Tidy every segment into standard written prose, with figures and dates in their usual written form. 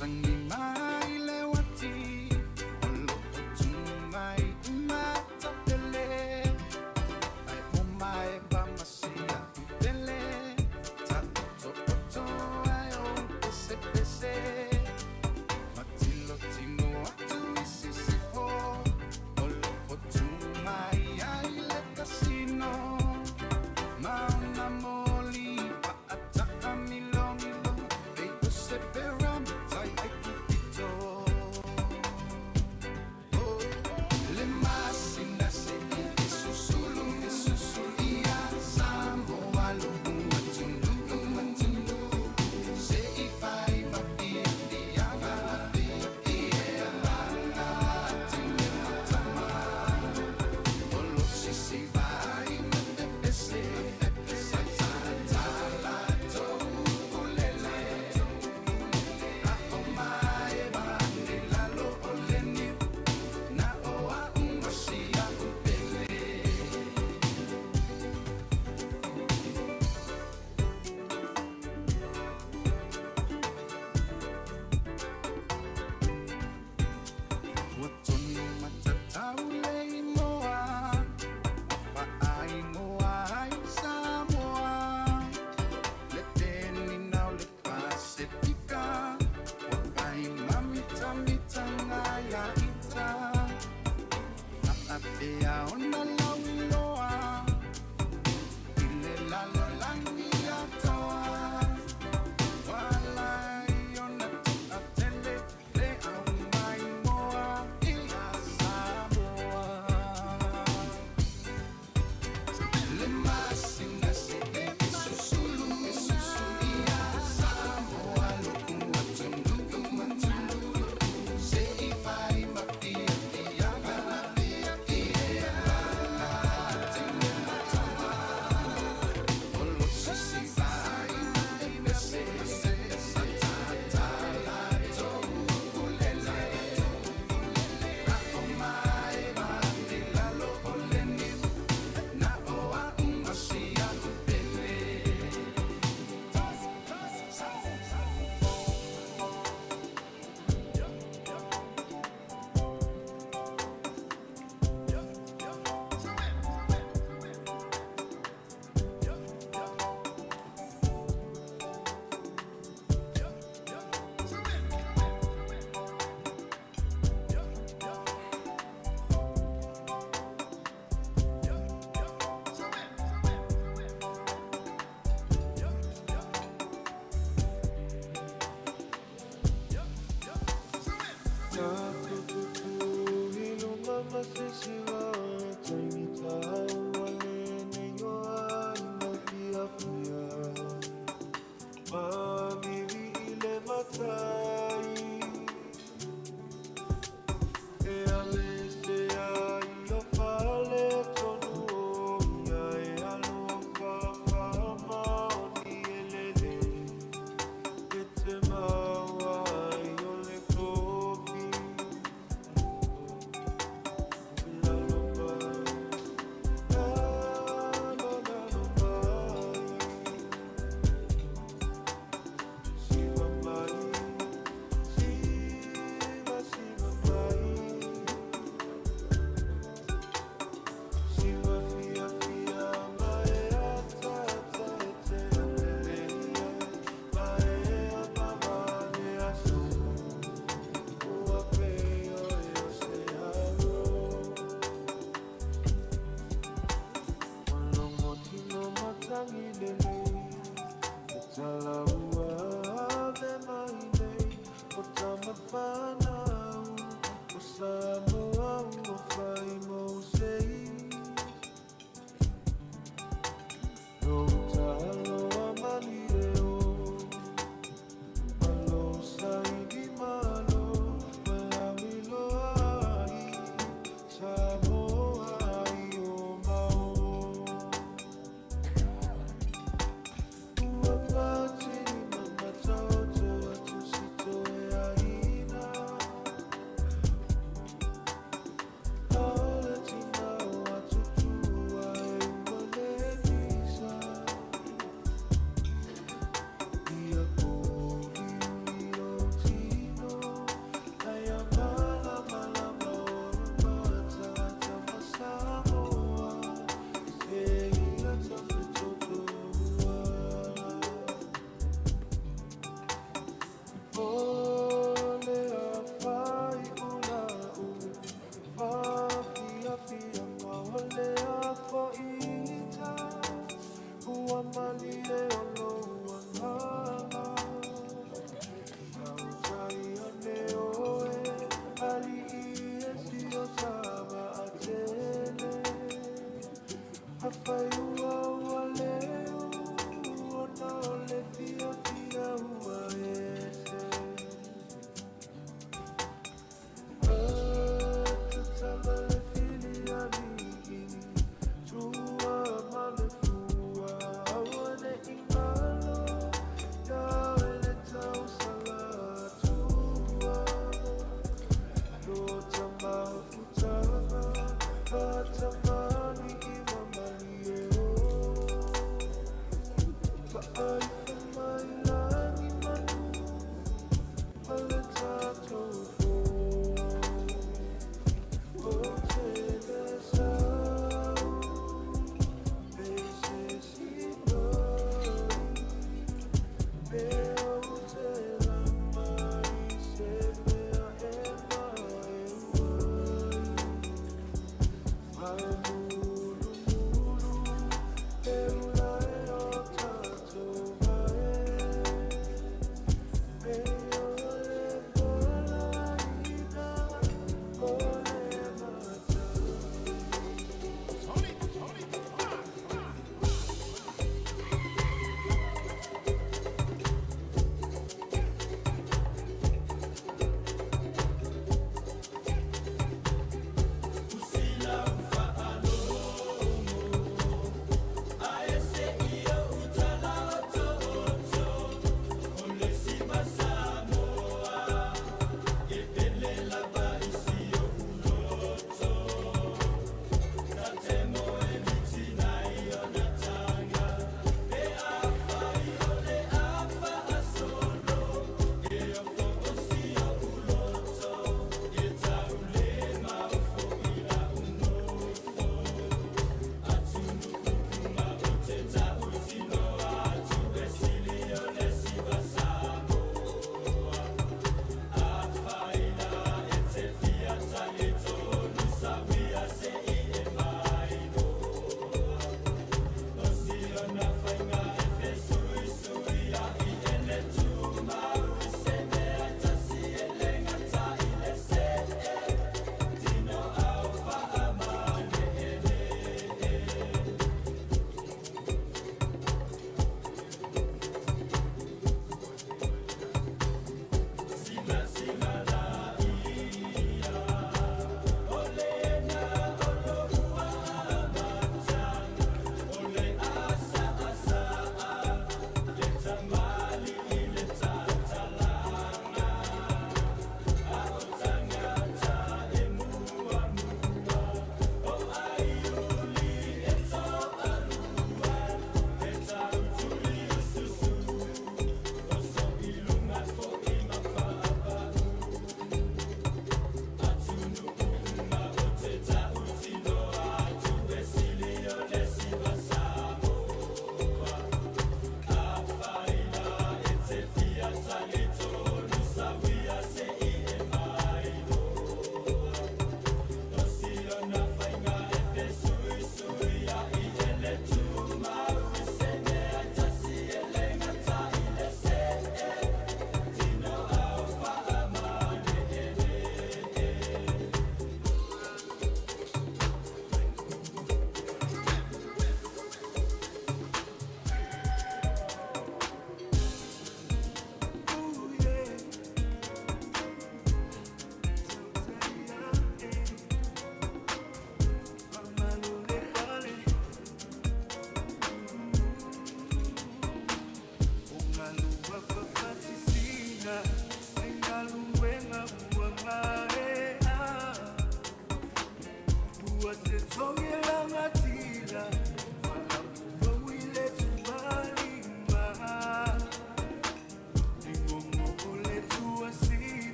Tagi mai le uati o loo tumu mai i Matapele, ae o maeva ma Siaupele, taotooto ai ou pesepese, matilotino atu i sisifo o loo tu mai ai le kasino, ma ona moli faataamilomilo e pei o se pera matai ai kupito. Le masina se i susulu, susulu ia Samoa lou atunuu, atunuu se i fai ma fiafiaga ia tine ma tama o lo sisivai ma pepese, sa latou ulele a o mae ma lalo o le niu na o a'u ma Siaupele. Ua tonu matatau le igoa ua faaigoa ai Samoa, le penina o le Pasefika ua fai mamitamitaga ia ita, faapea ona lauiloa i le lalolagi atoa. Ua ala ai ona toatele le aumaimoa ia Samoa. Le masina se i susulu, susulu ia Samoa lou atunuu, atunuu se i fai ma fiafiaga ia tine ma tama o lo sisivai ma pepese, sa latou ulele a o mae ma lalo o le niu na o a'u ma Siaupele. Tatou tutu i luma ma se siva o le taimi taua lenei o aiga fiafia. Mavivi i le matai e ale se ai o fale tonu o ia e alofa whaamaoni e lele e te maua ai o le kofi lalo mai lalo lalo mai siva mai siva siva mai siva fia fia mai ata ata e te alele ia mai a mama le aso ua peo e o se alo. Malongo tino matangi lelei e talaua ave mai nei o tamawhanau o Samoa ua whai mo sei no taloa mani e o malo saini malo malawi loa ai Samoa ai o mao ua pati.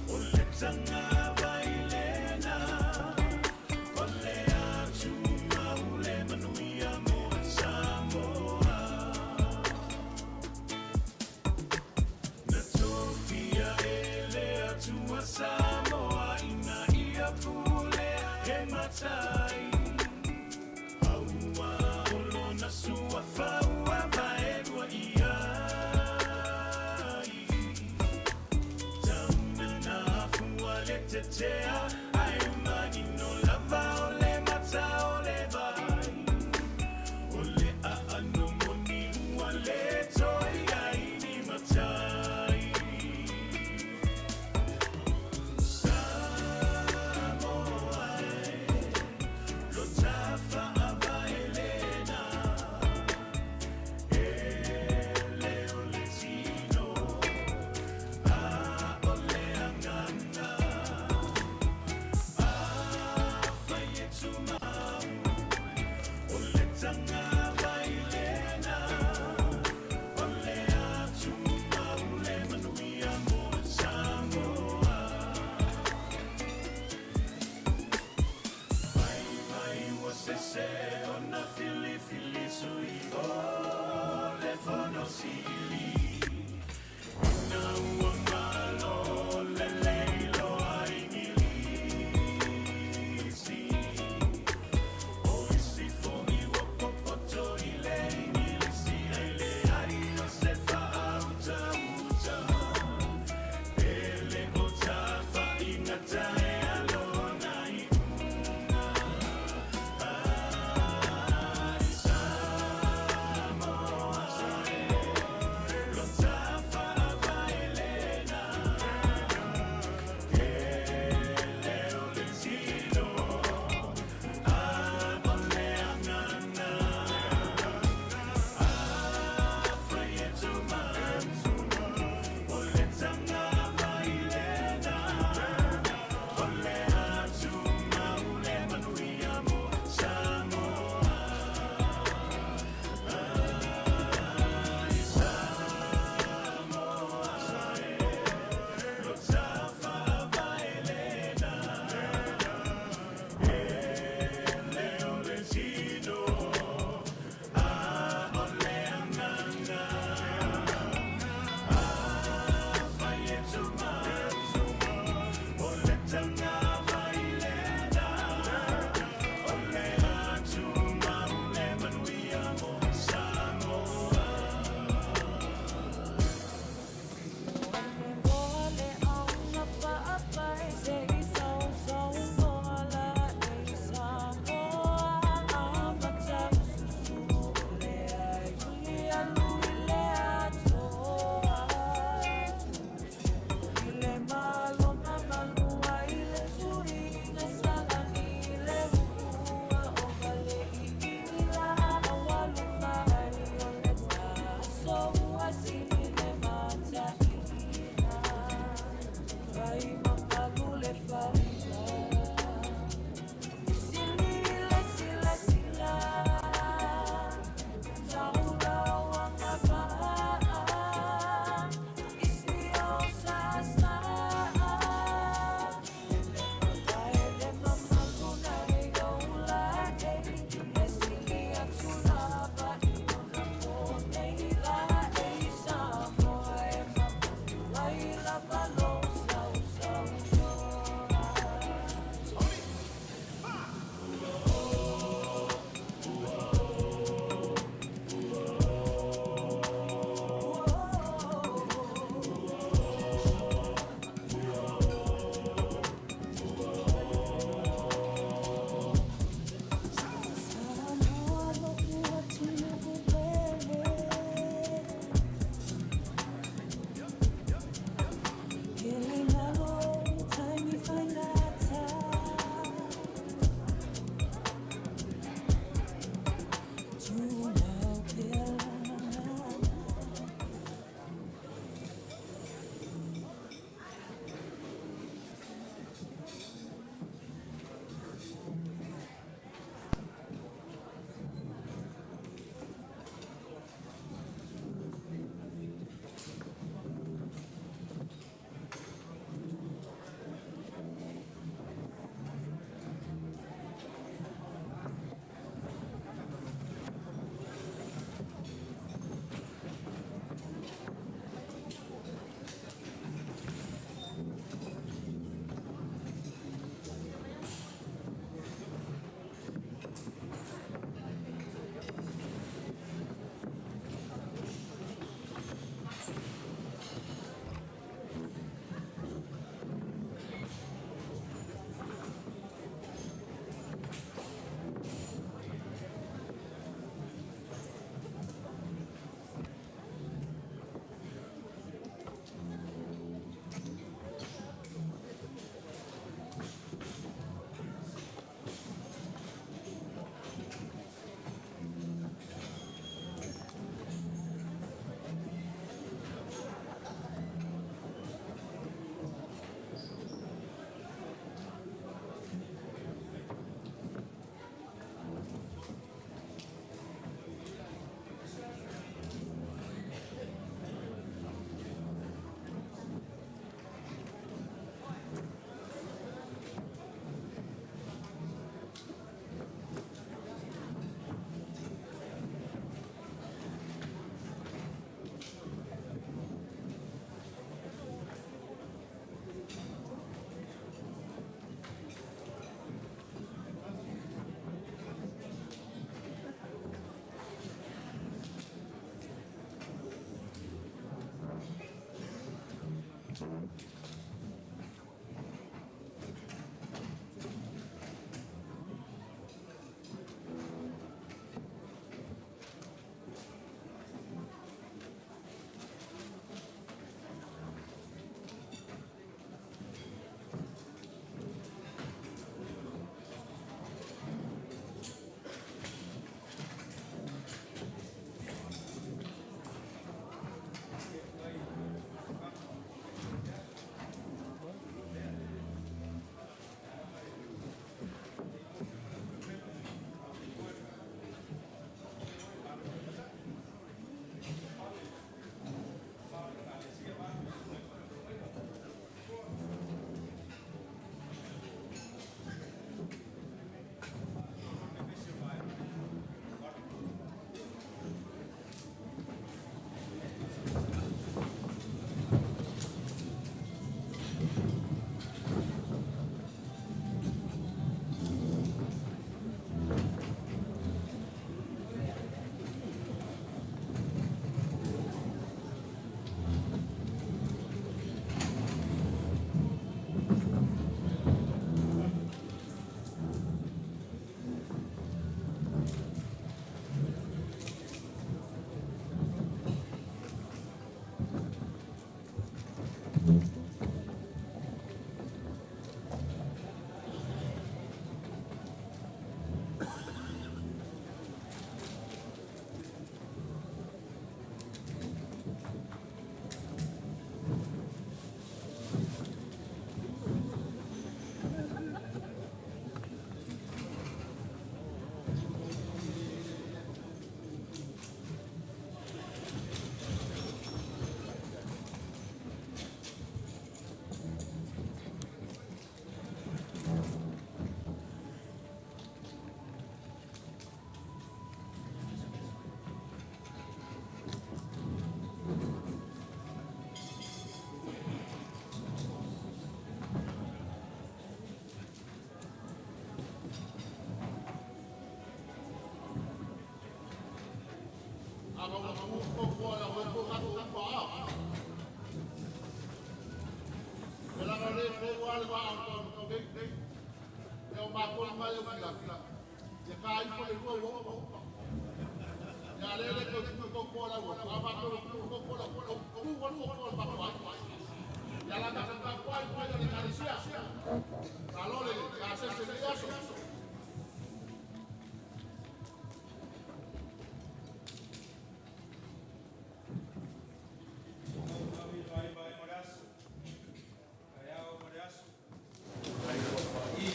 O le tagavai lena o le atumau le manuia mo Samoa. Na tofia e le Atua Samoa ina ia pulea e matai. Aua o lona suafa ua vaelua i ai. Tauna na afua le tetea, ae manino lava o le mata o le vai. O le aano moni ua le toe i ai ni matai. Samoa e, lo ta faavae lena. E le o le tino, a o le agaga.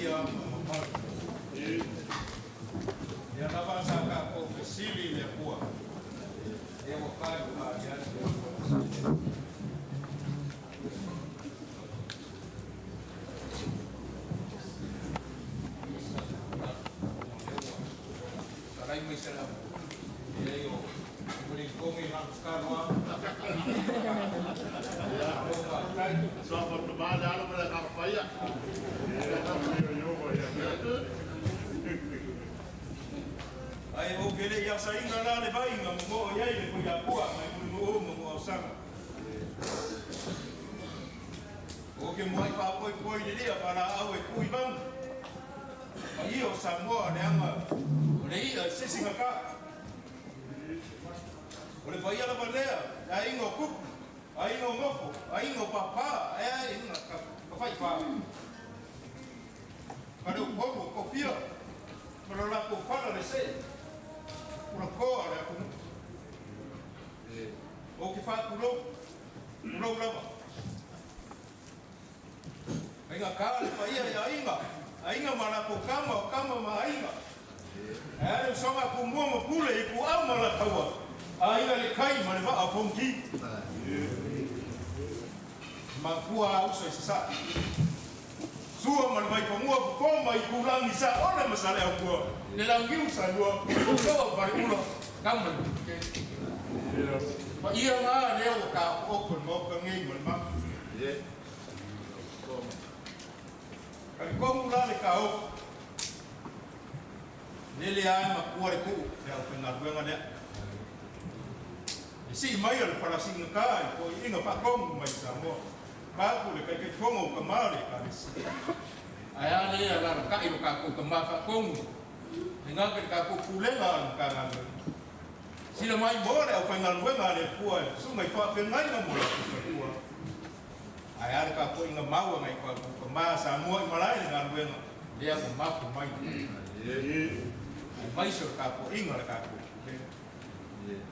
Paia ma mamalu. Lea lava sa tatou fesili i le Atua, lea ua tali malie atu le Atua. Talai mai se lau. Leai o Mulinkomi Hakuskanoa. Ae ou te le i asaina la le vai na momoo i ai le Tuiatua mai Mulinuu ma Muausana. Ou te muai faapoipoi i le lia valaau e tu i vauga. Paia o Samoa leaga o le i'a e sisi gata. O le paia lava lea, le aiga o Kupu, aiga o Nofo, aiga o Papa, ae aiga Tafaifa. Faleupolu o Tofia ma lo latou fala le see, ulakoa o le atunuu. Ou te faatulou, tulou lava. Faigata le paia i aiga, aiga ma latou tama, o tama ma aiga. Ae a le usoga a Tumua ma Pule, Ituau ma Alataua, aiga i le tai ma le vaa o Fonoti. Matua a uso i Sasae. Sua ma le Vaifanua, Fofo ma Itulagi, Saole ma Saleaupua, le Launiu Saelua, Tootoo o Faleula, Tama le Puputele. Paia na lea ua taoto'oto i le Maota nei ma le mapu. Talitonu la le taofi, lele lava e matua le tuu i le aufaigaluega lea. E sii mai a le falasiigata i toeaiina faatonu mai Samoa. Vaeatu le Taitaifono o Tama o le Ekalesia. Ae a lea e alalatai lo tatou Tama Faatonu, e gata i le tatou Pulega a o le Matagaluega. Sila mai mo le aufaigaluega a le Atua e susuga i faafeagaiga mo latou faletua. Ae a le tapuaiga mau a nai o tatou tama a Samoa i malae le galuega lea ua mapu mai aemaise o le tapuaiga a le tatou Pulega.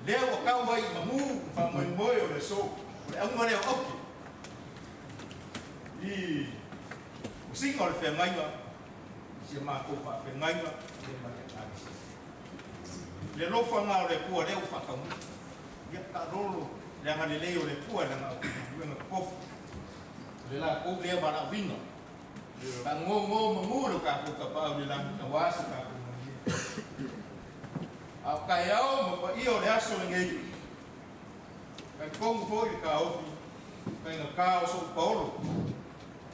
Lea ua tau ai i manu le faamoemoe o le aso, o le auga lea o aute i masina o le feagaiga i si a matou faafeagaiga ia ma le Ekalesia. Le alofa na o le Atua lea ua faataunuu. Ia taalolo le agalelei o le Atua i lana aufaigaluega totofi. O le latou lea valaauina. Fagogo manu lo tatou Tapaau i le lagi aua se tatou manuia. A o taeao ma paia o le aso lenei, talitonu foi le taofi faigata o sou paolo,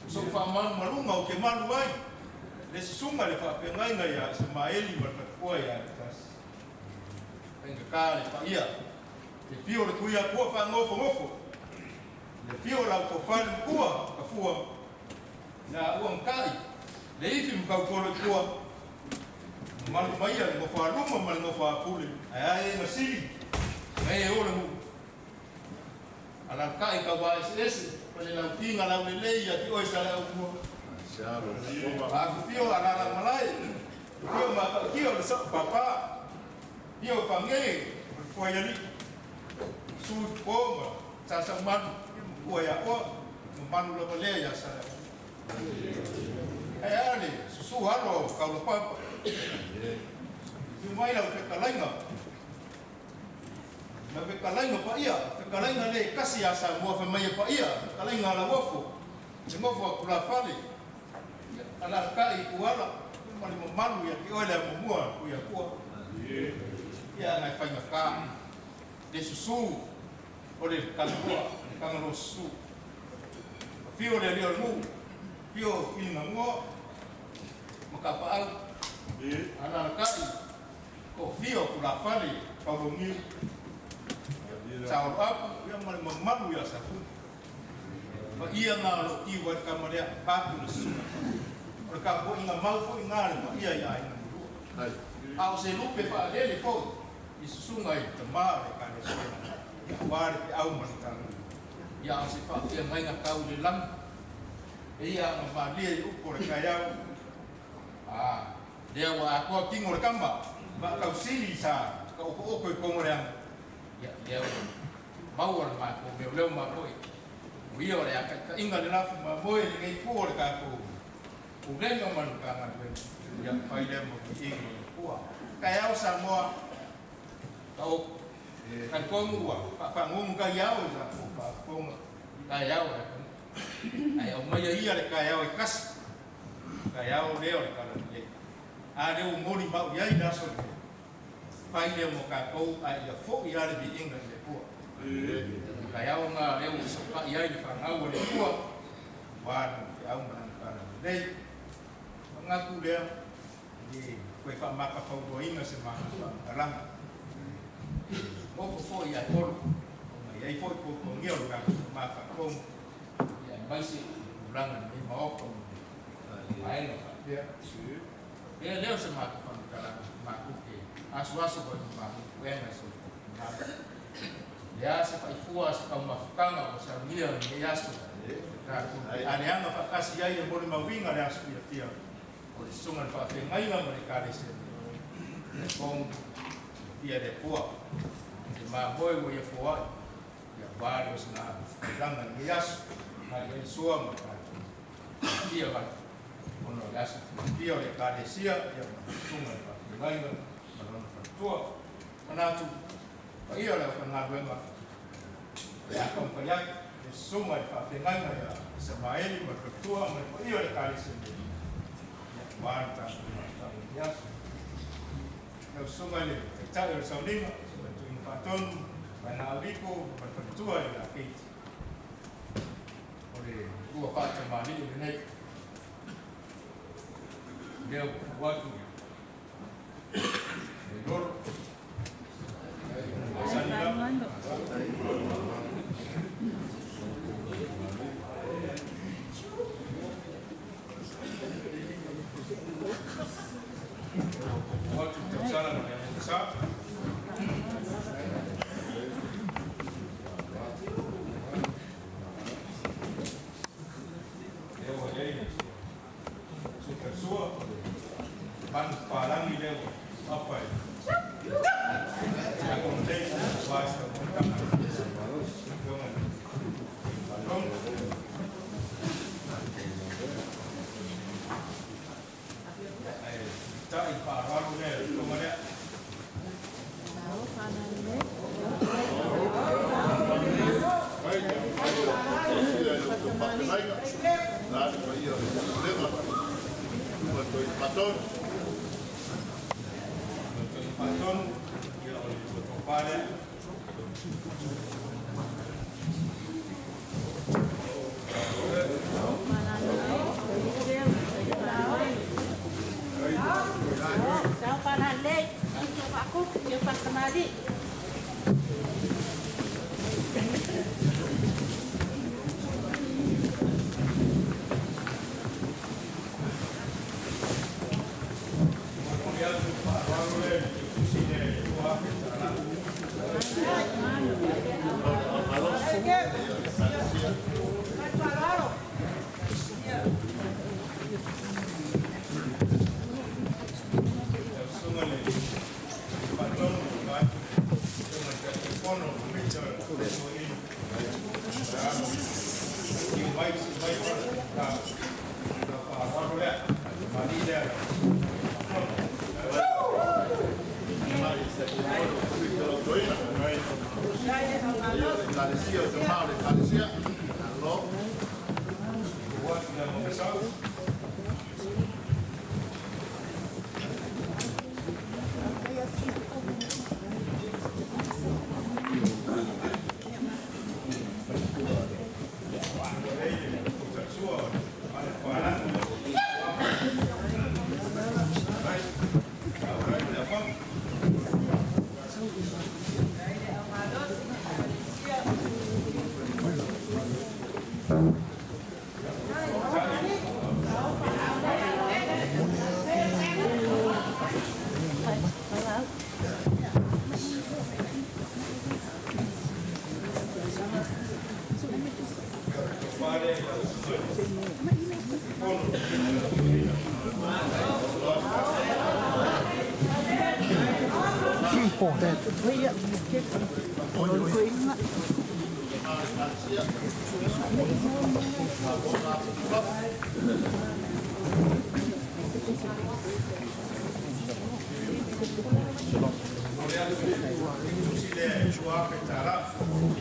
o sou faamalumaluga ou te malu ai le susuga i le faafeagaiga ia Isamaeli ma le faletua ia Elitas. Faigata le paia, le afio o le Tuiatua faanofonofo, le afio o lau tofa le matua Tafua, la ua matai le ifi ma tautolo i tua, mamalu maia le nofo a luma ma le nofo a pule, ae a e masili ma e o le nuu. Alalatai tauva eseese ma le lautiga laulelei ia te oe Saleaaumua. Afifio alala malae, afio matautia o le sao papa, afio fagee o le fuaialii, susu i popo ma Sasaumanu, matua ia oa, mamalu lava lea ia Saleaaumua. Ae a le susu alo o Kaulapapa, afio mai lau fetalaiga, Lau fetalaiga paia, fetalaiga le tasi ia Samoa fai mai e paia, fetalaiga a Lauofo, le nofo a tulafale, ia alalatai i Tuala, ia ma le mamalu ia te oe le amomua a Tuiatua. Ia na e faigata le susu o le Talanoa, le Tagaloa susu. Afio le alii o le nuu, afio Piligamoa ma Tapaau, alalatai Toafia o tulafale Pauloniu, Saoloapu ia ma le mamalu ia Safune. Paia na o lo o tiu ai le tama lea Patu le susuga. O le tapuaiga mau foi na a le paia i aiga ma lua. A o se lupe faalele foi i susuga i tama o le Ekalesia aua le feau ma le tala. Ia a o se faafeagaiga tau i le lagi. Eia ana malie i upu o le taeao. A, lea ua atoa tino o le tama, maatausili sa taoto'oto i tonu o le aga, ia, lea ua maua le matou leoleo mamoe. O ia o le ataita'iga le lafu mamoe i lenei itu o le tatou Pulega ma le Matagaluega, ia, fai lea ma viiga o le Atua. Taeao Samoa, taoto. Talitonu ua faafagogo taiao i tatou faafofoga, taeao o le atunuu. Ae aumaia ia le taeao e tasi. Taeao lea o le Talalelei. A lea ua molimau i ai le aso lenei, fai lea mo tatou ae ia fo'i lava le viiga i le Atua. Taeao na lea ua fesootai ai le fanau a le Atua, aua lana feau ma lana Talalelei. Manatu lea, e le toe faamatafauloaina se matou faamatalaga. E nofo foi ia Olo, ona e i ai foi tuatuagia o le tatou tama faatonu, ia aemaise i le tulaga i lenei Maota ma le vaega faapea. Pea lea o se matou faamatalaga, matou te asuasu foi ma matou puega i so outou finagalo. O le a se faifua a se taumafataga ua saunia i lenei aso, tatou te aleaga faatasi ai e molimauina le aso fiafia o le Susuga i le Faafeagaiga ma le Ekalesia nei. Talitonu, silafia e le Atua le mamoe ua ia foai ia aua le osina tulaga i lenei aso, mali ai le soa ma le tatou fiafia lava ona o le aso fiafia o le Ekalesia ia ma le Susuga i le Faafeagaiga ma lona faletua. Manatu paia o le aufaigaluega o le a taumafai atu le Susuga i le Faafeagaiga ia Isamaeli ma le faletua ma le paia o le Ekalesia nei ia aua le tatou mafutaga i lenei aso. Lau Susuga i le Taitai o le Sauniga, Susuga i le Toeaina Faatonu, Vaega Auliko ma le faletua ia Kate. O le lua faatamalii lenei lea ua tuu atu i le lolo. Masani lava. Faafeagaiga, la le paia o le Pulega, susuga i le Toeaina Faatonu. Faatonu, ia o le tofa lea. Momoli atu le faaaloalo lea i le tusi lea i le $2,000. Malosi, paia o le Ekalesia. Lau Susuga i le Faatonu vaeatu le Susuga i le Taitaifono o le Komiti o le Toeaina, afio mai, susu mai la faaaloalo lea, tamalii lea lau Susuga i le Faatonu. Tamai Taitaifono o le Komiti o le Au Toeaina, paia o le Ekalesia, o tama o le Ekalesia, malo. Ua atu le Mogasau. Ua lei le Tautasua o le Palangi. Ai, au le afaga. Tofa lea i lau Susuga i le Taitaifono o le Komiti o le Au Toeaina. Tama o le Ekalesia, faafofoga atu i fafo. Momoli atu le tusi lea i le $2,000. Momoli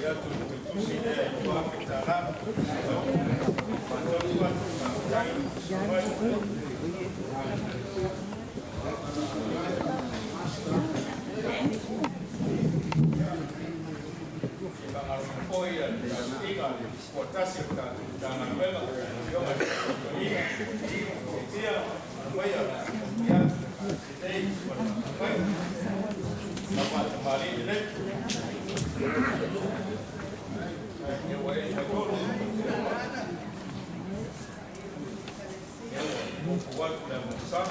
atu le tusi lea i le $2,000. Faatonu atu, faafetai, susu mai. Faamalo foi a le tapuaiga a le fuatasi o le tatou Matagaluega, lau Afioga i le Toeaina, Tia, Manuia, momoli atu le faafetai ma le faafetai. Lau faatamalii lelei. Ia ua e faitonu. Ia ua puupuu atu le Mogasau.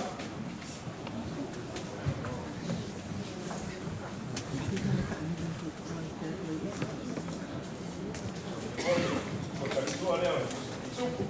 O le talisua lea o le supu.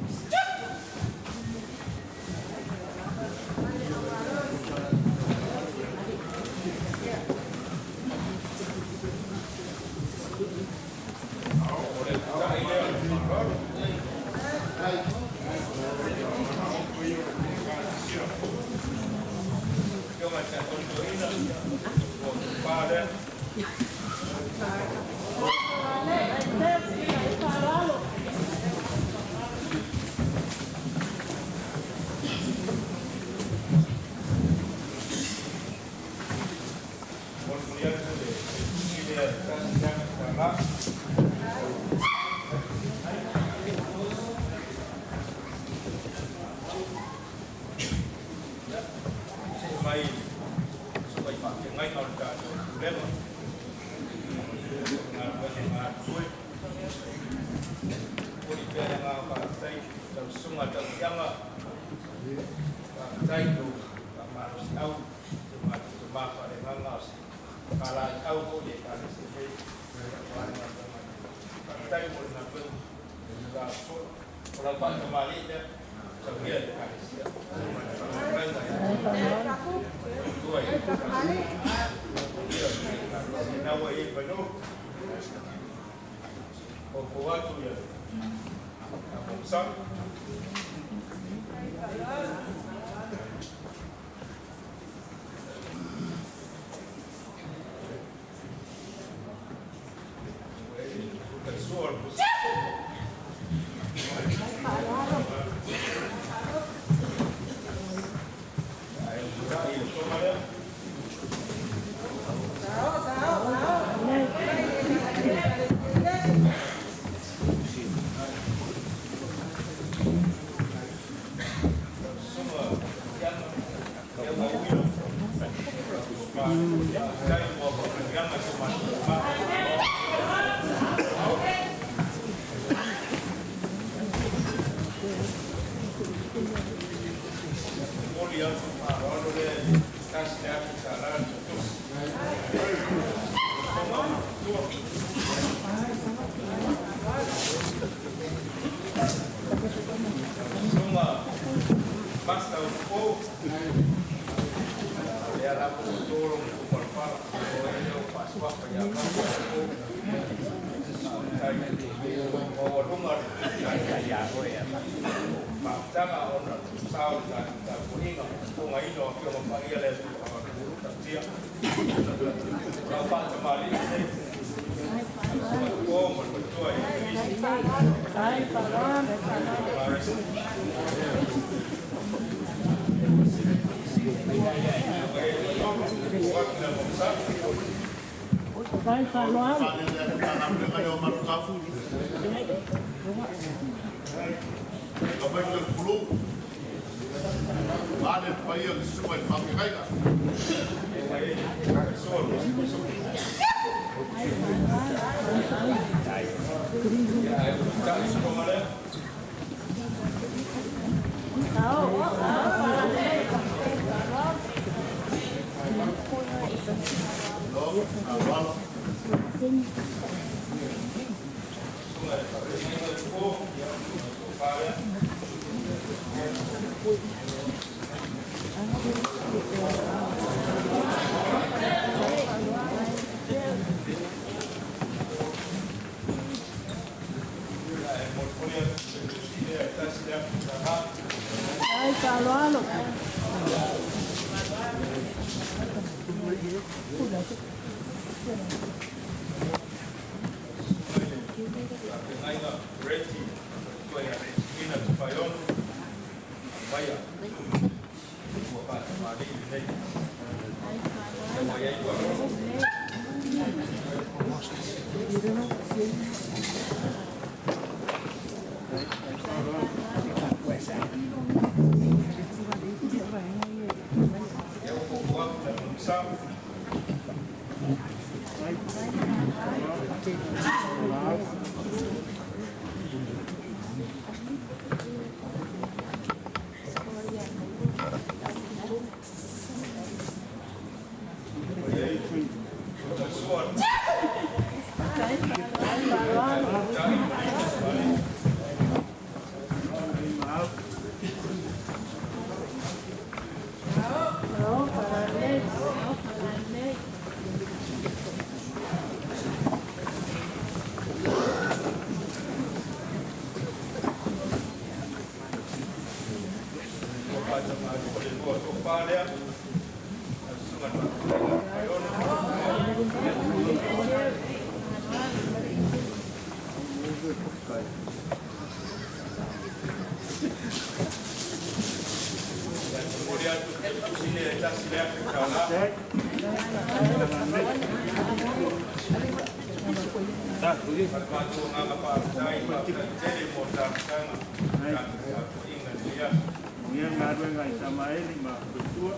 Ia galuega i Samaeli ma Tua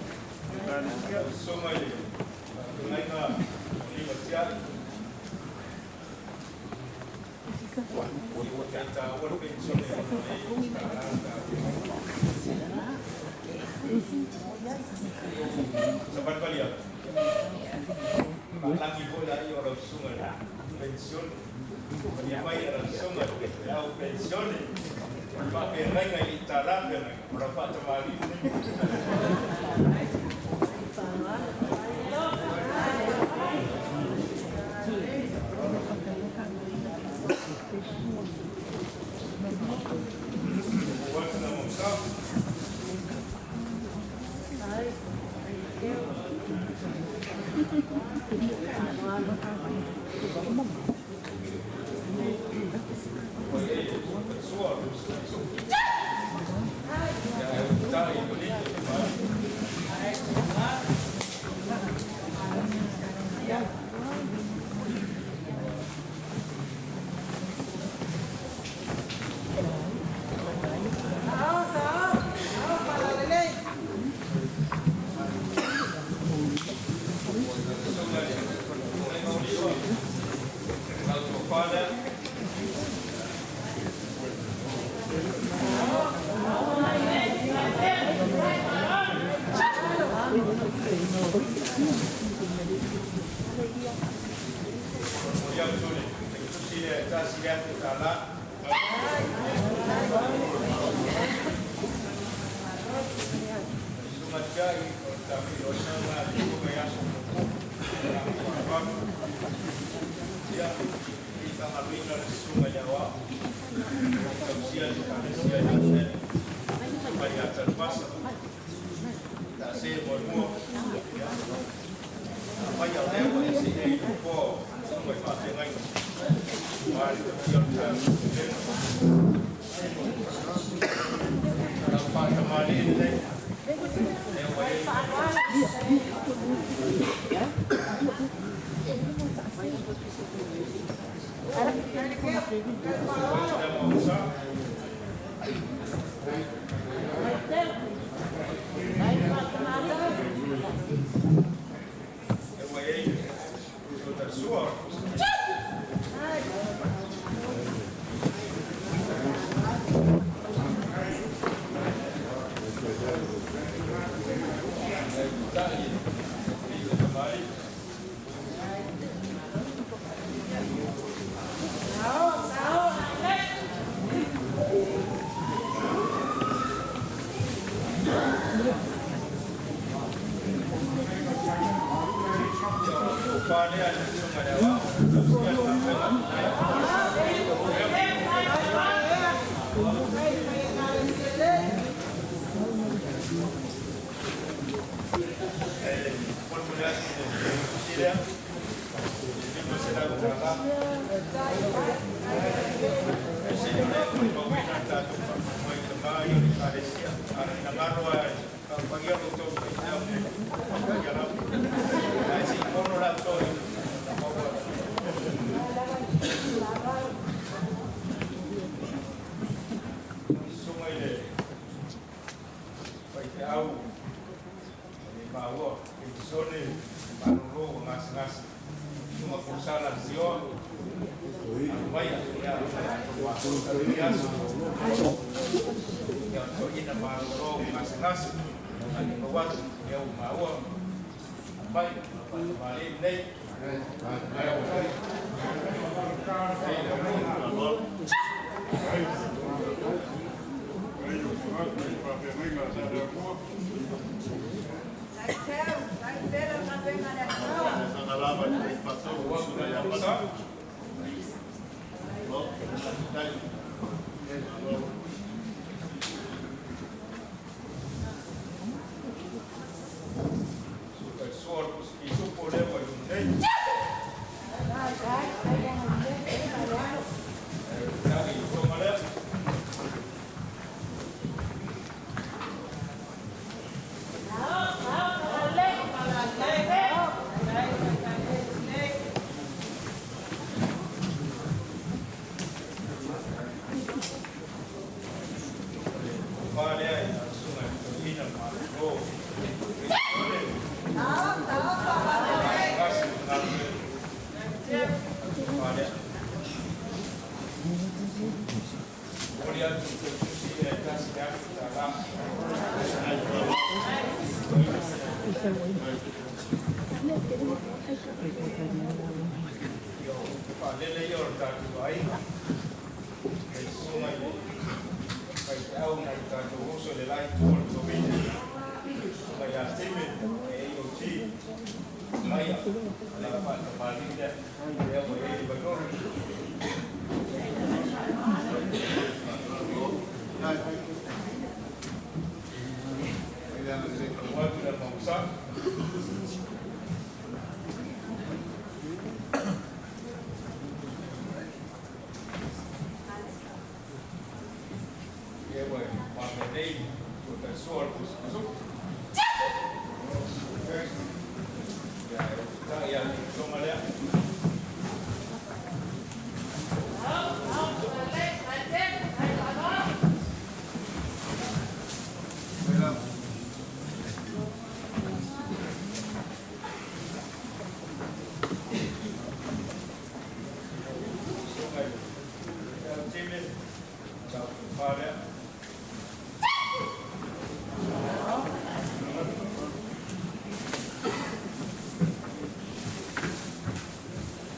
Ekalesia. Ia, o upu faalele ia o le tatou aiga i le susuga i le faifeau nai o tatou uso i le la itu o le Koviti, susuga ia Time, AOG, Maia, le faatamalii lea, lea ua i ai le Vainolo. Ua atu le mausa. Ia ua faapenei tuatasoa le tusitusuku. Ia e usitai ia le usoga lea. Susuga i le Time, tau tofa lea.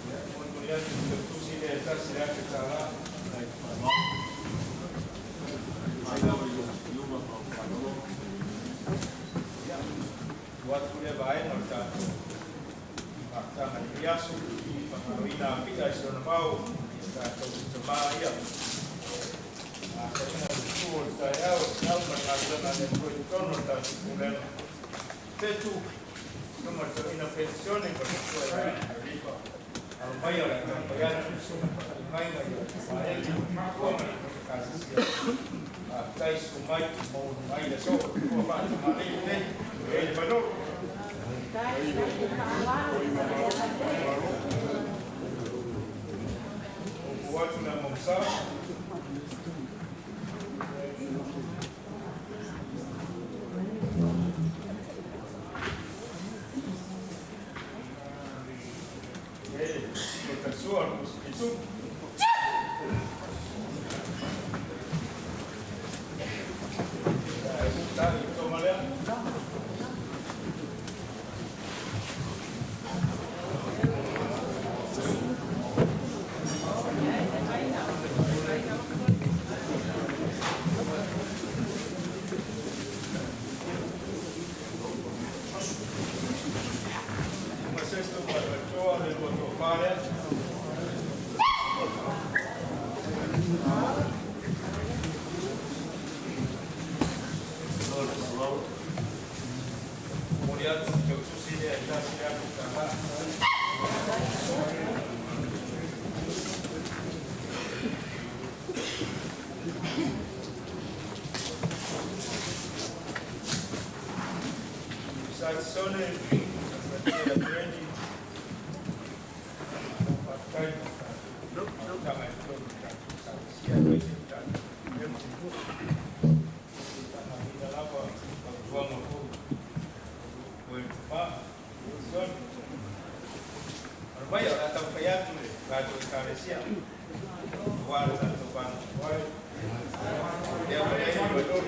Ia, molimoli atu i le tusi lea e $1,000. Ia, tuu atu lea vaega o le tatou amataga i lenei aso, faamaloina apia i si ona vao i tatou tamā ia. Asaina le tu o le taeao, sau ma le galuega a le Atua i totonu o le tatou pulega. Fetu, tuma le toeaina penisione ma le matua ia Kalifa. Alo mai o le a taumafai atu i maiga i vaega matua ma le ekalesia. Faafetai susu mai, maua mai le aso, ua faatamalii lenei, e ai le Vainolo. Ua atu le mausa. E le tasua o le pusifitu. E uta i tonga lea. Ma sesto ma toa le lua tofa lea. Momoli atu i tautusi lea e $1,000. Satisone, Fatia Brandy, Fatai, Tanga i tolu tatou ekalesia, aemaise le tatou pulega. Faamaloina lava fautuaga foi o e tama, Satisone. Alo mai o le a taumafai atu le tatou ekalesia aua le tatou vanonofo ai. Lea ua i ai le Vainolo.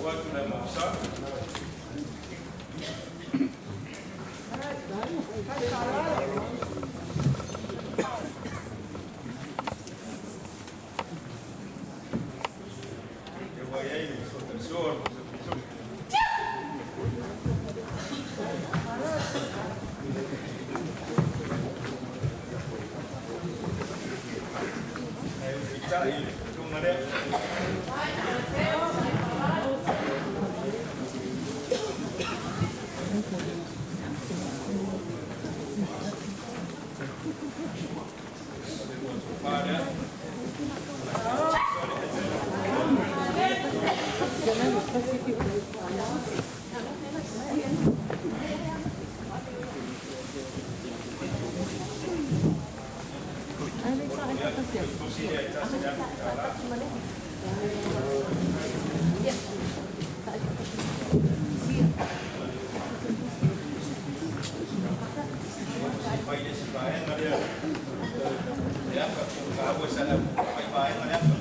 Ua atu le mausa. Lea ua i ai le sotasoa o le pusapusu. Ae upita'i le tuga lea. Le lua tofa lea. Tusi lea e $1,000. Fai le isi vaega lea. Le afa, taua sa le fai vaega le afa.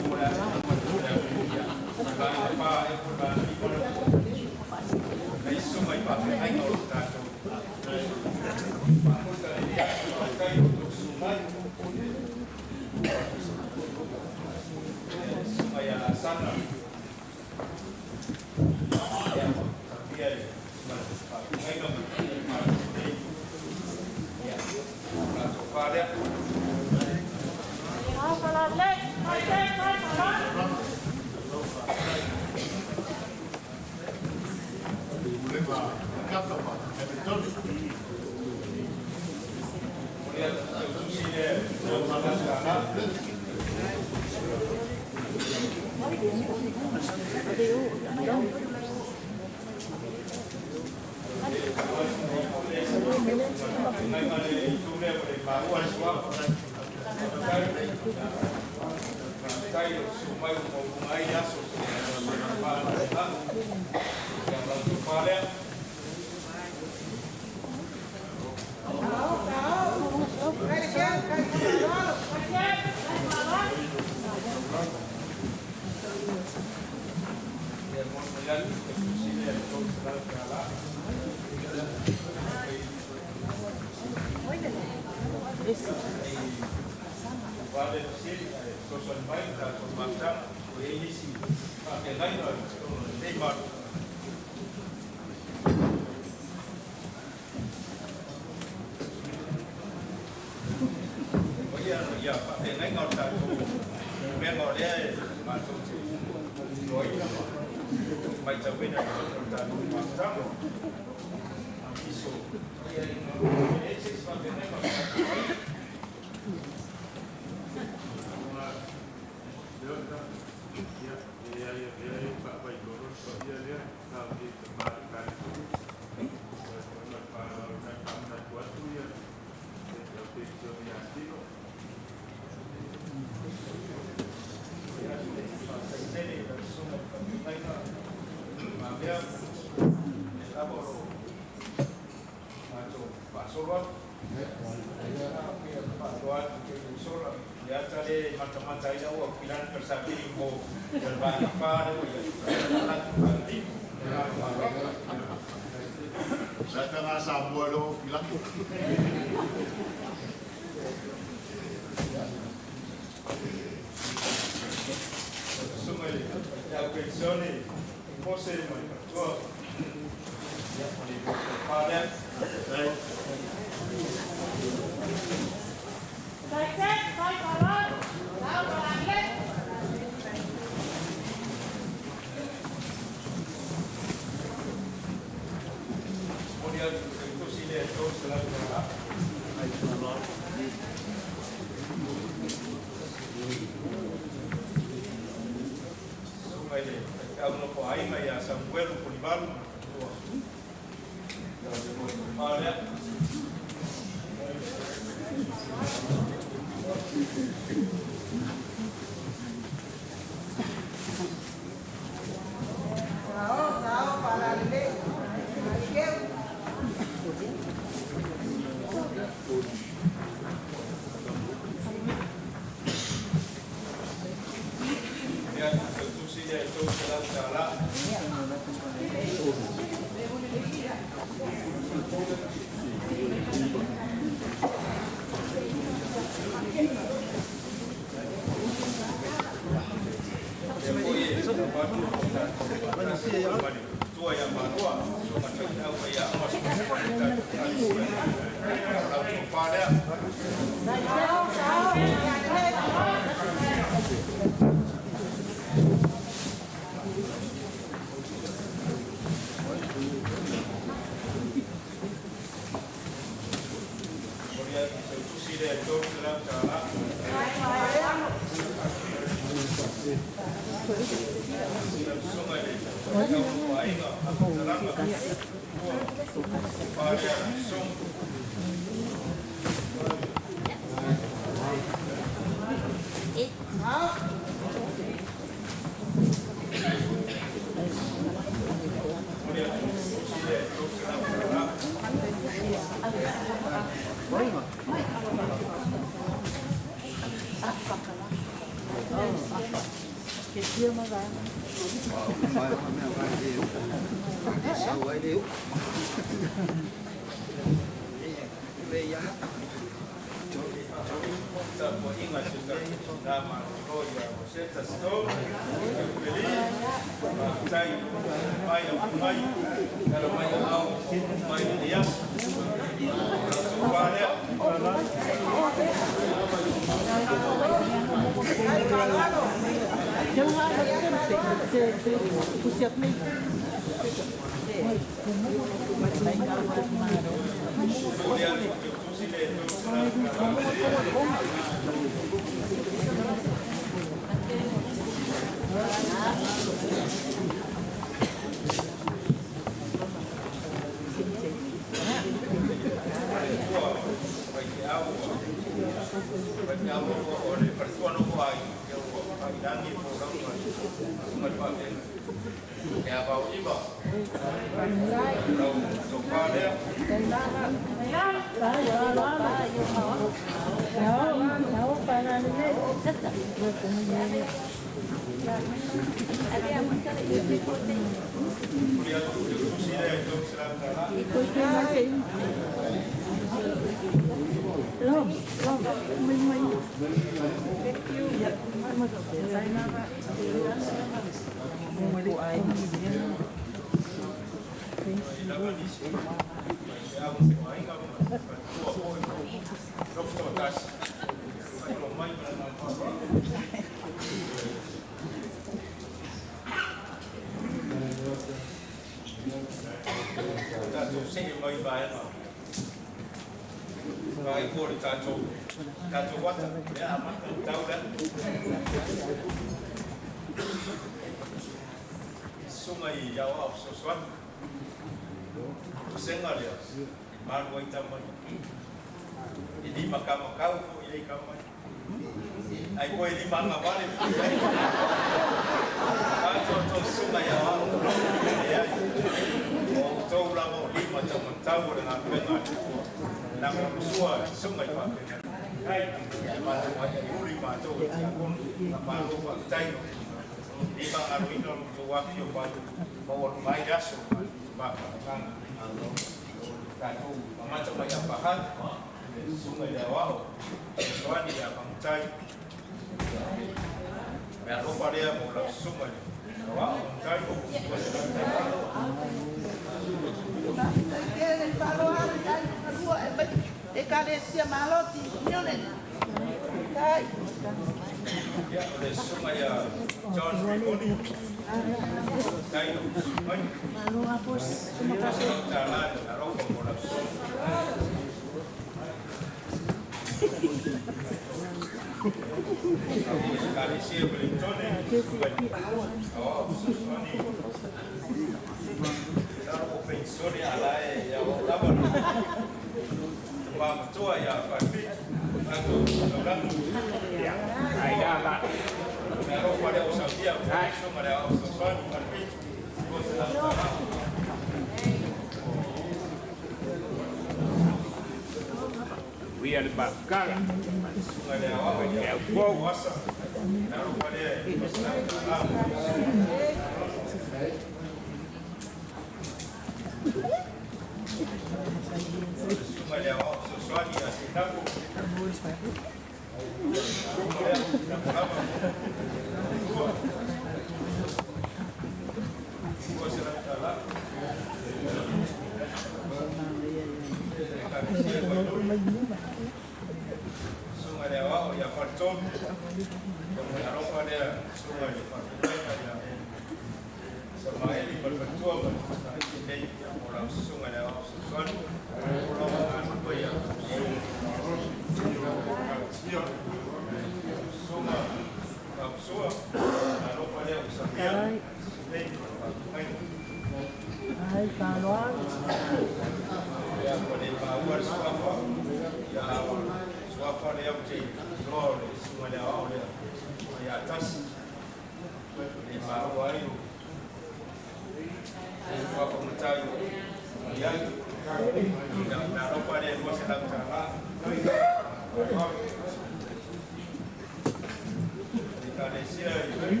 Ekalesia i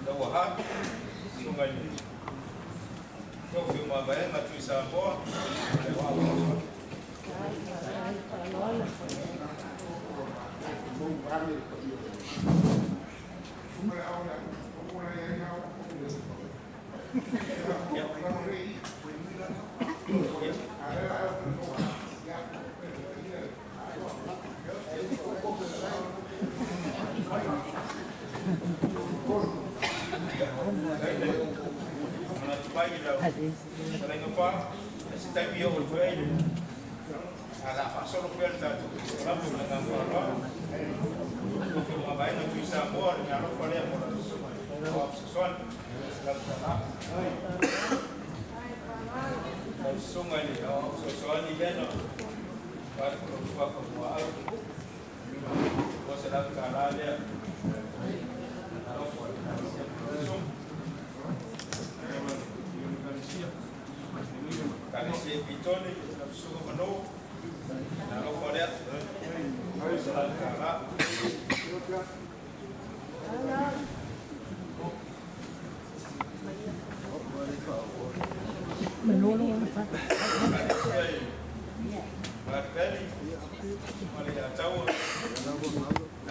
Lauaha, susuga i le Tofi o Mavaega Tui Samoa, le aoao. Manatu mai i lau fetalaiga fa, se taimi e oo atu ai le a la faasolo pea le tatou lamo i le agaga faaaloalo. Tofi o Mavaega Tui Samoa, le meaalofa lea mo lau susuga i le Fesoasoani. $100. Lau susuga i le Aoao Fesoasoani Lena, vaeatu lou suafa Muaau, $200 lea. Alofa o le Ekalesia ma lau susuga. Ekalesia i Petone, lau susuga Manu, alofa lea, $200. Ekalesia i Vatupeli, ma le Ataua,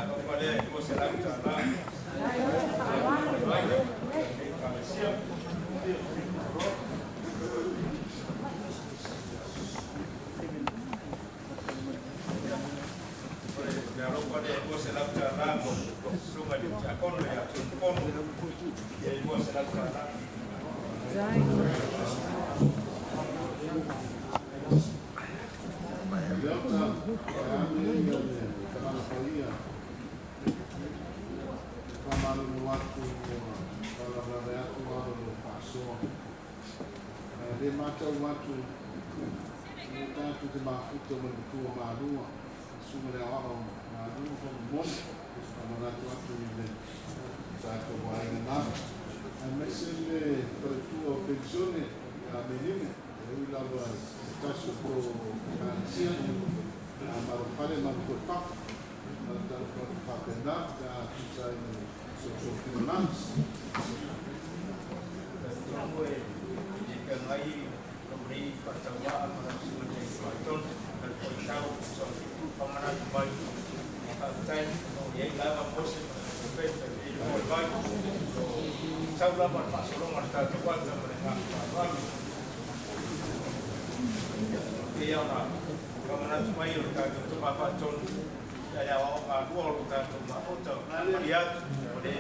alofa lea i $200. Mai, Ekalesia. Le alofa lea i $200 mo susuga i le Tiakono ia Tunupono, ia i $200. Leota, e ame ia le Tagata Paia, e faamalulu atu ua faalavelave atu ao le faasoa. Ae le matau atu, ua tatou te mafuta ma le matua Malua, susuga le Aoao Malua Solomoni, faamanatu atu i le tatou aiga na. Aemaise le faletua o Penisione ia Melina, e ui lava i se tasi o tou Ekalesia, a malofale ma le fafo, ma le talofa atu faapena pe a tusa ai ma le soosoo finagalo. Talitonu e le feagai lou nei faatauvaa ma lau susuga i le Faatonu ma le foitau so faamanatu mai. Faafetai o i ai lava Mose ma le profeta i le moe mai o sau lava le faasologa o le tatou ata ma le agaga faaaloalo. Pei ona faamanatu mai o le tatou Tama Faatonu ia le aoao galua o lo tatou maota faamalie atu o le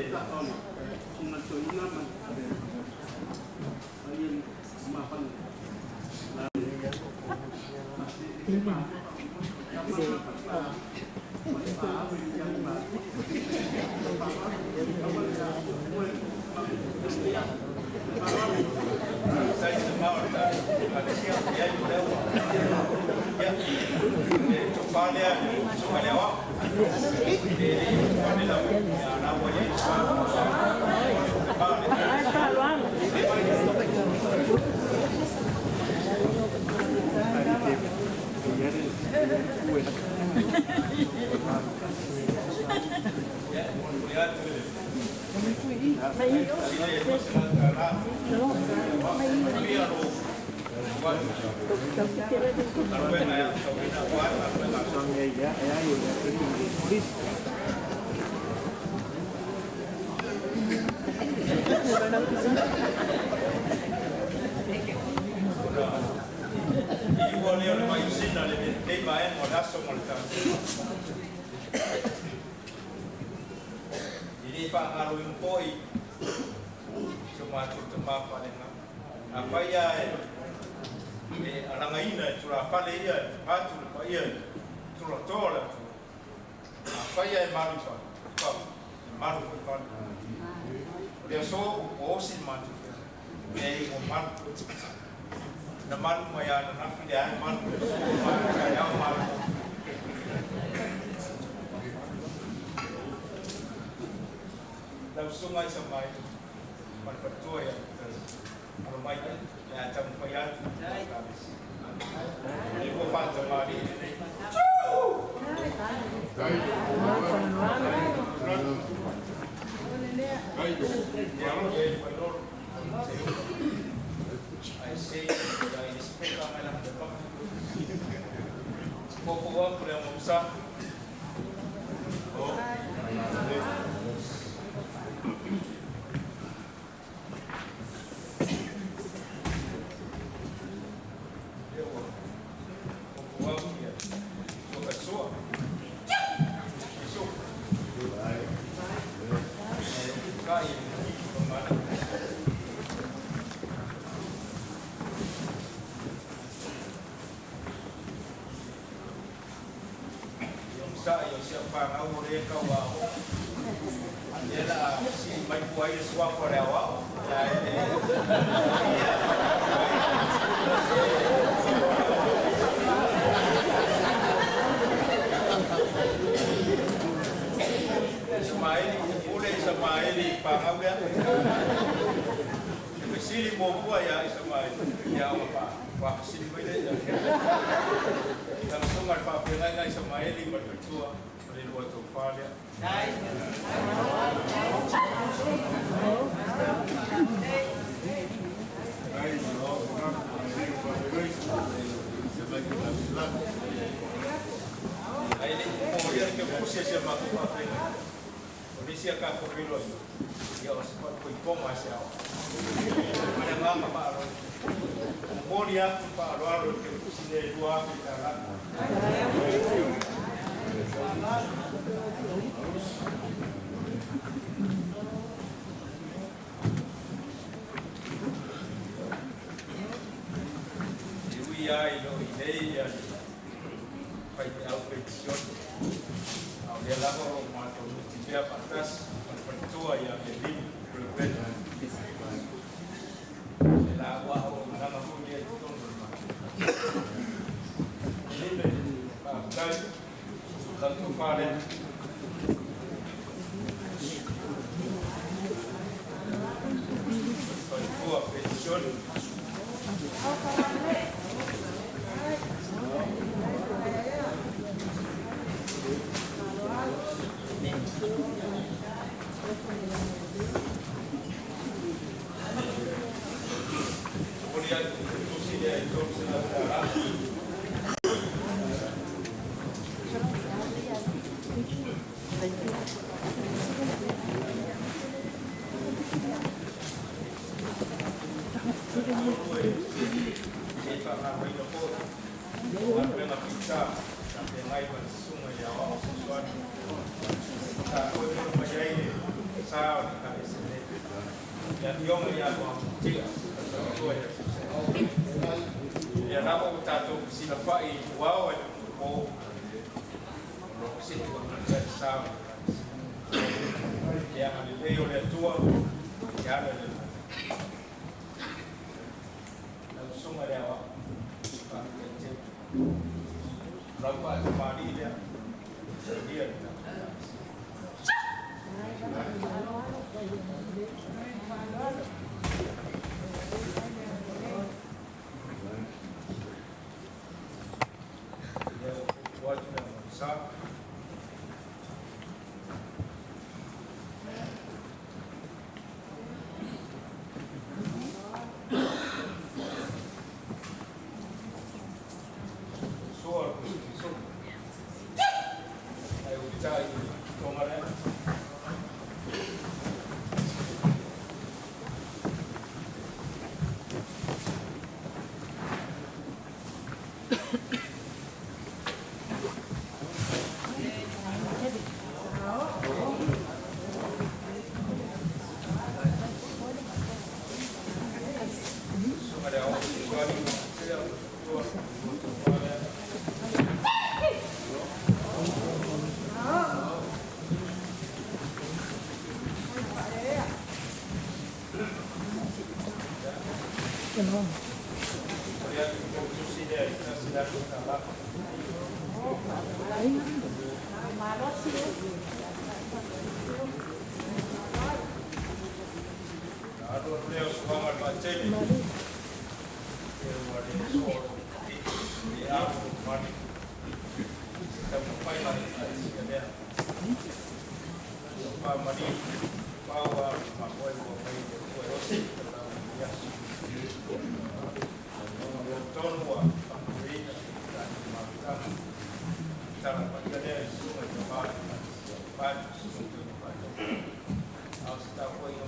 Faafetai i le ma o le tatou Ekalesia i ai mo lea ua ia le tofa lea i le susuga i le aoao e le i fale lava ia na ua i ai le ma o le Ekalesia. Ia, e molimoli atu i le sile $200. Manuia lo atu galuega e aotauina aua le galuega a le Ona iua lea o le maiusina lenei vaega o le aso ma le tatou. E le faagaloina foi si o matou tama faaleagaga. Afai lava e alagaina e tulafale ia e atu le paia i tulatoa o le atunuu. Afai lava e malu i fau, e malu foi i fale. O le aso ua osi le matou feagaiga, leai ua malu. Na malu mai lava ananafi, lea lava e malu le aso, malu taeao, malu. Lau susuga i Samai ma le faletua ia alo mai ia taumafai atu le lua faatamalii lenei.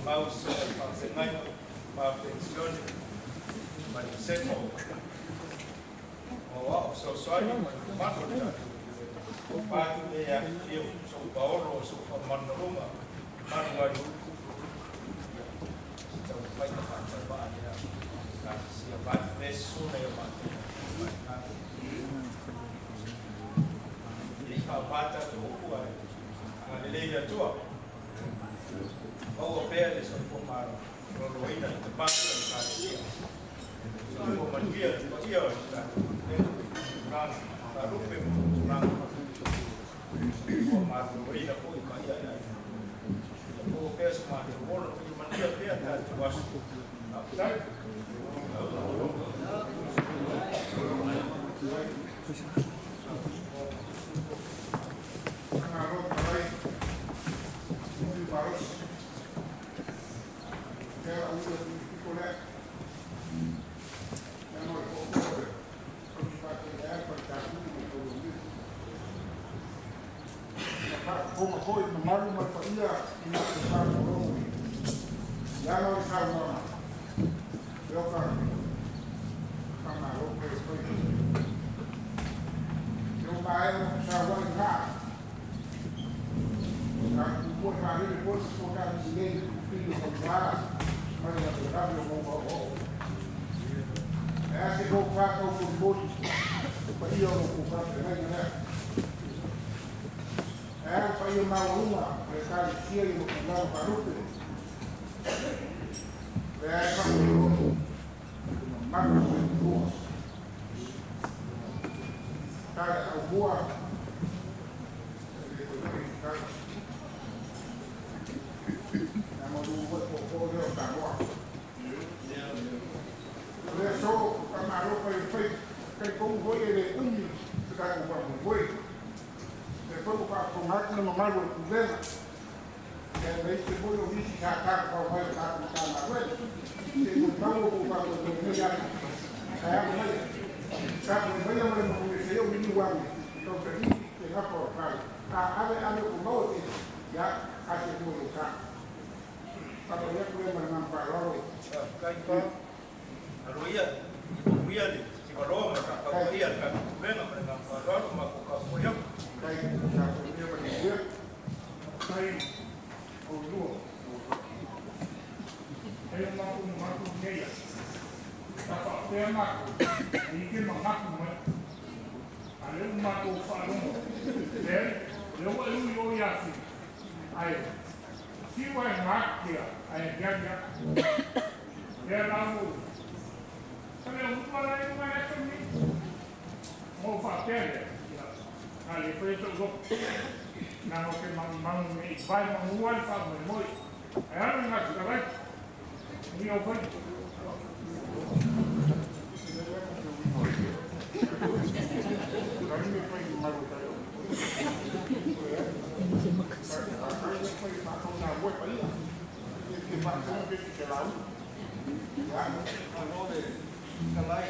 mau susuga i faafeagaiga ma penisione ma le vasega o aoao fesoasoani ma le mamalu o le tatou patu e afifio sou paolo o sou faamalumaluga malu ai se taumafaiga faatauvaa lea ekalesia vaeatu le susu nai o matou e le i faavā tatou upu ae agalelei le Atua maua pea le soifua maloloina i tamā o le ekalesia soifua manuia le paia o le tatou pulega tulaga faalupe ma tulaga soifua maloloina foi paia e aiga ia maua pea so matou ola ma ia manuia pea tatou aso. Faafetai. Malo talai, umi malosi. Lea ua pito lea. Lea mo le popo le tausi faatelea pa le tatou ma tauamia. Na faafofoga foi mamalu ma le paia i matou faalogologo i ala o le saunoaga. Lea o ka faamalo pe fai. Leo mae o sauai ngā. Ka pua whārere po po ka ni nei pili o ngā mai na te rabi o ngā o. E ase ko whākau ko mori o pa ia o ko whākau ngai ngai. E a pa ia maurunga o le kari sia i o kungara wharupe. E a e whakao o mamalu o le tua. Kai au mua e le koe kai. Na mo lu ko ko leo ta loa. Le so ka malo kai fai kai ko hoi e le umi te kai ko pa hoi. Le ko pa ko ngā na mamalu o pulega. E le te mo yo nisi ka ka ka mai ka ka ka na we. Te ko mau ko pa ko ko ya. Ka ya mai. Ka ko mai ya mo mo se yo ni wa ni. To se ni te na ko ka. A ave ave ko mau te ya a se mo yo ka. Pa ko ya ko ma na pa ro. Kai pa aloia i manuia le tivaloa ma tapaia le tatou pulega ma le agaga faaaloalo ma ko ka foi atu. Kai ka ko ni ma ni ya. Kai o lua. E maku maku neia. Ka whaapea maku, i ke mangaku mai. A le u matou faalogo. Le, le ua e ui o iasi. Ai, siwa e ngakia, ai ia ia. Le lau, ka le utu ala e mai aso ni. Mo whaapea le, ia, a le whae tau loko. Nā o ke mangu me i vai mangu ai wha mai moi. Ai anu ngā tika Ni o whai. Malo le talai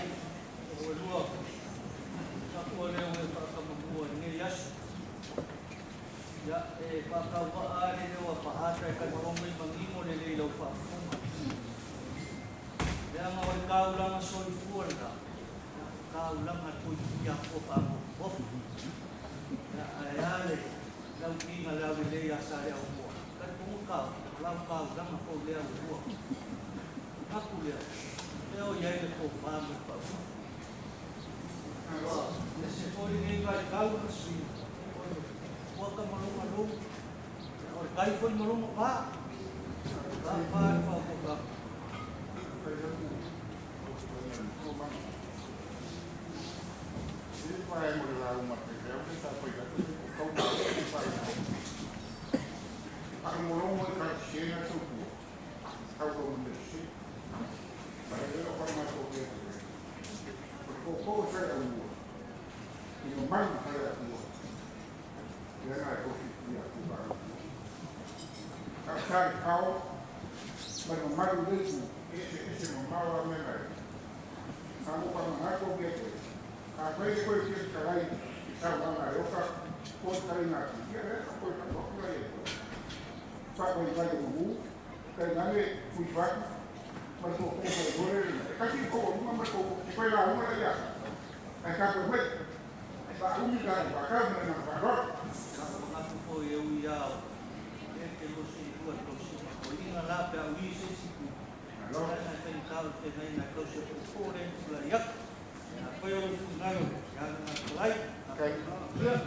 o lua tapu lea o e whaakamamua i nei aso. Ia, e whakauaa le leo a pahata e kai mai mangimo le lei lau whaafunga. Lea nga o le kaulanga soifua le la. Kaulanga tui ia ko pa mo. Ia, ai ale lau kinga le au lei a sa le au mua. Kai punga kau, lau kaulanga ko le au mua. Aku lea, leo iai le ko wha me pa. Ua, le se foi nei vai kau na sui. Ua ka malunga lu. O le kai foi malunga pa. Pa pa le fa ko ka. Tainane Fuifatu ma le tootoo faailoa lea lena. E tasi le taualuga ma le tootoo e toe lauga la ia ae tatou mai. Faaumi la i faatau ma le agaga faaaloalo. Sa ou manatu foi e ui lava o lea e te losi i lua tausiga toeaina la pe a ui i se isi itu, o lea sa e faigata o le feagaiga e tausi atu le fofo lea na tulai atu. Ae afai o lou finagalo e alagatalai, tatou manuia.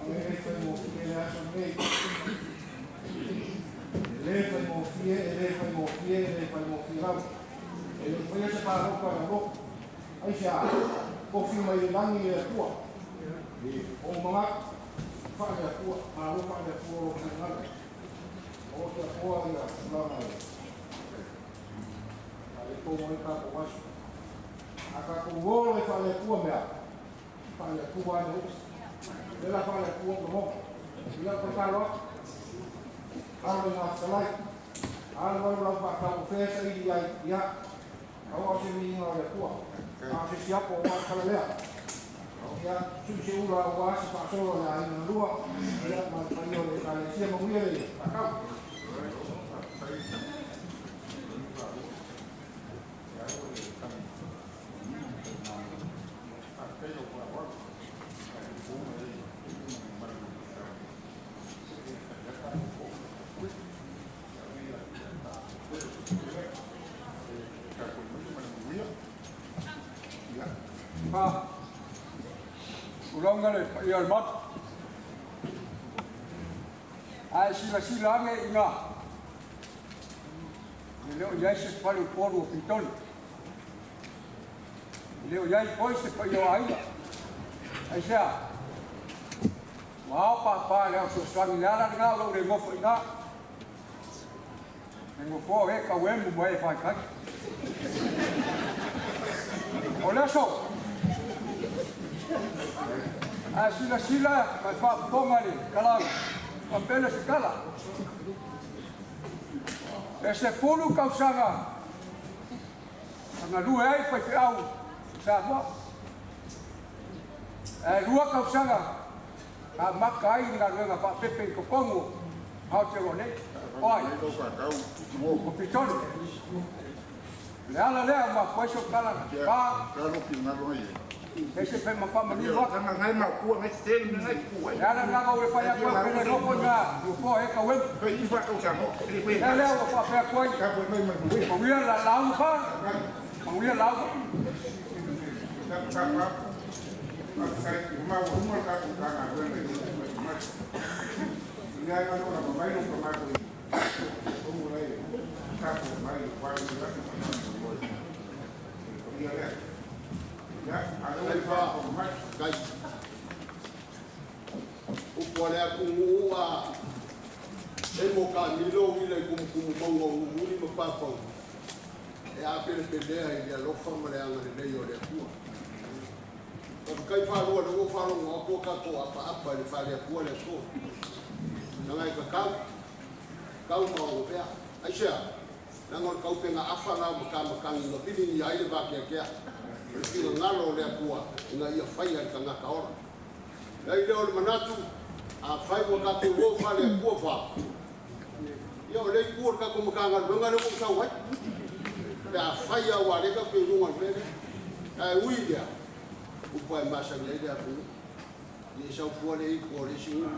E le faigofie, e le faigofie, e le faigofie lava. E le i faia se palota a le lotu. Aisea? Tofi mai le lagi e le Atua. Ua ou manatu, faale-Atua, malo faale-Atua lou finagalo. O te Atua ia tulaga e faaletonu ai le tatou aso. A tatou o loa e faale-Atua mea, faale-Atua lava le upu. O lea la faale-Atua ou lagona. I lau tatalo atu, alo i gafetalai, alu alu lau faatau o fea e saili ai, ia, aua o se viiga o le Atua, a o se siapo aua le tala lea. Ia, sui se ula aua se faasolo a le aiga na lua, ia, ma le paia o le Ekalesia, manuia le faatau. Tulaga le paia o le Maota. A e silasila ane i ina, e le o i ai se fale Upolu o Pitone. E le o i ai foi se paia o aiga. Aisea? Ua ao pāpā i le ao fesoasoani. O le ala lena o lou le nofo i ina. E nofoa o e tauemu ma e faifai. O le aso, a silasila ma e faafofoga i le talau, faapea se tala. E 10 tausaga na galue ai faifeau i Samoa. Ae 2 tausaga na amata ai le galuega faapepe i totonu o Aotearoa nei. O ai? O Pitone. O le ala lea ua mafua ai sau tala pa. E se fai ma faamanino atu. O le ala lena na ou le fai atu ai pe le nofo i ina nofoa e tauemu. O le mea lea ua faapea atu ai, manuia la lauga fa, manuia lauga. Kai. Upu a le atunuu a e mo ka milo uila i kumukumu mauga o Numuli ma Papau e apelepelea i le alofa ma le agalelei o le Atua. Faafetai faalua lea ua ou faalogo atu ua tatou apaapa i le faale-Atua le aso. Leaga e tatau, tatau ma onovea. Aisea? Leaga o le taupega afa la o matamatagi na piligia ai le vakeakea o le finagalo o le Atua ina ia faia e le tagata ola. Leai lea o le manatu, afai ua tatou o faale-Atua fa, ia o lea i tua o le tatou Matagaluega lea ua ou sau ai, pe afai lava aua o lea tatou te i luga o le mea lea. Ae ui i lea, upu lava e masani ai le atunuu, ia e sau fua le ipu o le isi nuu.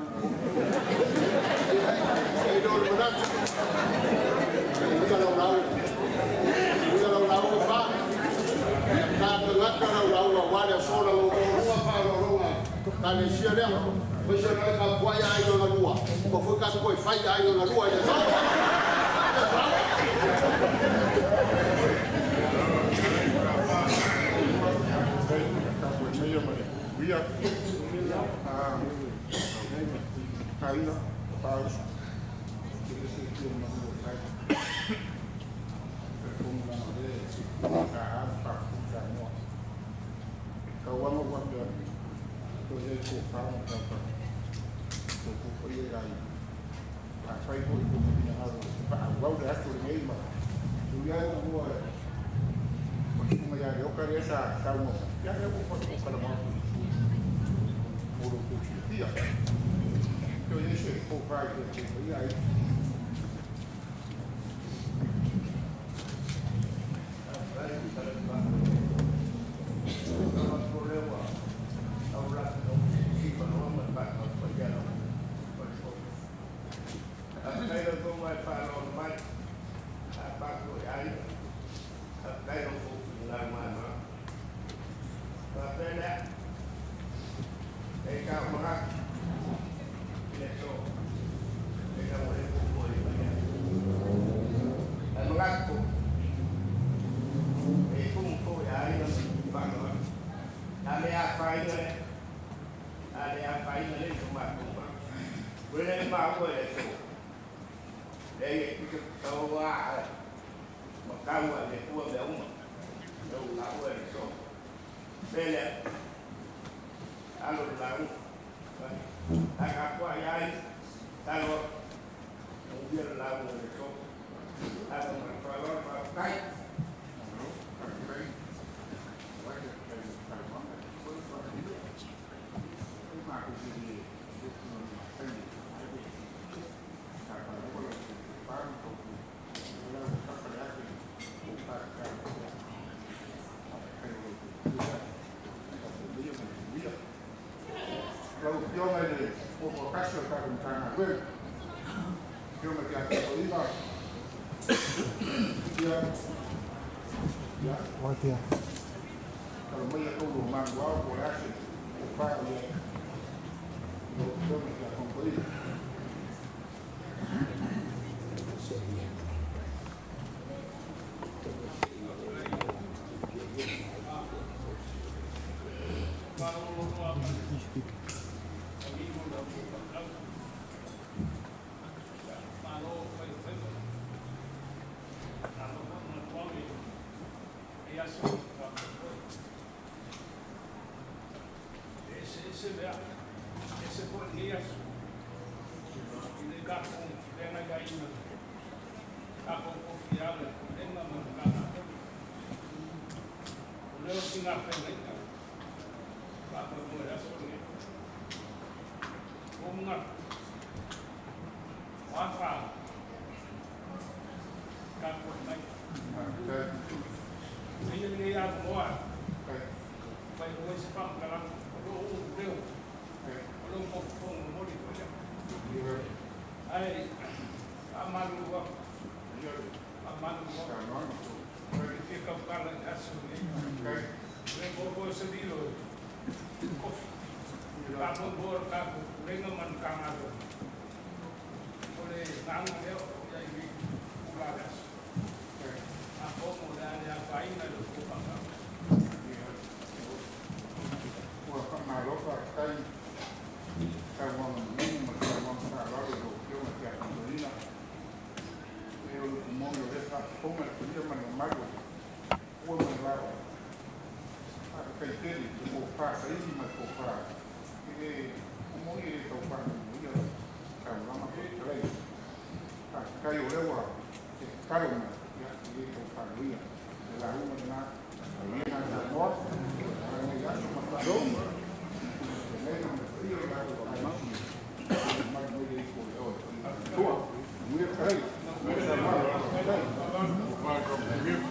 E le o le manatu, e uiga lau lauga, uiga lau lauga fa, ia tagata lau lauga aua le aso na loloa faaaloaloga Ekalesia lea, aemaise o le tapuai a aiga na lua, ua foi tatou toe fai aiga na lua i le aso. Toe ai tofa ma tautaga, outou paia e aiga. Afai foi ua finagalo e faaauau le aso lenei ma Mulia e mua e o tunga ia le oka lea sa saunoa mai. Ia lea ua matou talanoa atu i sui mo lo outou silafia. Pe o i ai se tofa i le taumaia ai. Lau Afioga i le Fofoga o le tatou Matagaluega, Afioga ia Toeolesulusulu, ia, ia, talo maia taulua manuao po o le a se tofa o i ai i lau Afioga i le Tiakono Toeaina. Ua faamalo faafetai i saunoaga manino ma le saunoaga faaaloalo i lau Afioga i le Tiakono Toeaina. E o le upu moni o lea e faafofoga le paia ma le mamalu o le Tupua ma le Laoa. Faafetai tele i le tofa saili ma le tofa e le moni e le tau faanoinoia lau saunoaga po o fetalaiga. Faafetai o lea ua e tatalo mai, ia e le tau faanoia le lauga lena. Manuia na Samoa, lenei aso ma le faaaloalo. Fetalaiga ma le paia o le tatou Ekalesia, ia mamalu mai le ifo ia oe. Matua, manuia fetalaiga. Manuia Samoa. Faafetai.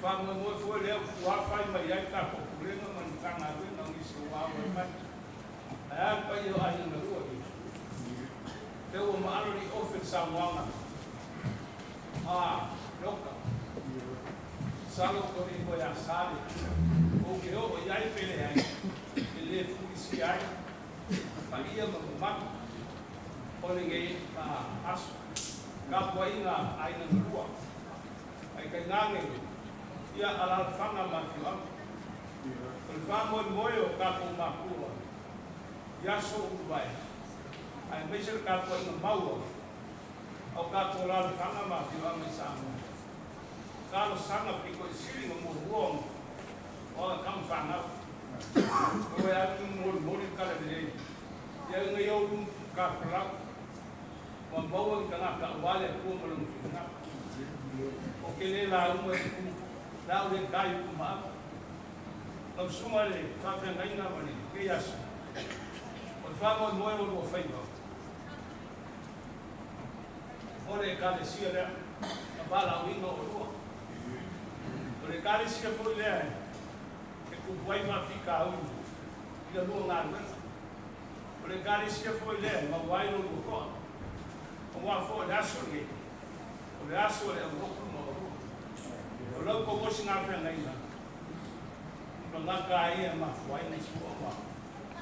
Faamoemoe foi lea ua fuafai mai ai tatou Pulega ma ni Matagaluega o nisi ua auai mai. Ae a le paia o aiga na lua i Te ua maalo li ofe le saunoaga a Loka. Masalo ua le toe asa le ou ke oo i ai pe leai, e le fulisia ai paia ma mamalu o lenei aso. Tapuaiga a aiga na lua. Ae tainane ia alaalafaga ma afioaga. O le faamoemoe o tatou matua i aso ua mavae, aemaise le tapuaiga maua a o tatou alaalafaga ma afioaga i Samoa, talosaga pito i sili ona muamua ona o ana tama fanau. Ua e atu molimoli le tala lelei ia ina ia ou tafolau ua maua ni tagata aua le Atua ma Lona finagalo. Ou te le lauga i upu la ua le ta i upu maava. Lau susuga i le faafeagaiga ma lenei aso, o le faamoemoe o lua faiva, o le Ekalesia lea na valaauina o oulua. O le Ekalesia foi lea e tupu ai faafitauli i la lua galuega. O le Ekalesia foi lea e maua ai lo lua toa, aua foi o le aso lenei, o le aso o le aulotu ma oulua. O la outou osigafeagaiga, o tagata a ia e mafua ai ona sua ma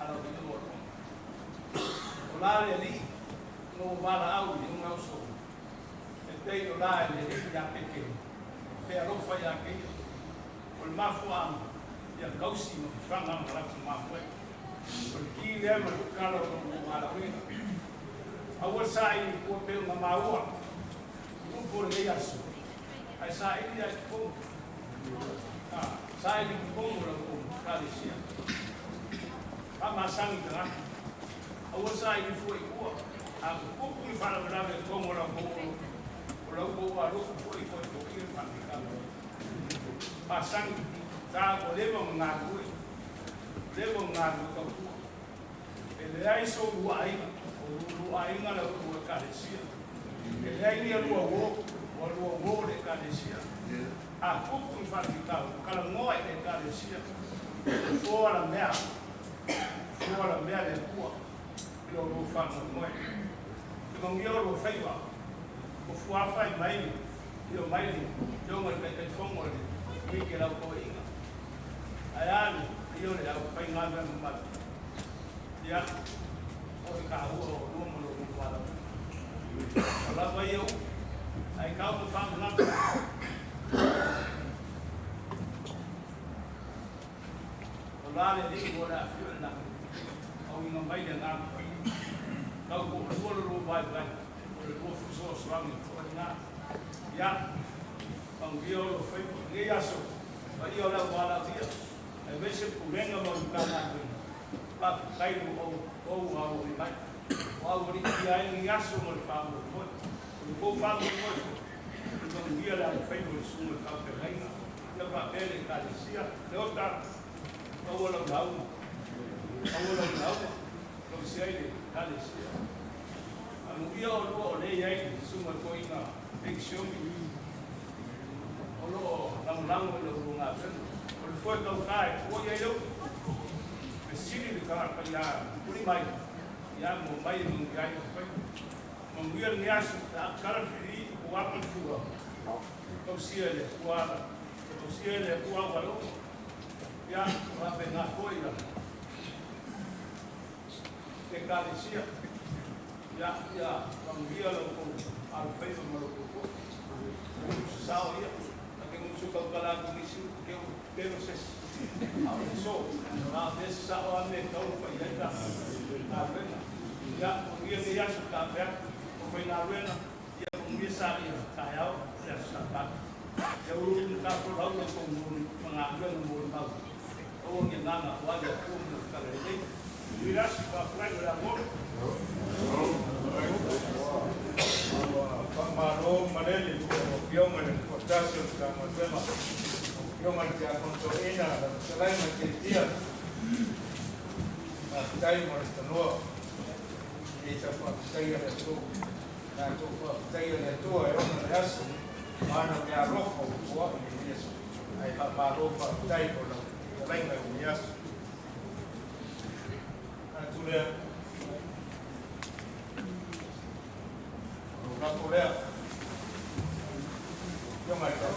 alauina oulua. O la le Alii ina ua valaau i ona uso, e pei o la e le Alii ia Petelo, pe alofa ia te ia. O le mafuaaga, ia tausi ma fafaga ma latou mamoe. O le ki lea ma le tatalo o lo o valaauina. Aua le saili i tua pei ona maua i upu o lenei aso, ae saili lava i totonu. Saili i totonu o la outou Ekalesia. Faamasani i tagata. Aua le saili fua i tua. A tutupu ni faalavelave i totonu o la outou alofu foi e toe foia le faafitauli. Masani, sa ua leva ona galulue, leva ona galulue tautua. E leai sou lua aiga, o lua lua aiga la outou Ekalesia. E leai ni lua uo, ua lua uo le Ekalesia. A tupu ni faafitauli, talanoa i le Ekalesia. Fofoa la mea, fofoa la mea le Atua i lo lua faamoemoe. Te manuia o lua faiva, o fuafai mai Afio mai le Afioga i le Taitaifono o le Komiti a le Au Toeaina, ae a le paia o le aufaigaluega mamalu. Ia, o le taua o oulua ma lo outou valaauina. Ua lava ia upu, ae tau ma faamanatu. O la le Alii ua le afio i le lagi, auina mai le Agaga Paia. Tau toalua lo lua vaivai, o le lua fesoasoani foi lena. Ia, manuia o lou faiva. I lenei aso, paia o le au valaaulia, aemaise pulega ma le Matagaluega, faafetai lo outou auauna mai. Ua aualiitia ai lenei aso ma le faamoemoe. O le tou faamoemoe foi, le manuia le alofaiva o le susuga i le faafeagaiga, ia faapea le Ekalesia. Leota, aua lau lauga, aua lau lauga, tausi ai le Ekalesia. Amuia olua o lea e i ai le susuga i toeaina penisione o lo o lagolago i la ulua galuega. O le foe tauta e tua i ai le upu, fesili le tagata ia tuli mai, ia mo mai e manuia ai lou faiva. Manuia lenei aso pe a tatala le filii o apa le fua, tausia e le Atua ala, tausia e le Atua auala uma. Ia, faapena foi ia Ekalesia. Ia, ia manuia la outou alofaiva ma lo outou toa. O upu sasao ia, ta te gusu tautala atu nisi upu te o pelo sesi. A o le aso, na o mea sasao a mea e tatau ona fai ai ta galuega. Ia, manuia lenei aso ta ave atu o faigaluega, ia manuia saia taeao o le aso Sapatu. Ia ulu ma tatou lau la outou ma galuega molimau. Aua ni agaga aua le Atua ma Lana tala lelei. Tuilasi, faafetai mo le avanoa. Faamalo malele i lau Afioga i le Nofoatasi o le Matagaluega, lau Afioga i le Tiakono Toeaina, lau Fetalaiga Tiatia. Faafetai mo le tanoa. E le tau faafetaia le Atua, tatou faafetaia le Atua e ona le aso ma ana meaalofa ua foai i lenei aso. Ae faamalo faafetai mo lau fetalaiga i lenei aso. Manatu lea, o lou lafo lea, lau Afioga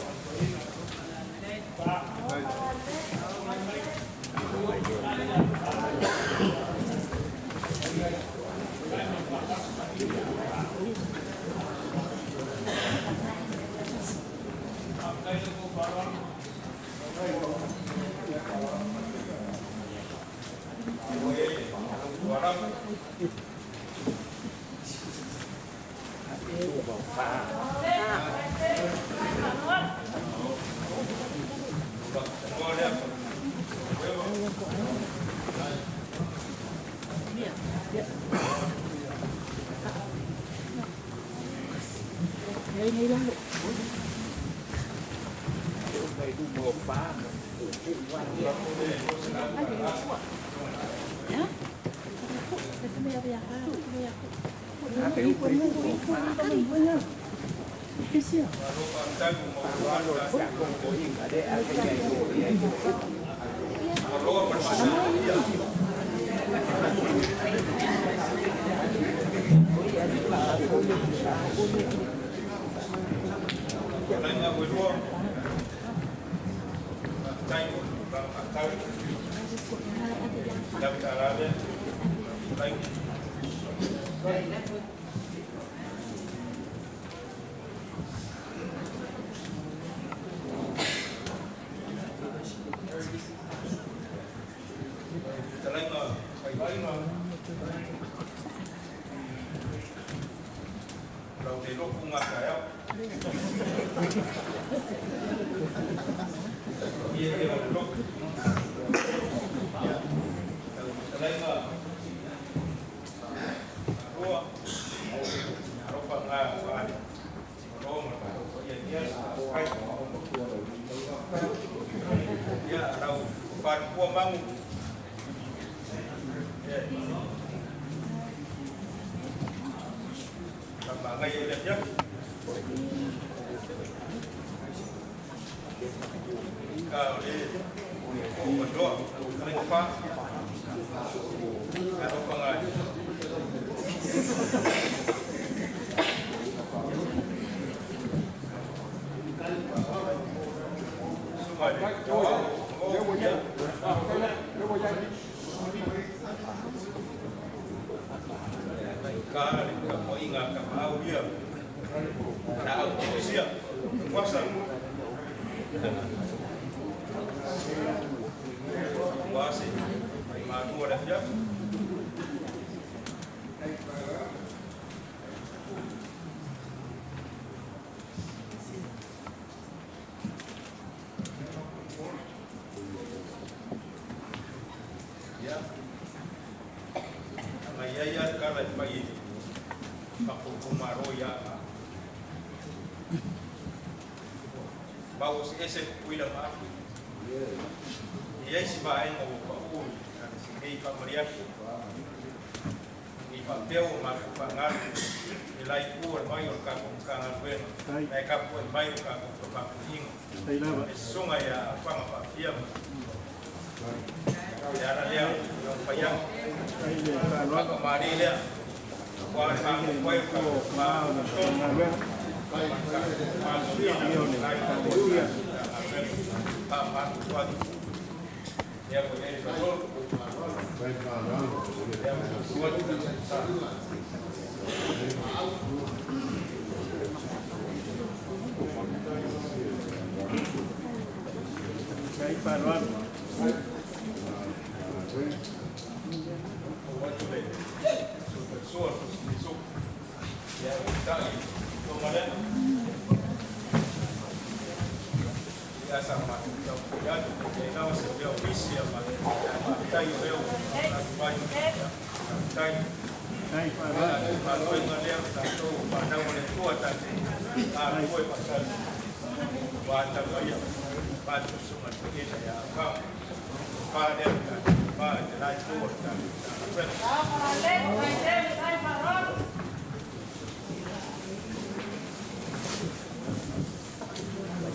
i le Tiakono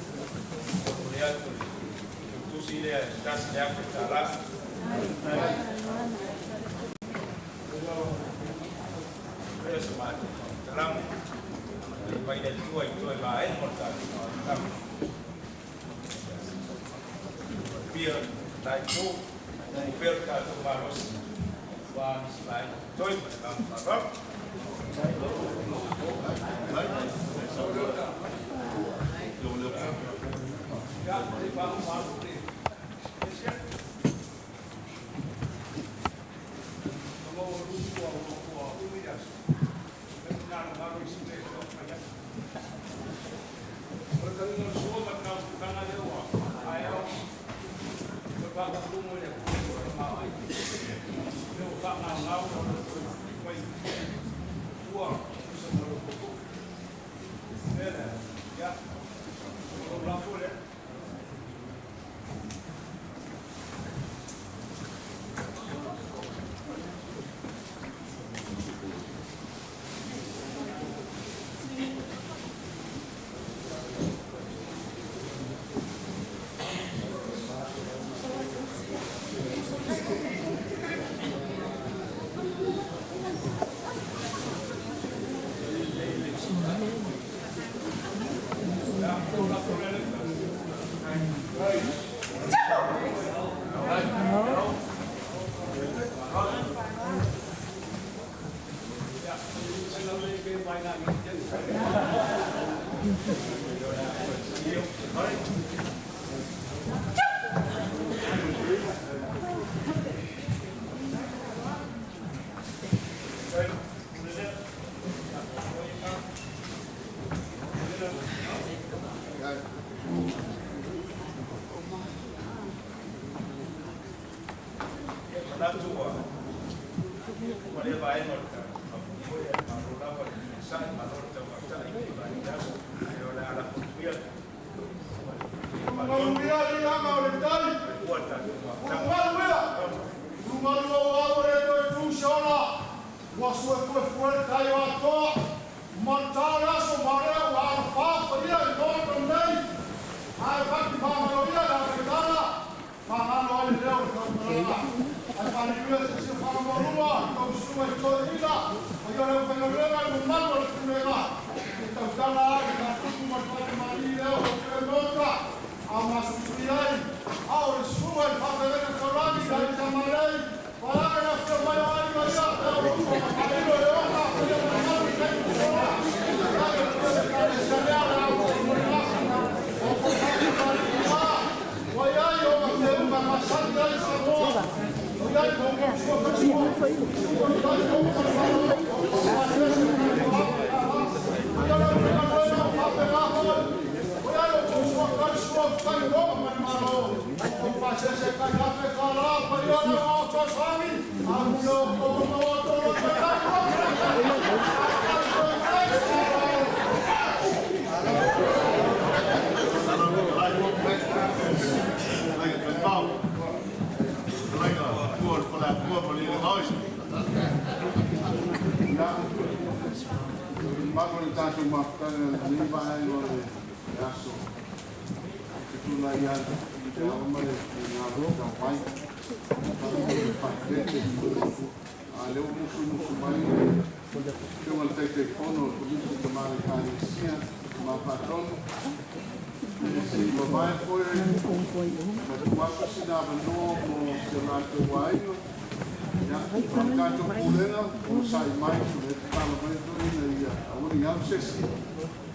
Toeaina. $1,000. Lea sa matou faamatalaga, agalelei mai le Atua i toe vaega o le tatou mafutaga. Pia lena itu, maua pea lo tatou malosi aua nisi vaega o totoe ma le agaga faaaloalo. Manatu ua lea vaega o le tatou faamoemoe ae malo lava le onosai, malo le tauatai i lenei vaitau, ae o le a lafo atu ia Ulugalu ia liaga o le tai. Ua tatou mafutaga. Ulugalu ia. Ulugalu au au e le toe tu se ola. Ua suefuefue le tai o Atoa. Maluta le aso ma lea ua alafā paia i Maota nei. Ae vaki magalo ia le afetala. Magalo ai le leo i taumalala. Ae faaliluia se siofana mualua i tou susuga i toeaina. O ia le aufaigaluega i mamalu o le pulega. E tautala ai le faatupu ma le faatamalii lea o le Maota. A masusui ai, a o le susuga i le faafeagaiga taulagi i Samalei. Vaeane le afio mai o aiga ia, e o uso ma faailo le oga, paia ma mamalu i taimi ua sola. Ai o le paia o le Ekalesia lea o le a oo mo le masina, o fofo ma ua i ai ona teuga masani ai Samoa. O i ai mo sua kai sua, sua kai o ma falo, o pasese kai o ape ala. O i ai o faigaluega o faapena foi. O i ai o sua kai sua kai roma ma le Malo. O pasese kai ape kala, paia na o toasani. Amu le o o o o o kai kai Ia, mamalu le tatou mafutaga i lenei vaega o le aso. Ou te tulai atu i le ava ma le finagalo taumai le faatete. A lea ua musumusu mai le Afioga i le Taitaifono o le Komiti Tama o le Ekalesia ma Faatonu. Se i mavae foi ma tuu atu sina avanoa mo si o latou aiga. Ia, o le tatou pulega, onosai mai, o lea e tatalo mai toeaiina ia aua ne i alu se isi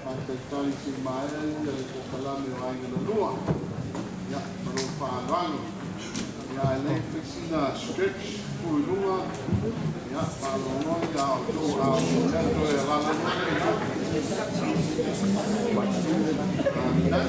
faatalitali se i maea ia le polokalame o aiga na lua. Ia, ma lou faaaloalo. Ia, ae le fai sina stretch tu i luga, ia, faalogologo ia outou a o lea toe alaala mai le ina. Faafetai.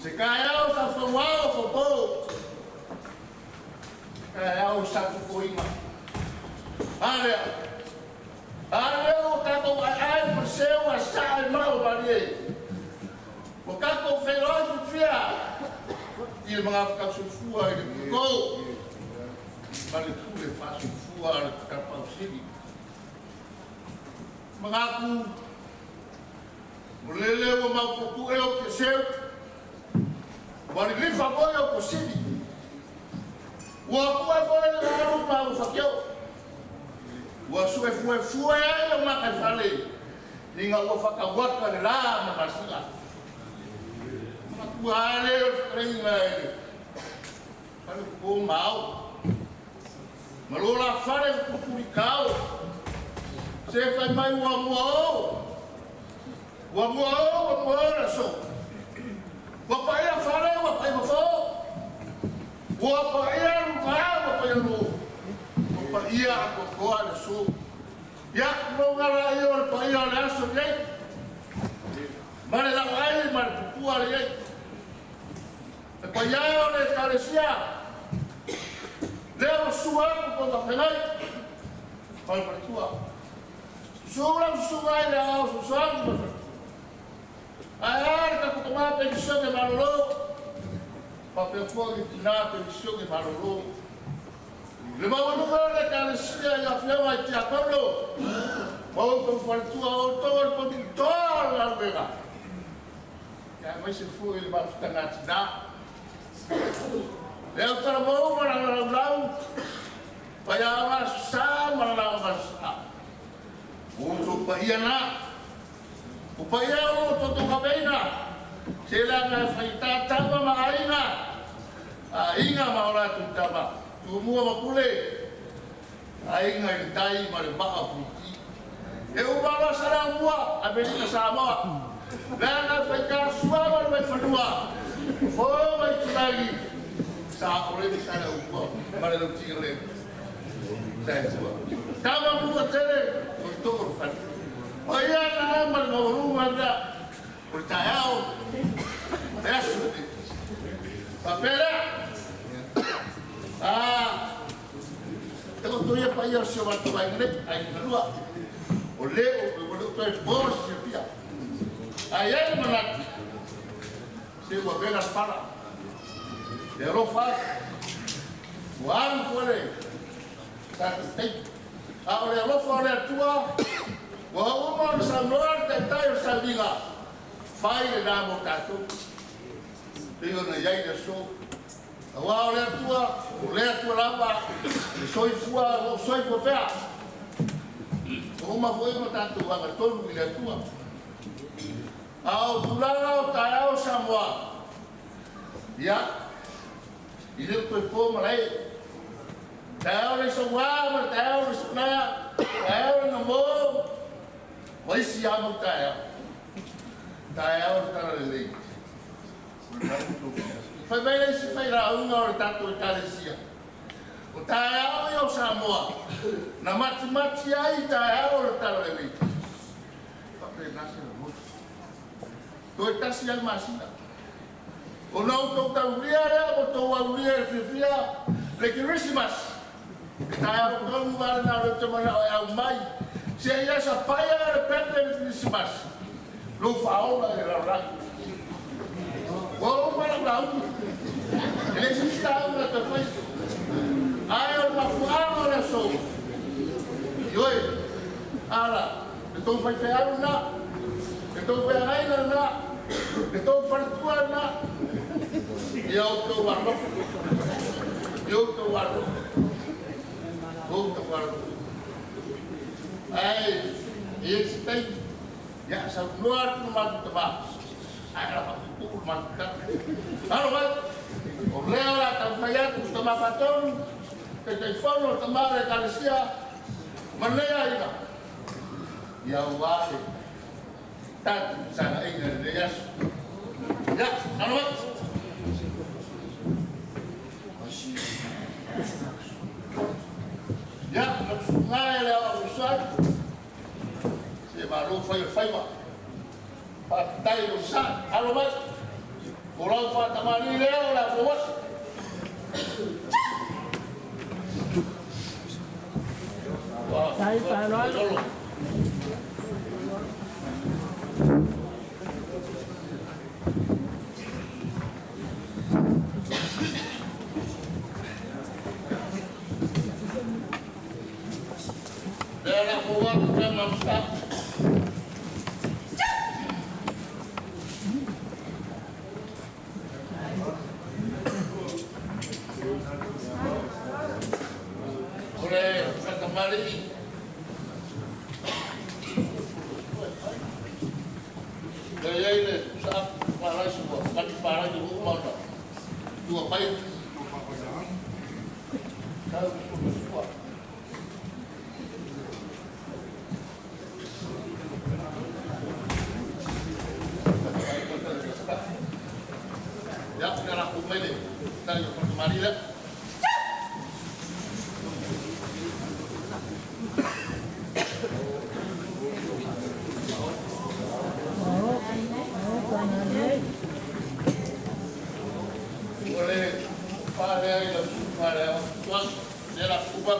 Se taeao sa fauao fofo. Taeao sa tupuiga. Ale. Ale o tatou aeae paseu a saa e mau malie. O tatou feloai fufia. I le magafetausoifua i le putou. Ma le pule faasoifua a le Tapausili. Manatu o lele ua maopuepu'e o Piaseu, ua lilifa foi o Kosini, ua pu'e foi le galu ma ua fakeo, ua su'efuefue ai o gataifale ina ua fatauata le lā ma masina. Manatua a lea o le fetalaiga i le fale po ma ao, ma lo la fale tupulikao, se fai mai ua mua o, ua mua o, ua mua o le aso. Ua paia fale, ua paia fofo. Ua paia luga, ua paia lō. Ua paia atoatoa le aso. Ia, tulou ala ia o le paia o le aso lenei. Ma le lauai ma le tupua lenei. Le paia o le Ekalesia, lea ua sua atu tou faafeagai, ma le faletua. Susu lau susuga i le aoao fesoasoani ma le faletua. Ae a le tatou tama penisione malolo, faapea foi le tina penisione malolo. Le maualuga o le Ekalesia i afioga i tiakono ma outou faletua, o outou o le potutoa o le galuega. Aemaise foi le mafutaga a tinā. Le autalavou ma lana laulau, Paiaoga Aso Sa ma lana aoga Aso Sa. O outou paia na. O paia o lo o outou kaveina, se leaga e faigata tama ma aiga, aiga ma o latou tama, Tumua ma Pule, aiga i le tai ma le maa o Fuiti. E uma loa Saleaaumua, Amerika Samoa, leaga e faigata suaga le vaifanua, fofo ma itulagi, sa ole le Saleaaumua ma le Lautigalemu. Sa e tua. Tama mua tele, o le too o le fale. O ia na ma le maualuga lea, o le taeao, le aso lenei. Faapea lea, takoto ia paia o si o matou aiga nei, aiga na lua, o le o le o toe po se silafia. Ae i ai le manatu, se ua vela le fala, le alofa atu, ua alu foi le tatou taimi. A o le alofa o le Atua, ua uma ona saunoa le Taitai o le sauniga, fai lena mo tatou, pei ona i ai le aso. Aua o le Atua, o le Atua lava, e soifua o lo o soifua pea. Ua uma foi ona tatou agatonu i le Atua. A o tulaga o taeao Samoa, ia, i le o toe po malae. Taeao le sauā ma le taeao le saunaa, taeao le namo, ma isi lava mau taeao. Taeao le talalelei. Fai mai le isi failauga o le tatou Ekalesia, o taeao ia o Samoa, na matimati ai taeao o le talalelei. Faapena se lagona. Toe tasi lava le masina. Ona outou taulia lea ma outou aulia i le fiafia le Kerisimasi. E taeao tonu lava lena o lea ou te manao e aumai seia sapaia le pepe i le Kerisimasi, lou faaola i le lalolagi. Ua uma lau lauga. E leai se isi lauga e toe faia. Ae o le mafuaaga o le aso, ioe, ala, le tou faifeau lena, le tou feagaiga lena, le tou faletua lena, ia outou alofa, ia outou alofa, outou alofa. Ae e i ai se taimi, ia saunoa atu le matou tama, ae ala faapuupuu le matou tala. Alo mai, o lea o le a taumafai atu le tama faatonu, Taitaifono o le tama o le Ekalesia ma lenei aiga, ia aua le tatou fesagaina i lenei aso. Ia, alo mai. Ia, lau susuga e le aoao fesoasoani, se malo fai o le faiva. Faafetai i lou sa. Alo mai. O lau fa'atamalii lea o le afou aso. Lea la fou atu pe ma O le fa'atamalii le iai le saapu fa'alaisi ua kati palagi ua uma ona tua mai tau sua. Ia le la mai le tali o fa'atamalii lea. O le fa'alea i lau fa'alea tuaso le la kupa.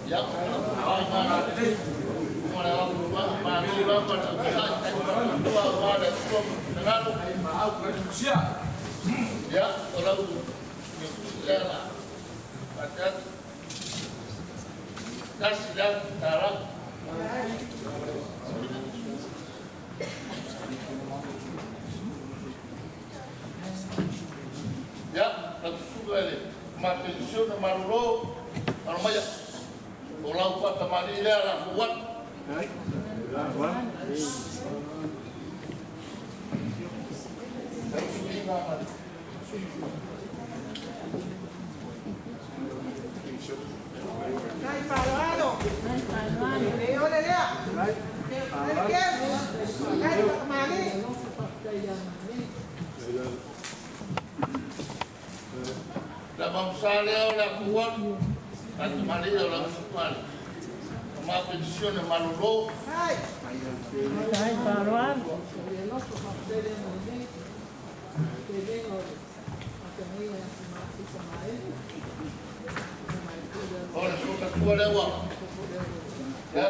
Ia ai ma mo le au ma ma lu la ma sa tua ma le tua ngalo. Ia o lau lea la patat tasi la tara. Ia la susuga le ma pensione malolo alo mai o lau fa'atamalii lea la fuat. Dai fa'aloalo. Le ole lea. Le ke. Dai fa'amalii. La mamusa lea o le afuat fa'atamalii o lau susuga ma pensione malolo. Dai. O le sotatua lea ua ia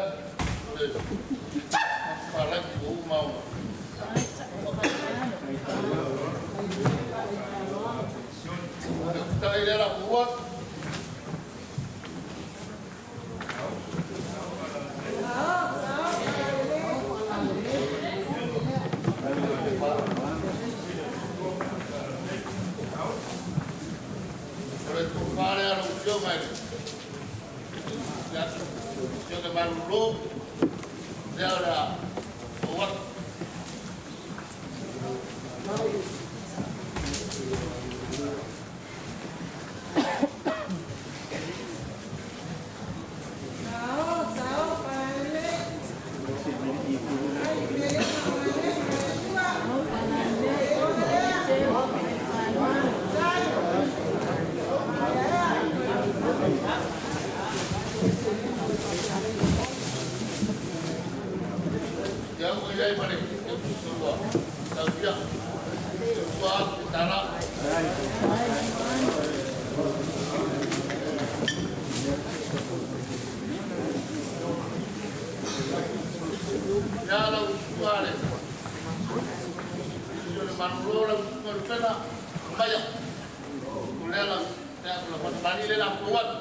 le fa'alagi ua uma ona ta'i lea la fuat. O le tofā lea lau afioga i le afioga malolo lea o le a ou atu. Sao, sao, fa'alele. Ai, mele male tua. Le ole lea. Dai. Ia ua iai ma le ua tauia ua atu tala. Ia lau usuga le o le malolo lau usuga le pena maia o lea la lea la fatamali le la fou atu.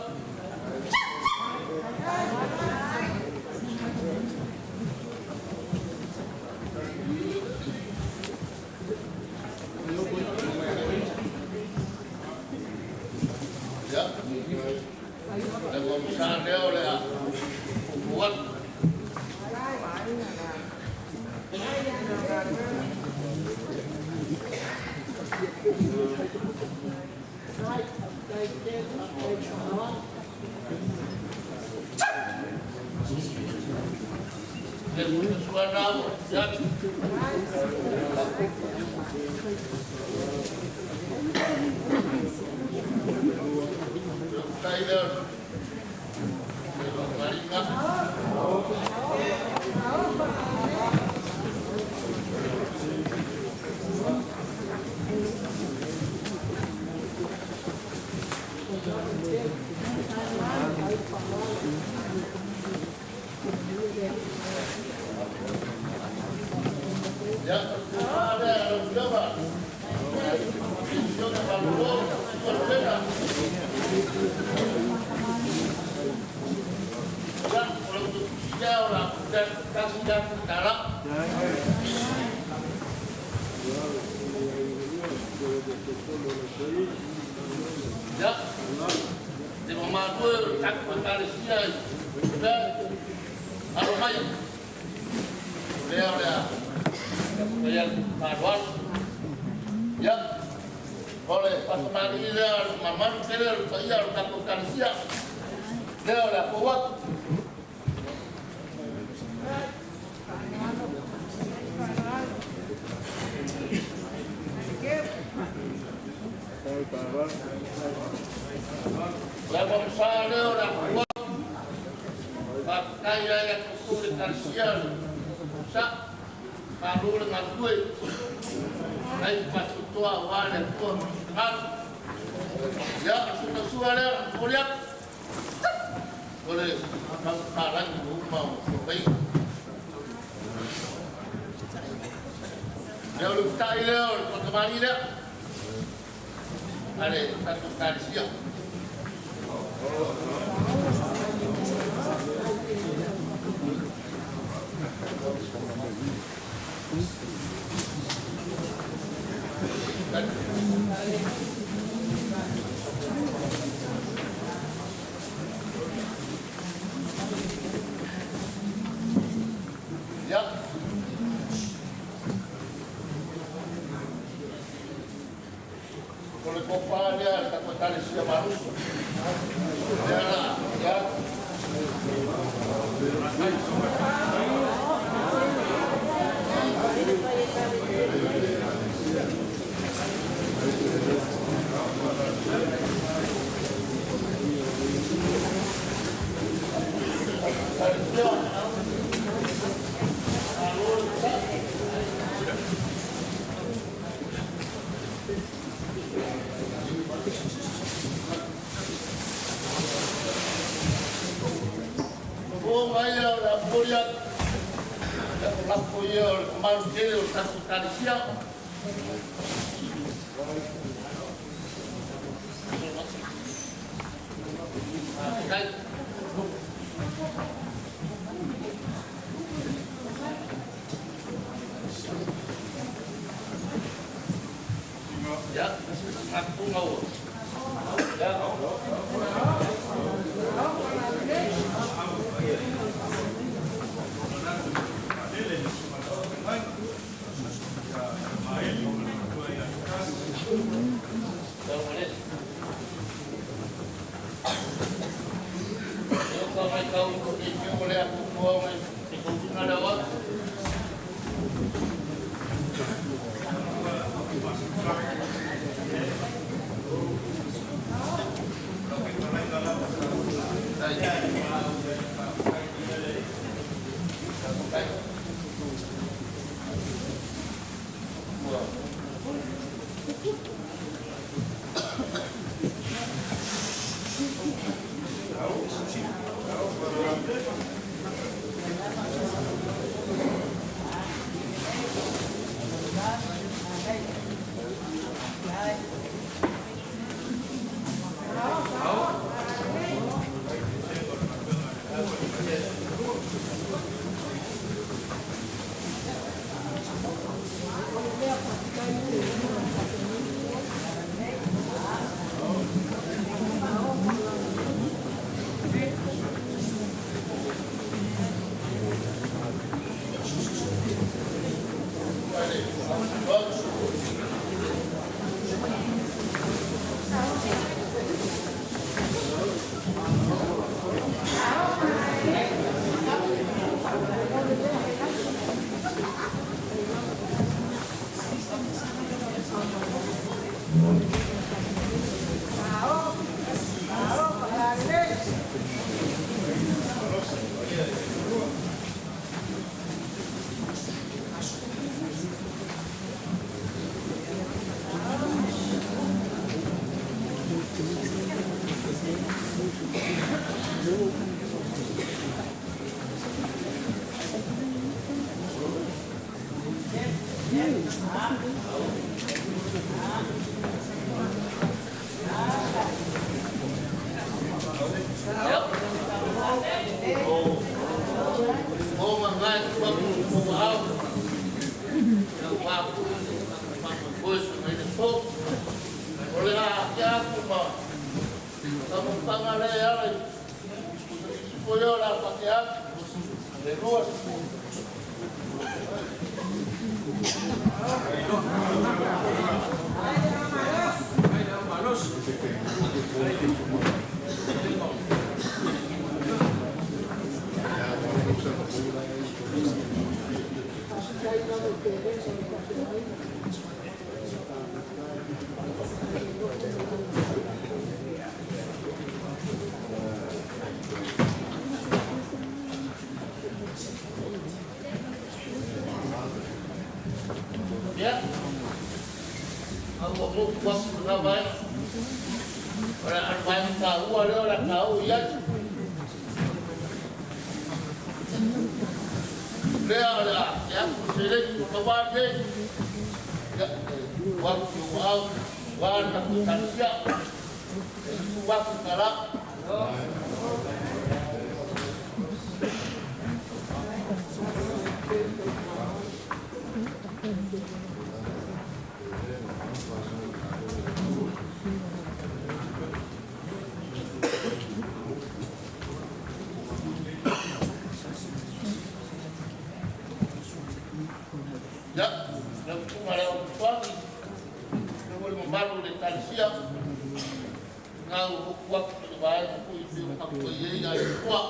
Ia le mamusa lea o le a fou atu. Le suana ia. Ya, te mamatua taku ekalesia i alo mai. Lea lea, lea whāruaru. Ya, ole patamari lea, mamaru tele, paia o taku ekalesia. Lea lea fowatu. Le wamsa leo la kua. Whakatai ai a koutou le ekalesia sa malo le galue ai faatoatoa aua le Atua ma le finagalo. Ia, o le sutasua lea o le momoli atu o le maupalagi ua uma ona faia. Ia, o le usitai lea o le faatamalii lea a le tatou ekalesia. Ia. O le tofa lea a le tatou ekalesia malosi. Lea la, ia. O mai ia o le apoli atu. Ia o lafo ia o le mamalu tele o le tatou ekalesia. Faafetai. Ia, ngatuga ua. Ia. Ia, ua le. Ia, ka mai kau i te o lea kutua mai te kautunga lea wa. O ngai tua ku o au. Ia wā ku ma se mai le po. O le a kia aku ma. Ka mo panga le ala. Ko yo la pa ke aku. Le lua. Ia. Au o mo kwa ku na vai. Ora ar vai ka ua le ora ka u ia. Le ala ya ku se le ku ka wa le. Ya wa ku au wa na ku ta sia. Ku wa ku ka la. Ya, na ku ma le o tuangi. Le o le mamalu le talisia. Ngā u ku aku te vai ku i te ka ku i ia i kua.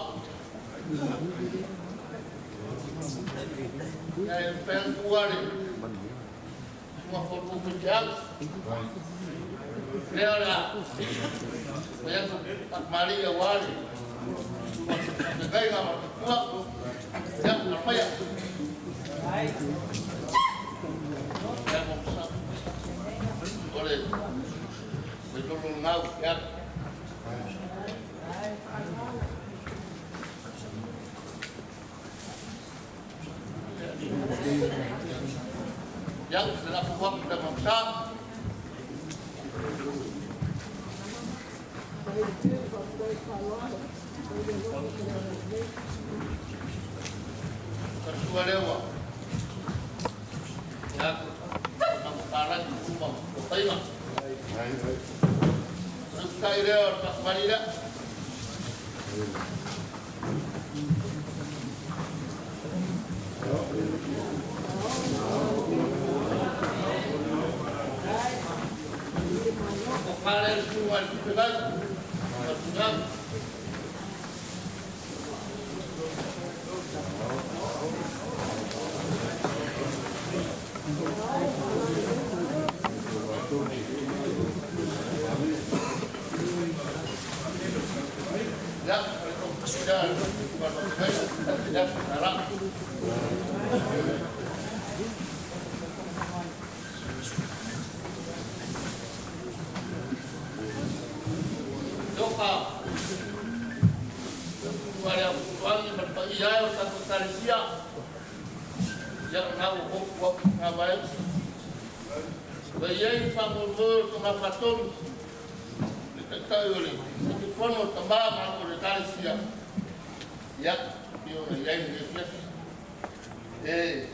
Ia e pen kuare. Ua fotu ku te aku. Le ala. Ko ia ku Maria wale. Te kai ngā ma te kua. Ia ku whaia. Ia mo sa. Ore. Me tolo ngau ia. Ia se la ku ku te mo sa. Ka sua lewa. Ia ku ma para ku ma ko painga. Kai leo ka marira. O pare su al pegai. Ya, ya, ya, ya, Doka. Wala wala mapaiya o sa talisia. Ya na o ko ko na vai. Vai fa mo mo ko ma fatom. Le tatai ole. Te fono tamba ma ko le talisia. Ya, yo ya ni fief. Eh.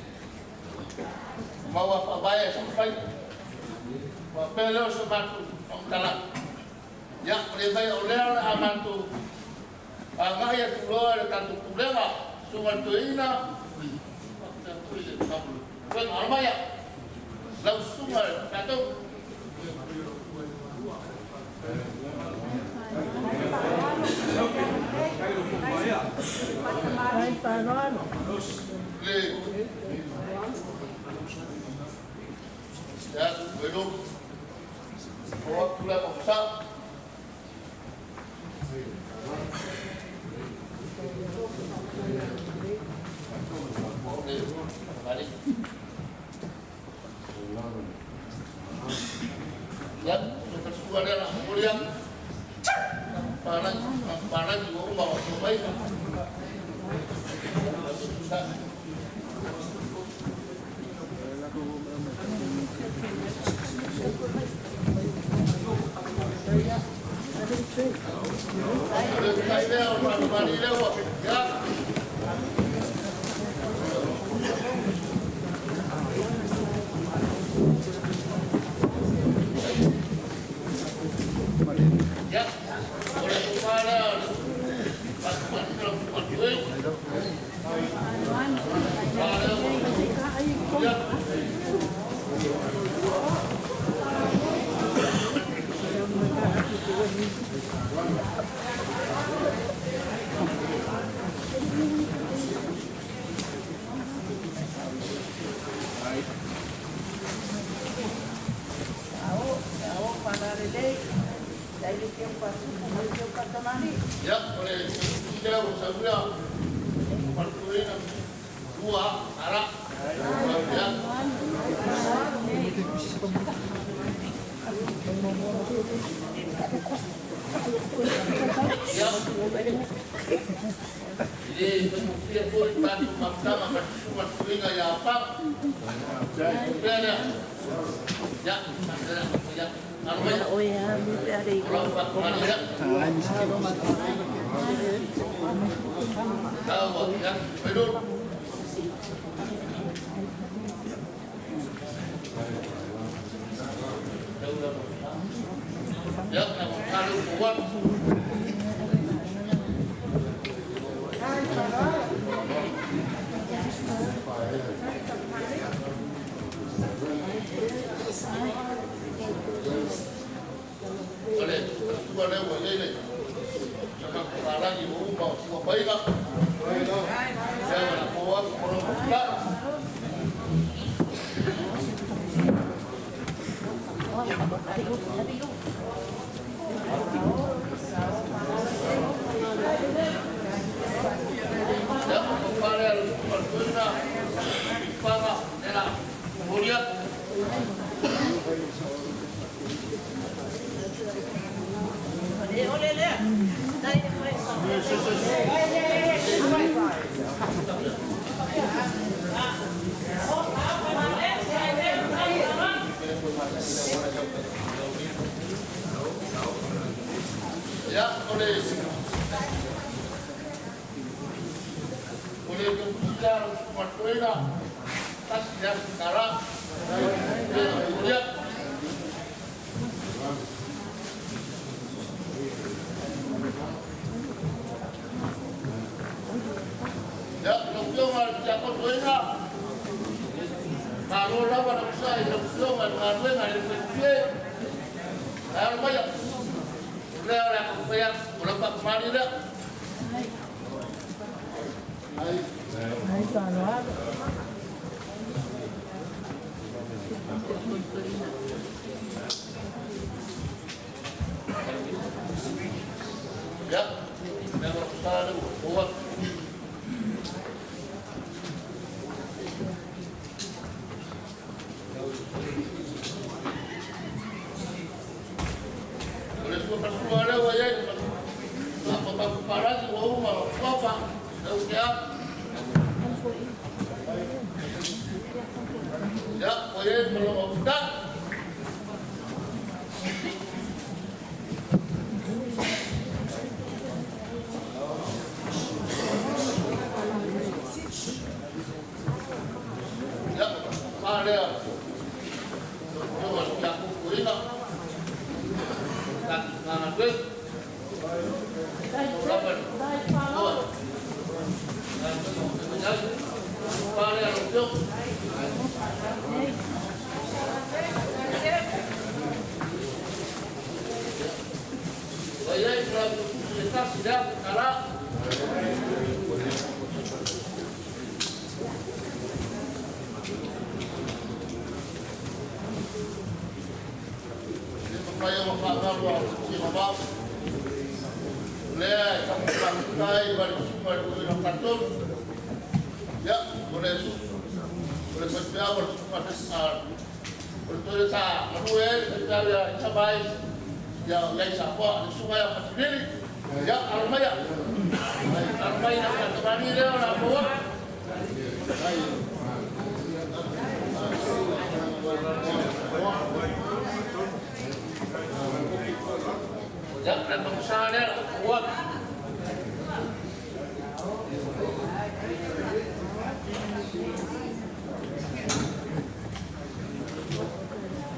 Ma wa fa vai sa fai. Wa pele o sa matu tala. Ya, le vai o le a matu. A ngai tu loa le tatu pulega, sunga tuina. Wen armaya. Lau sunga tatu. Le. Ya, bueno. O pula mo sa. Vale. Ya, suara la mulia. Para para juga bawa baik.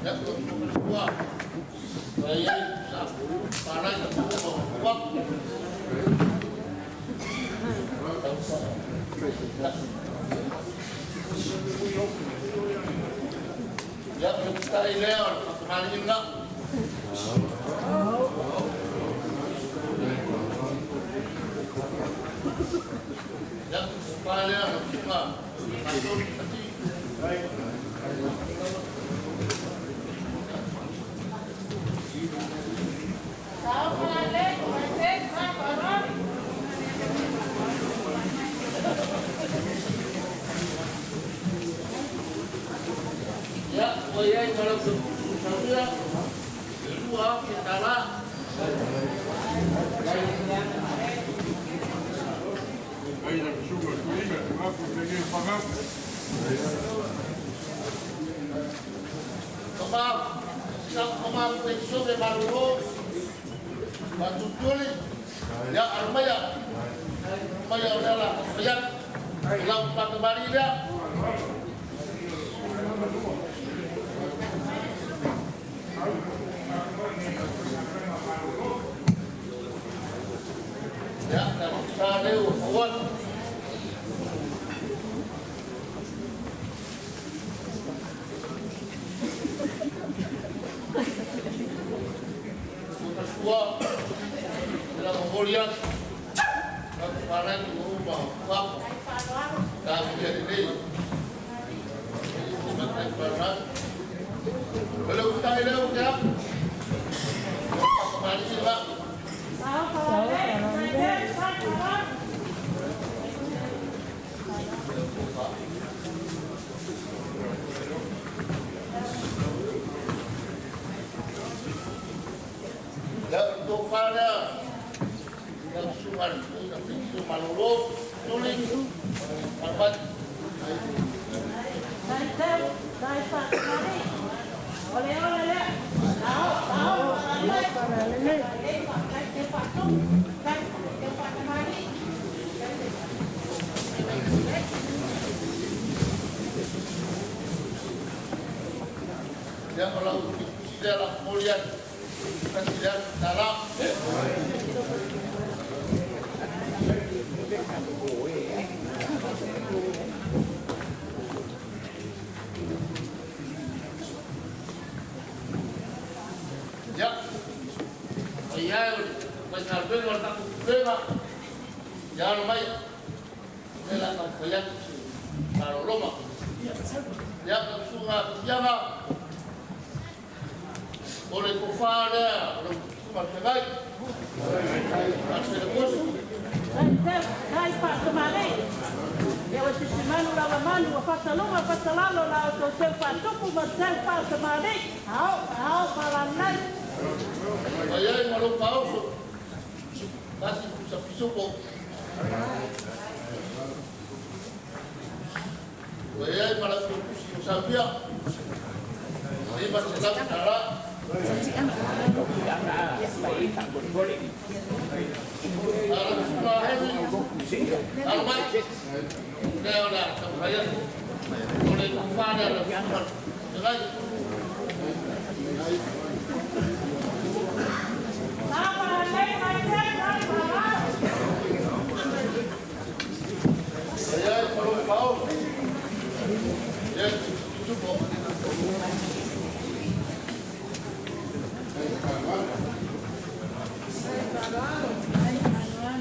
Ya tua. Ai sa para na tua. Ya kita ile kemari na. Ya para na tua. Ya, voy a ir para Saudara, dua kita lah. Ai le suga tuiga, ma ku te ge whanga. Kama, kama te sobe maruro, batutuli, ya armaya, armaya adalah ya, lau pakemari dia. Ya, kalau kawan. Tua, dalam Mongolia, kemarin rumah wap, kami jadi ini, kalau kita ini ya, kemarin sih pak. Ya, untuk pada yang suman, sumalolo, tuling, empat. Ya, kalau tidak mulia Presiden dalam Ya, ya, ya mai, la ya, Loma. Ya, sunga tiama, oleh kofara, oleh kumartegai, Dai whaatamare. E o te manu rawa manu, o whatalonga, whatalalo, la o tō tau whaatupu, ma tau whaatamare. Hao, hao, paranai. Ai ai malo paoso. Kasi sa piso ko. Ai ai malo kusi sabia. Ai ba sa tara.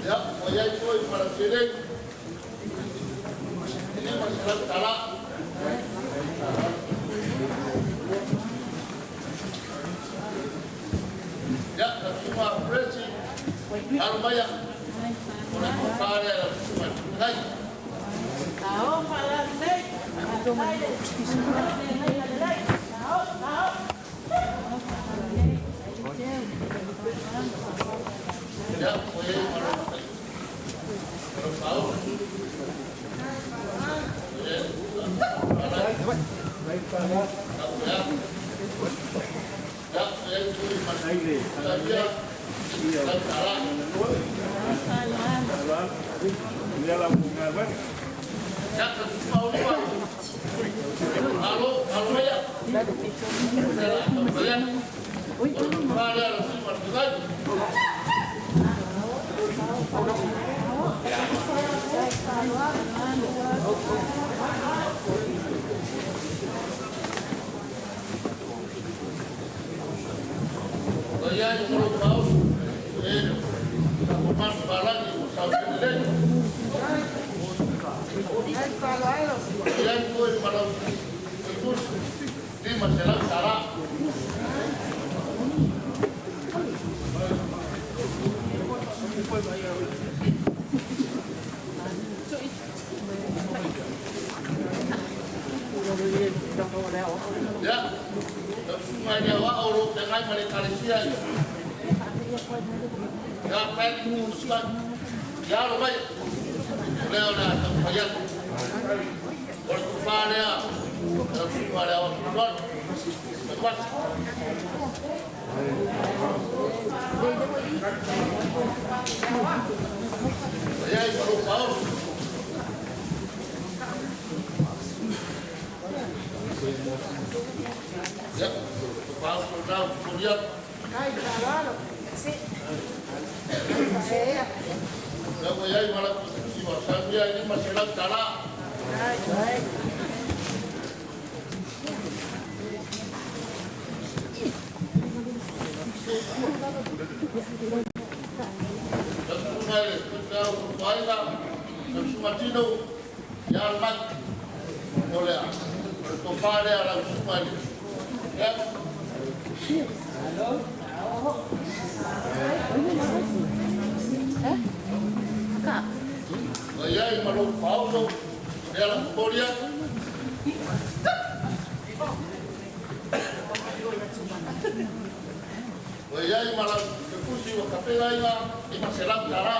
Ya, voy a ir para Chile. Ini masalah talak. Ya, semua presi. Armaya. Oleh kepala semua. Hai. Tao paranai. Tao, tao. Ya, voy a ir para Ia i mo pau. E ta ko man balani o sa le. Ia i ko i malau. Tus 500 tala. Ia, mai le wa o lo te ngai ma le kalesia ia. Ia pe tu sta. Ia lo mai. Le o la ta pa ia. O le tu fa le a. La tu fa le a o tu fa. Ma Ia i pa lo pa o. Ia, pa o na o ia. Ia ko ia i mala si wa sa ia i ma se la tala. Ia i mala te kusi o kapela inga i masela tala.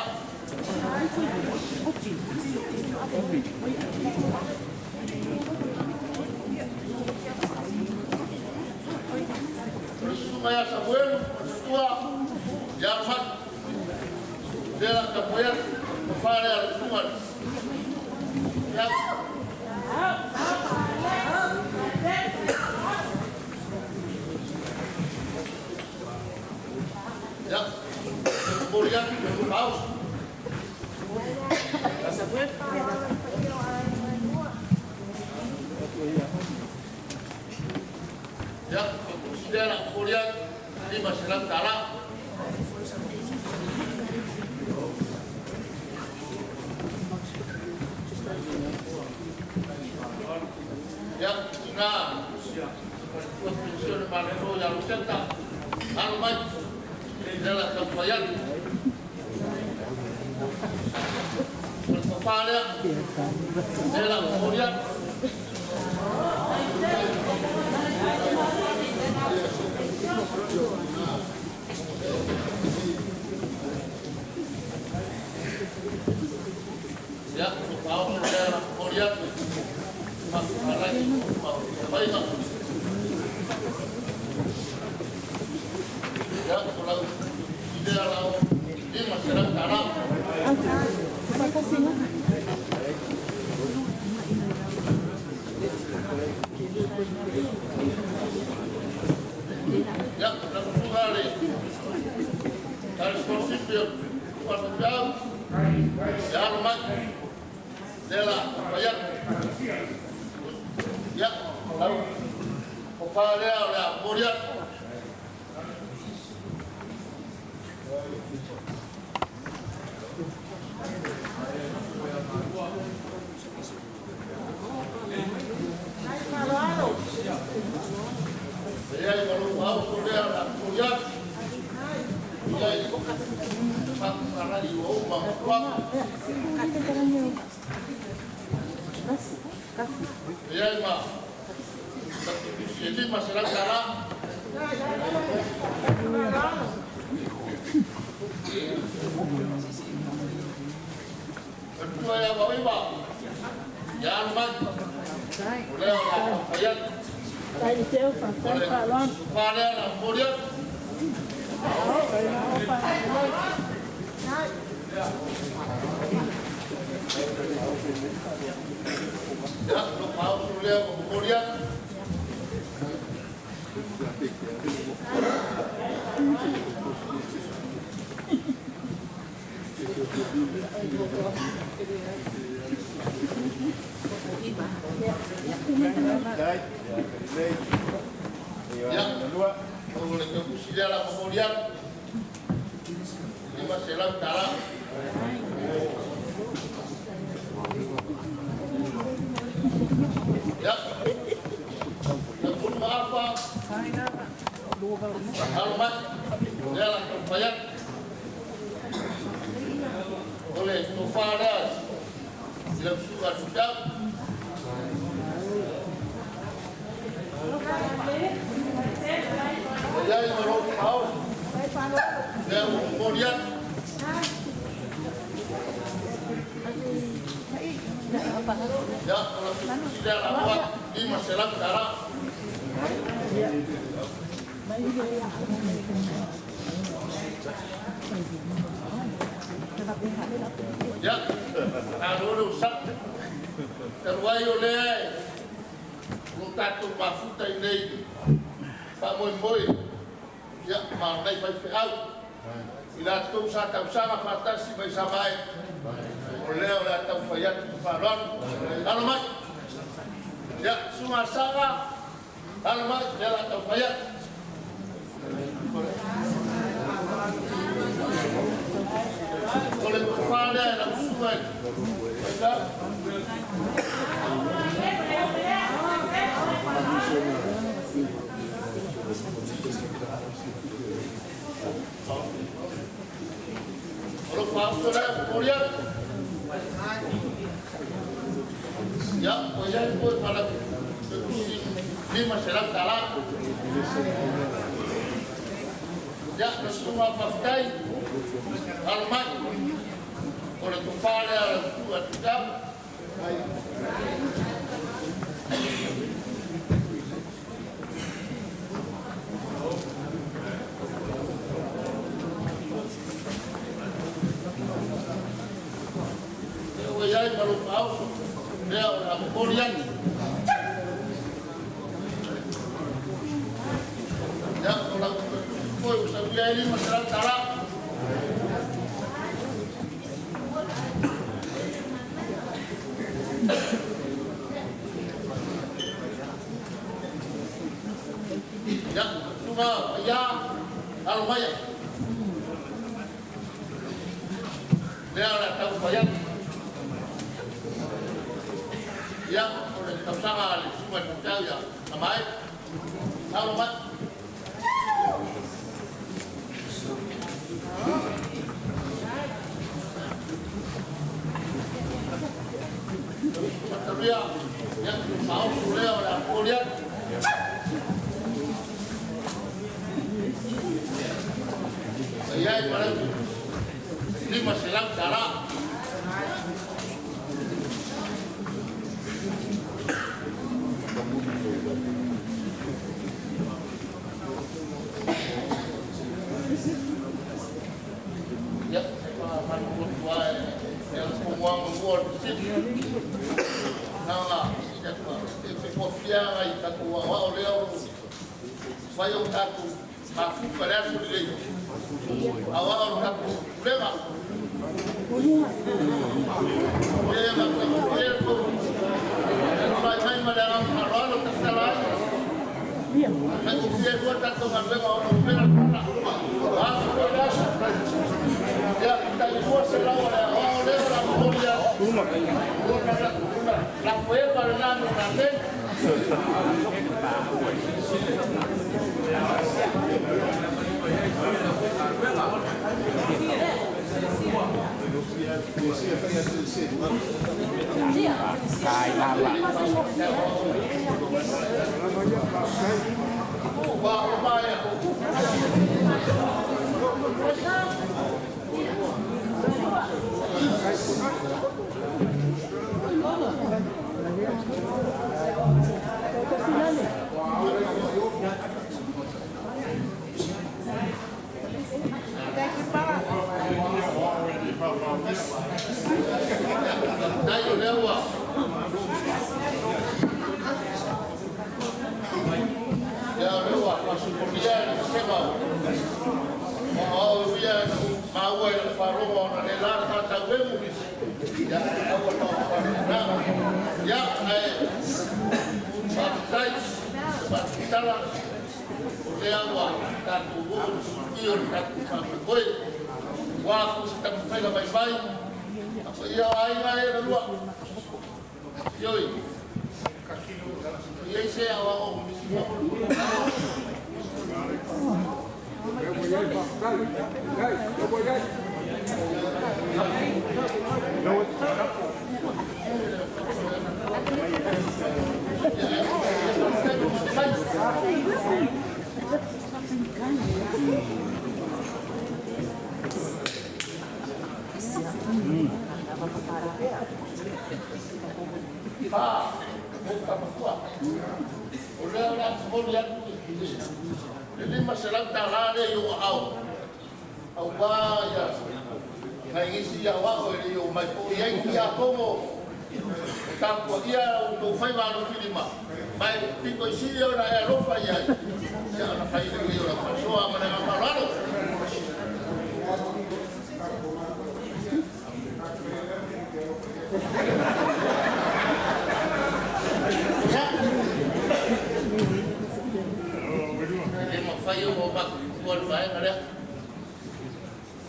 Susunga ia Samuelu, tua, ia mat. Lea ka poia, ka whare a le sunga. Ia. Ia. Moria, paus. Ia, considera Moria, 500 tala. Ia, ina, tua pensione malero ia luteta. Alo mai, lea ka paian. O le papa lea, lea Moria. Ia, o pao lea Moria. Ma, alai, ma, mai Ia, o lau, idea lau, 500 tala. Ia, la susunga le, ta responsibile, pa Ia alo mai, lea la, paian. Ia, lau, o pa lea o lea Moria. Ia i malu au so lea la Moria. Ia i pa alai o ma tua. Ia i ma ta te kusi e 500 tala. Tua ia wa iwa. Ia alo mai. O lea o la paian. Tai teu fa O le fa lon. pa lea la Moria. Ia, lo pau su lea o Moria. Dai, ia, lelei. Ia, lua. O le tautusi lea la momoli atu. $500. Ia. Tapulu ma Afa. Alo mai. Lea la taumafai atu. O le tofa lea i lau susuga Tuiau. Ua i ai ma lou faaoso. Lea ua momoli atu. Ia, o lau tusi lea la atu $500. Ia, malo le usai. Talu ai o lea e o lo tatou mafuta i nei faamoemoe ia ma lenei faifeau i latou sa tausaga faatasi mai Savae o lea o le a taumafai atu ma faaaloalo. Alo mai. Ia, susuga Saga, alo mai, lea o le a taumafai atu. O le tofa lea e lau susuga i faifeau. O lou faaoso lea momoli atu. Ia, ua i ai foi ma lau tusi $500. Ia, le susuga Faafetai, alo mai. O le tofa lea o lau susuga Tuiau. Ia, ua i ai ma lou faaoso lea o le a momoli atu. Ia, o lau tusi foi ua sauia ai $500. Ia, susuga Paia, alo mai. Lea o le a taumafai atu. Ia, o le tausaga a le susuga i Tuiau ia Amae. Alo mai. Mataluia, ia, faaoso lea o le a momoli atu. Ia ai ma lau $500. Ia, faamalulu atu lava e ala tomuaga mua o le fesili. Na ona fesili atu lava, e fuafiaga i tatou aoao lea o lo o fai o tatou mafuta le aso lenei. Aoao o le tatou pulega. Ia, matagofie le tou tulai mai ma le agaga faaaloalo tatala ai. Faigofie foi le tatou galuega ona ua mela le fala. O a foi le aso. Ia, tai 200 o le aoao lea o le a momoli atu. Lafo eva lena mo natei. Ua o maea. Dai o lea ua. Ia o lea ua fasupolia le vasega o o ia maua i le faalogo ona le la tatau emu. Ia, aua no faapena. Ia, ae faafetai se faatutala o lea ua tatou oo i se manuia o le tatou faamoemoe. Aua foi se taumafaiga vaivai a paia o aiga e lua. Ioe. O i ai se aoaoga misi faamolemole. Pa, o tamatua. O lea o le a momoli atu le $500 lea i ou aao. Aua ia nai isi aoao e le i oo mai po o i ai ni tiakono e tapuaia outou faiva alofilima, ma e pito i sili ona e alofa i ai, ia ona fai lelei o lau faasoa ma le agaga faaaloalo. E le mafai ona o matou i tua i le vaega lea,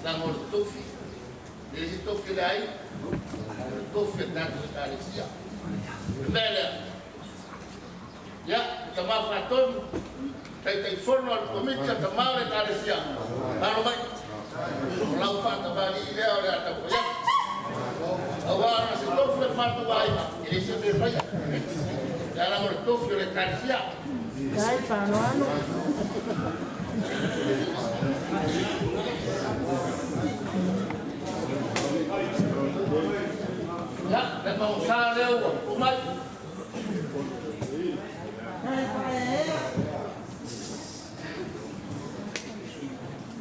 leaga o le tofi, e le se tofi a le aiga, a o le tofi a le tatou Ekalesia. O le mea lea, ia, le Tama Faatonu, Taitaifono a le Komiti a Tama o le Ekalesia, malo mai. O lau faatamalii lea o le a taumafai atu. Aua o se tofi o le matou aiga, e le se mea e faia. Ia leaga o le tofi o le Ekalesia. Dai, fanoano. Ia, le magosa lea ua tuu mai. Dai, whaea.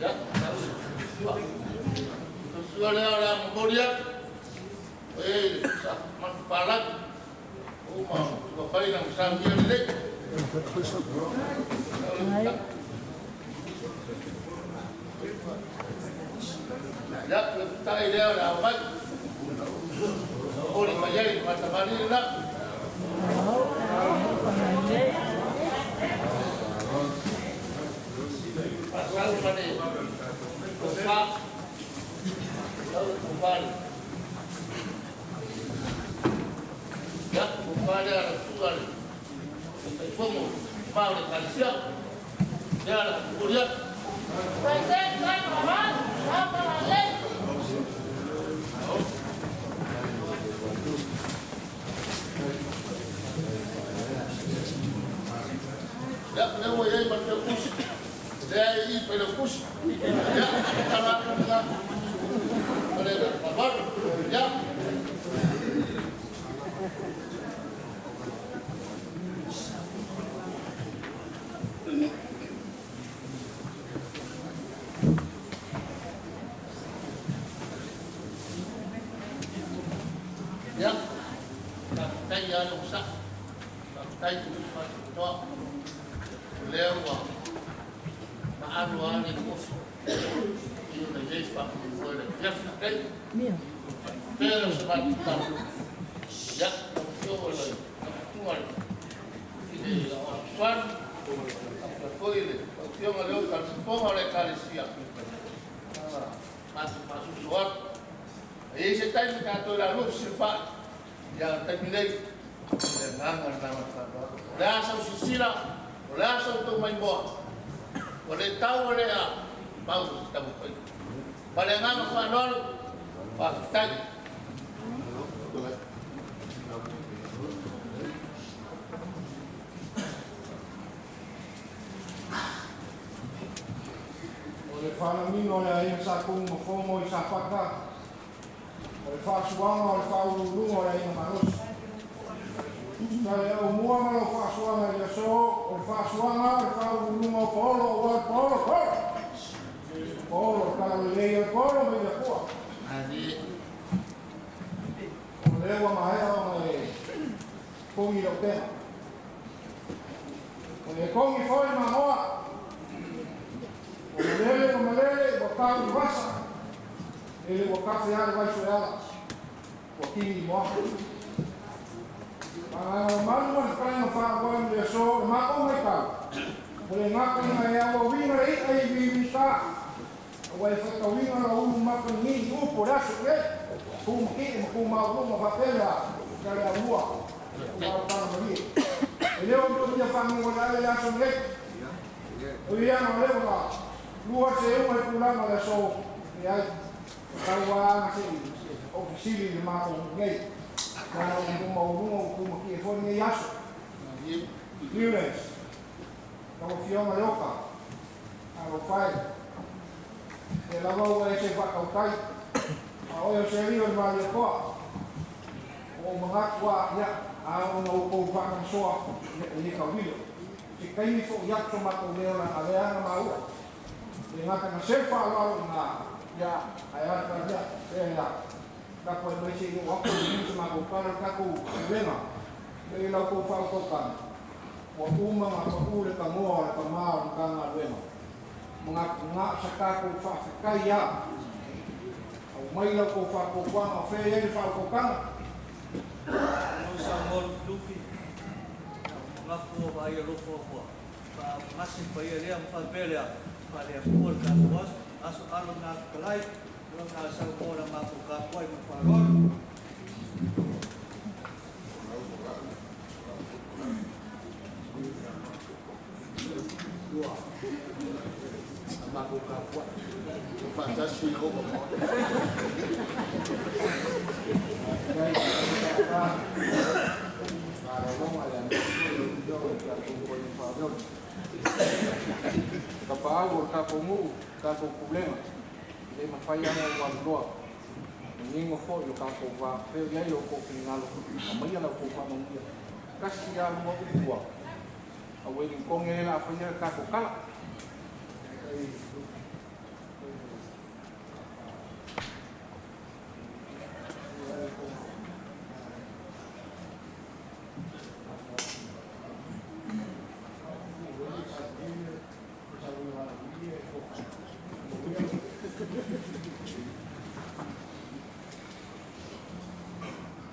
Ia, sua. Sua lea o le a momoli atu. O e sa manupapalagi. O uma ua fai na saunia lelei. Ia, le putai lea o le a omai. Momoli mai ai le faatamalii lena. Faasau ma le tofa. Sau le tofa le. Ia, tofa lea la susuga le Taitaifono ma o le Ekalesia. Lea la momoli atu. Vai, vai, vai, vai, vai, Ia, lea ua i ai ma le Faiukusi. Lea e i Failautusi. Ia, tatalo atu lena. O le faaaloalo. Ia. Ia, faafetai ia logosa'i, faafetai uso faatoatoa. O lea ua maalo lava le oso i ona i ai faamoemoe le afiafi lenei. Faapea o se matou tala, ia, lau Afioga i le Tamatua i le Aoao faapea foi le Afioga i le Taitaifono o le Ekalesia, matou faasoso atu. E i ai se taimi tatou lalua fesilafai, ia o le taimi nei, o le agaga lena ma le faaaloalo. O le a sau silasila, o le a sa outou maimoa, ua le tau ua le a, pau o se taumafaiga. Ma le agaga faaaloalo, faafetai. O le faalagiga o le aiga Sa Tumu ma Fomo i Safata, o le faasuaga o le faauluuluga o le aiga malosi. Sa le aumua ma lau faasuaga i le aso, o le faasuaga o le faauluuluga o Paolo, aua le Paolo, Paolo! Paolo, le talalelei o le Paolo mai le Atua. O lea ua maea ona e kogi lau tega. O le kogi foi mamoa. O malele o malele ua tau i vasa. Ele ua kafe ale vai soeala. Ua kini i moaha. Pagaga o malu ma le whaenga whaawai le aso, le mako mai tau. O le ngaka inga e aua winga le ia. ai vivi sa. Aua e faitauina lau ulu makalagi i upu o le aso nei. Tu maki'i ma tu maualuga faapea le le aulua. Ua malie. E le o mea faguga le ale le aso nei. O ia na le ua lua se uma i tulaga o le aso e ai. Tau se o fesili le matou nei. Na o tu maualuga ua tu maki'i foi lenei aso. Clearance. Lau Afioga le Oka. Alofa e. E lava ua e se faatautai. A oe o se alii o le Malietoa. O manatu a ia a ona outou faagamasoa ia e le tauilo. Se taimi fo'i atu so matou leo laga lea na maua. Le gata na seu faaaloalo i gā. Ia ae ata ia pea ia. Tatou ai mai se i oo atu i se matou tala le tatou pulega. E lau tou faautautaga. Ua uma na pa'u le tagoa o le tamā o le Matagaluega. Manatu na o sa tatou faafetai a. Aumai la outou faatuatuaga o fea i ai le faautautaga. Malo Samoa Lufilufi, ia o manatu ua vaai alofa ua faamagase paia lea ma faapea lea, faale-Atua le tatou aso, aso alo na fetalai, alo na Samoa na matou tapuai ma le faaaloalo. Faatasi i koko mo. Kapaau o le tatou nuu, tatou pulega, le mafai ana ua aluloa. Manino foi o tatou va, fea i ai lo kou finagalo, aumaia la outou faamanuia. Tasi lava lua upu a, a Wellington e la faia le tatou tala.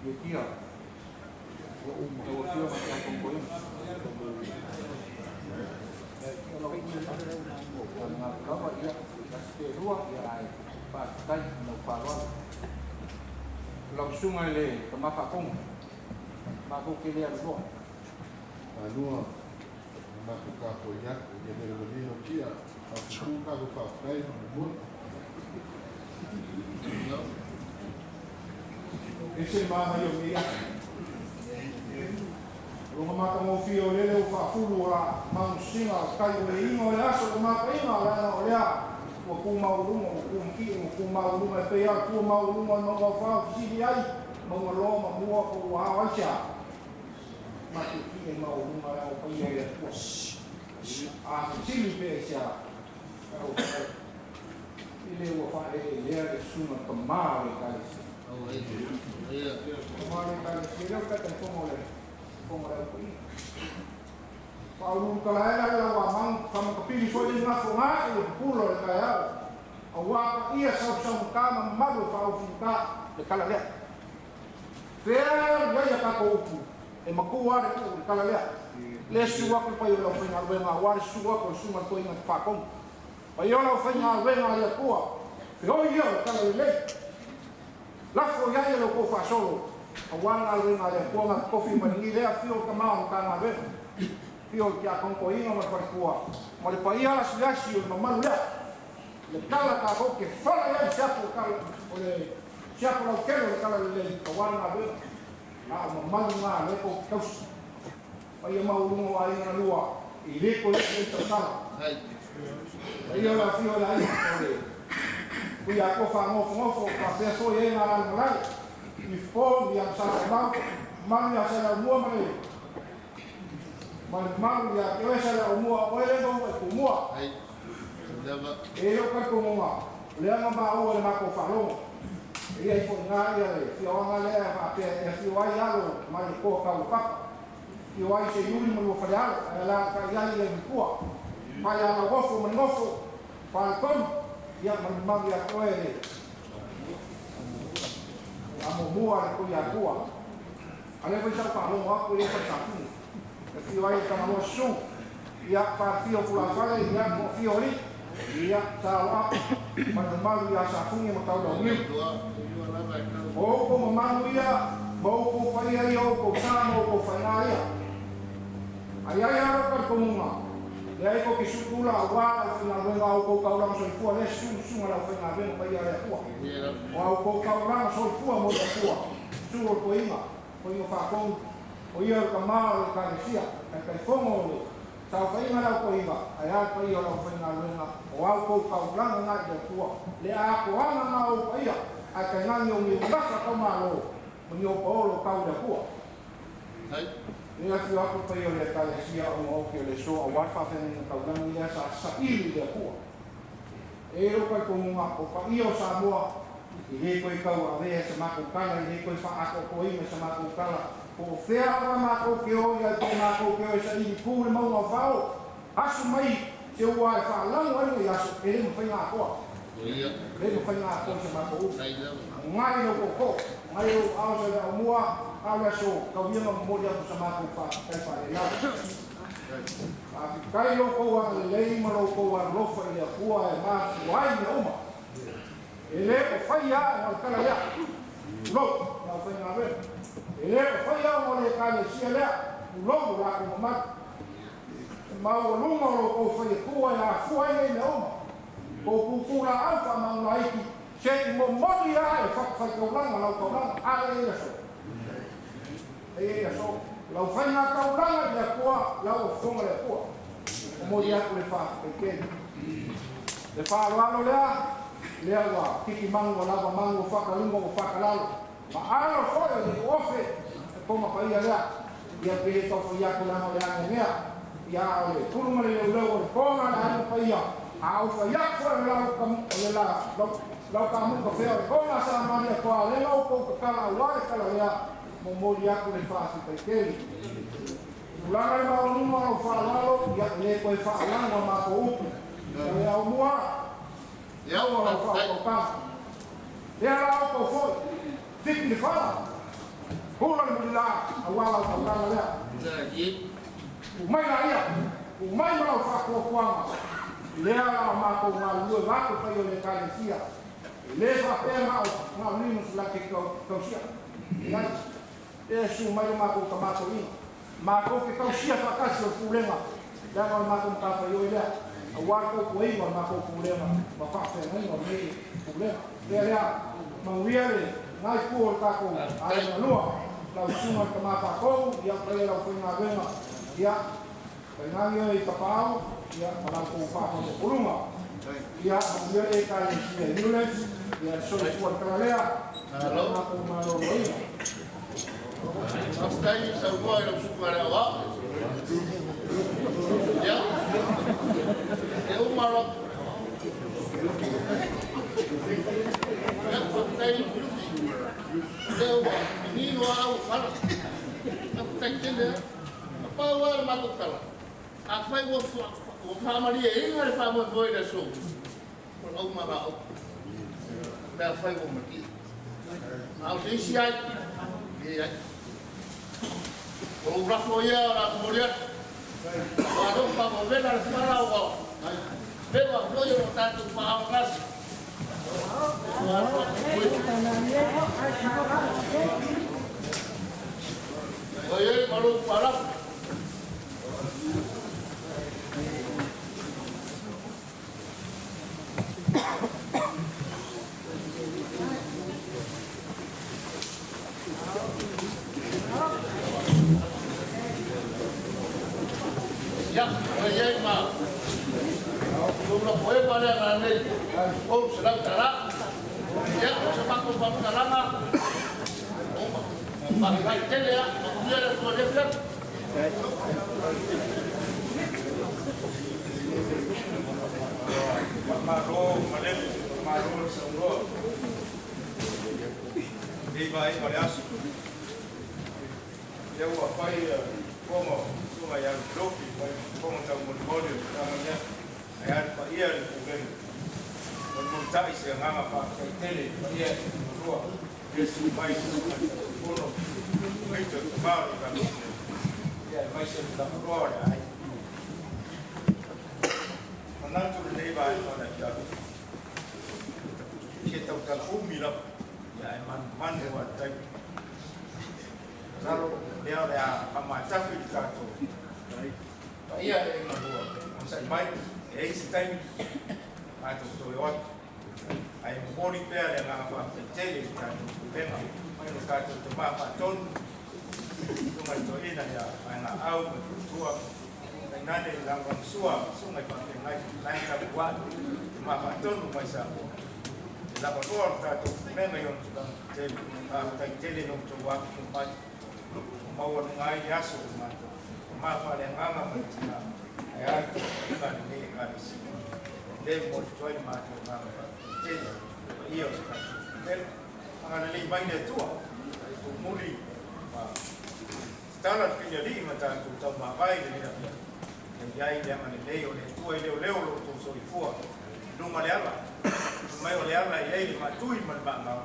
Ia tia, lau Afioga i le Tiakono Toeaina. Lava ia, tasi pe lua, ia ae faafetai i lau faaaloalo. Lau susuga i le Tama Faatonu, matou te le aluloa. Falua, na matou tapuai atu, ia lele manino tia, faatutu tatou faafetai ma momoli. Ese le manaia o lenei aso. O lona matagofie o lele ua faafulu o la manusina o tai o le iiga o le aso o le mataiga leaga o lea ua tu maualuga ua tu maki'i ua tu maualuga e pei lava le tua maualuga o le mauga o fao fesili ai mauga loa ma mua po ua ao ai se a matietie maualuga leaga o paia i le Atua. A fesili pea i se a i le ua faaeleelea le susuga tamā o le Ekalesia. Tamā o le Ekalesia lea o le Taitaifono o le Fono o le Aupaia. Faauluulu talaela le lauamanu faamatapili foi le gafoga i le pupula o le taeao auā paia sausaugata ma mamalu e faaufigata le tala lea. Fea i ai a tatou upu e matua lava le tuu i le tala lea. Le susu atu le paia o le aufaigaluega aua le susu atu o le susuga i le toeaina Faatonu. Paia o le aufaigaluega a le Atua, feoi ia o le tala lelei. Lafo i ai e lo outou faasolo aua le galuega a le Atua na totofi mai lagi lea afio le tama o le Matagaluega, afio le Tiakono Toeaina ma le faletua ma le paia lasiasi o le mamalu lea. Le tala tatou te fala i ai le siapo o le tala o le siapo lautele o le tala lelei aua le galuega. A o mamalu na a lea tou te tausi. Paia maualuga o aiga na lua i le toe oo i tautala. Paia o le afio o le aiga o le Tuiatua faanofonofo faapea foi e na lale malale i fo ia sa mau mamalu ia sa le aumua ma le ma le mamalu ia te oe sa le aumua o oe le maua e tumua. E o talitonuga o lea na maua i le matou faalogo. E ia ifo i ina ia le afioaga lea faapea e afio ai alo mai le toa tau o papa. Afio ai Seiuli ma lua falealo ae alaalatai ai le matua. Fai a lau ofo ma le nofo, faletonu, ia ma le mamalu ia te oe le amomua a le Tuiatua. A lea foi sa ou faalogo atu e le fale Satuga. E afio ai le Tagaloa Susu, ia faafio o Tulafale, ia toafia o alii. Ia, sa o apu, ma le mamalu ia Safune ma Taulauniu. O outou mamalu ia, ma outou paia ia, o outou sa ma outou faiga ia. Ai ai lava lou talitonuga, leai tou te su'utula auā le aufaigaluega a outou taulaga soifua lea e susu i susuga i le aufaigaluega paia a le Atua. O a outou taulaga soifua mo le Atua, susu o le toeaina, toeaina faatonu, o ia o le tama o le Ekalesia, Taitaifono o le Saofaiga le au toeaina, ae a le paia o le aufaigaluega, o a outou taulaga na i le Atua, le atoaga na o ou paia, ae tainane o ni ulafa taumalo ma ni otaolo tau i le Atua. Le afio atu le paia o le Ekalesia ona oki o le aso aua le faafeagaiga taulagi lea sa saili i le Atua. E i ai lou talitonuga, o paia o Samoa e le toe tauavea i sa matou tala, e le toe faaatoatoaina i sa matou tala, po o fea lava matou te o i ai, pe matou te o e saili pu i le mauga o Fao, asu mai se ua e faalago ai lenei aso, e le mafai ona atoa. E le mafai ona atoa i sa matou upu. Agai lou tootoo, agai lou aao sa le aumua, a o le aso tauia ma momoli atu sa matou faafetai faalelava. Faafetai lo outou agalelei ma lo outou alolofa i le Atua e mafua ai mea uma. E le o faia ae o le tala lea, tulou le aufaigaluega. E le o faia ona o le Ekalesia lea, tulou lo latou mamalu. E maualuga o lo outou faiatua e afua ai nei mea uma. Tou pupuu laau faamagulaiti se i momoli ae fatafaitaulaga lau taulaga, a le i ai aso. E i ai aso. Lau faiga taulaga i le Atua, lau Afioga i le Atua. Momoli atu le faafetai tele. Le faaaloalo lea, lea ua tiki manu ua lava manu ua faakaluga ua faakalalo. Ma alo foi o le ofe e koma paia lea. Ia pe le tau fai atu leaga o le aneanea. Ia a o le pulu ma le leuleu o le kona le aiga paia. A ou fai atu foi o le lau o le la lau lau kamuta fea o le kona sa malia toa le lau kou tatala aua le tala lea momoli atu le faafetai tele. Tulaga le maualuga o lau faaaloalo, ia e le toe faalago a matou upu. Ia le aumua, ua lau faautautaga. Lea la outou foi, fiki le fala, hula le mulila, aua lau taulaga lea. Tuu mai laia, tuu mai ma lau faatuatuaga. Lea la o matou galulue vaeatu le paia o le Ekalesia. E le faapea na o na o Linus la te tausia. Leai. Lea e susu mai lo matou tama toeaina. Matou te tausia faatasi o le pulega, leaga o le matou matafaioi lea, aua le tautuaina o le matou pulega ma faafeagaiga o lenei pulega. Lea lea, manuia le na itu o le tatou aiga lua, lau susuga i le tama faatonu, ia paia lau faigaluega, ia tainane oe i Tapaau, ia ma la outou faamalokoluga. Ia manuia le Ekalesia i Newlands, ia soifua le tala lea, ia lo matou maloloina. Faafetai saunoa i lau susuga i le aoao. Ia, e uma loa. Ia, faafetai Lufilufi. Lea ua manino lava au fala. Faafetai tele lava. Na pau lava le matou tala, afai ua faamalieina le faamoemoe i le aso, o le auma laau pe afai ua malie. A o se isi ai, leai. O lou lafo ia o le a momoli atu. Ua alofa ua vela le fala ua leva foi o lo tatou faaogasi. Ua i ai ma lou faalafo. Ia, ua i ai ma lou lafoeva lea na nei $300. Ia, o se matou faamatalaga, uma. Faafetai tele lava, manuia le Atua i lenei afiafi. Faamalo malele, faamalo le saunoa. Lenei vaega o le aso. Lea ua fai fofoga o susuga ia Lufilufi, fai fofoga taumolimoli o le tulaga lea. Ae a le paia i le Pulega. Molimolitai se agaga faafetai tele i le paia i le Malua, lea sui mai i susuga i le Taitaifono, Komiti o le Tama o le Ekalesia, aemaise le Tama Roa o le aiga. Manatu lenei vaega o le afiafi, e fia tautala umi lava, ia ae manumanu lava i le taimi. Masalo o lea o le a faamatafi le tatou paia e galua onosai mai, e i ai se taimi matou toe o atu. Ae momoli pea le agaga faafetai tele i le tatou Pulega mai lo tatou Tama Faatonu, Susuga i le Toeaina ia Vaegaau ma le Faletua, tainane le lagolagosua a Susuga i Faafeagai la e tapuai, Tama Faatonu mai Samoa. E lavaloa le tatou Pulega i ona tulaga tetele. Faafetai tele i lo outou afifio mai. Ua maualuga ai le aso o le matou Tama faaleagaga ma le tina, ae a le tapuaiga a lenei Ekalesia. O lea e momoli atu ai le matou agaga faafetai tele i le paia o le tatou Pulega. Agalelei mai le Atua, tumuli ma tatala le filialii ma tatou taumavae i lenei afiafi. Ia i ai le agalelei o le Atua e leoleo lo outou soifua i luga le ala. Fai mai o le ala e i ai le maatui ma le maamau,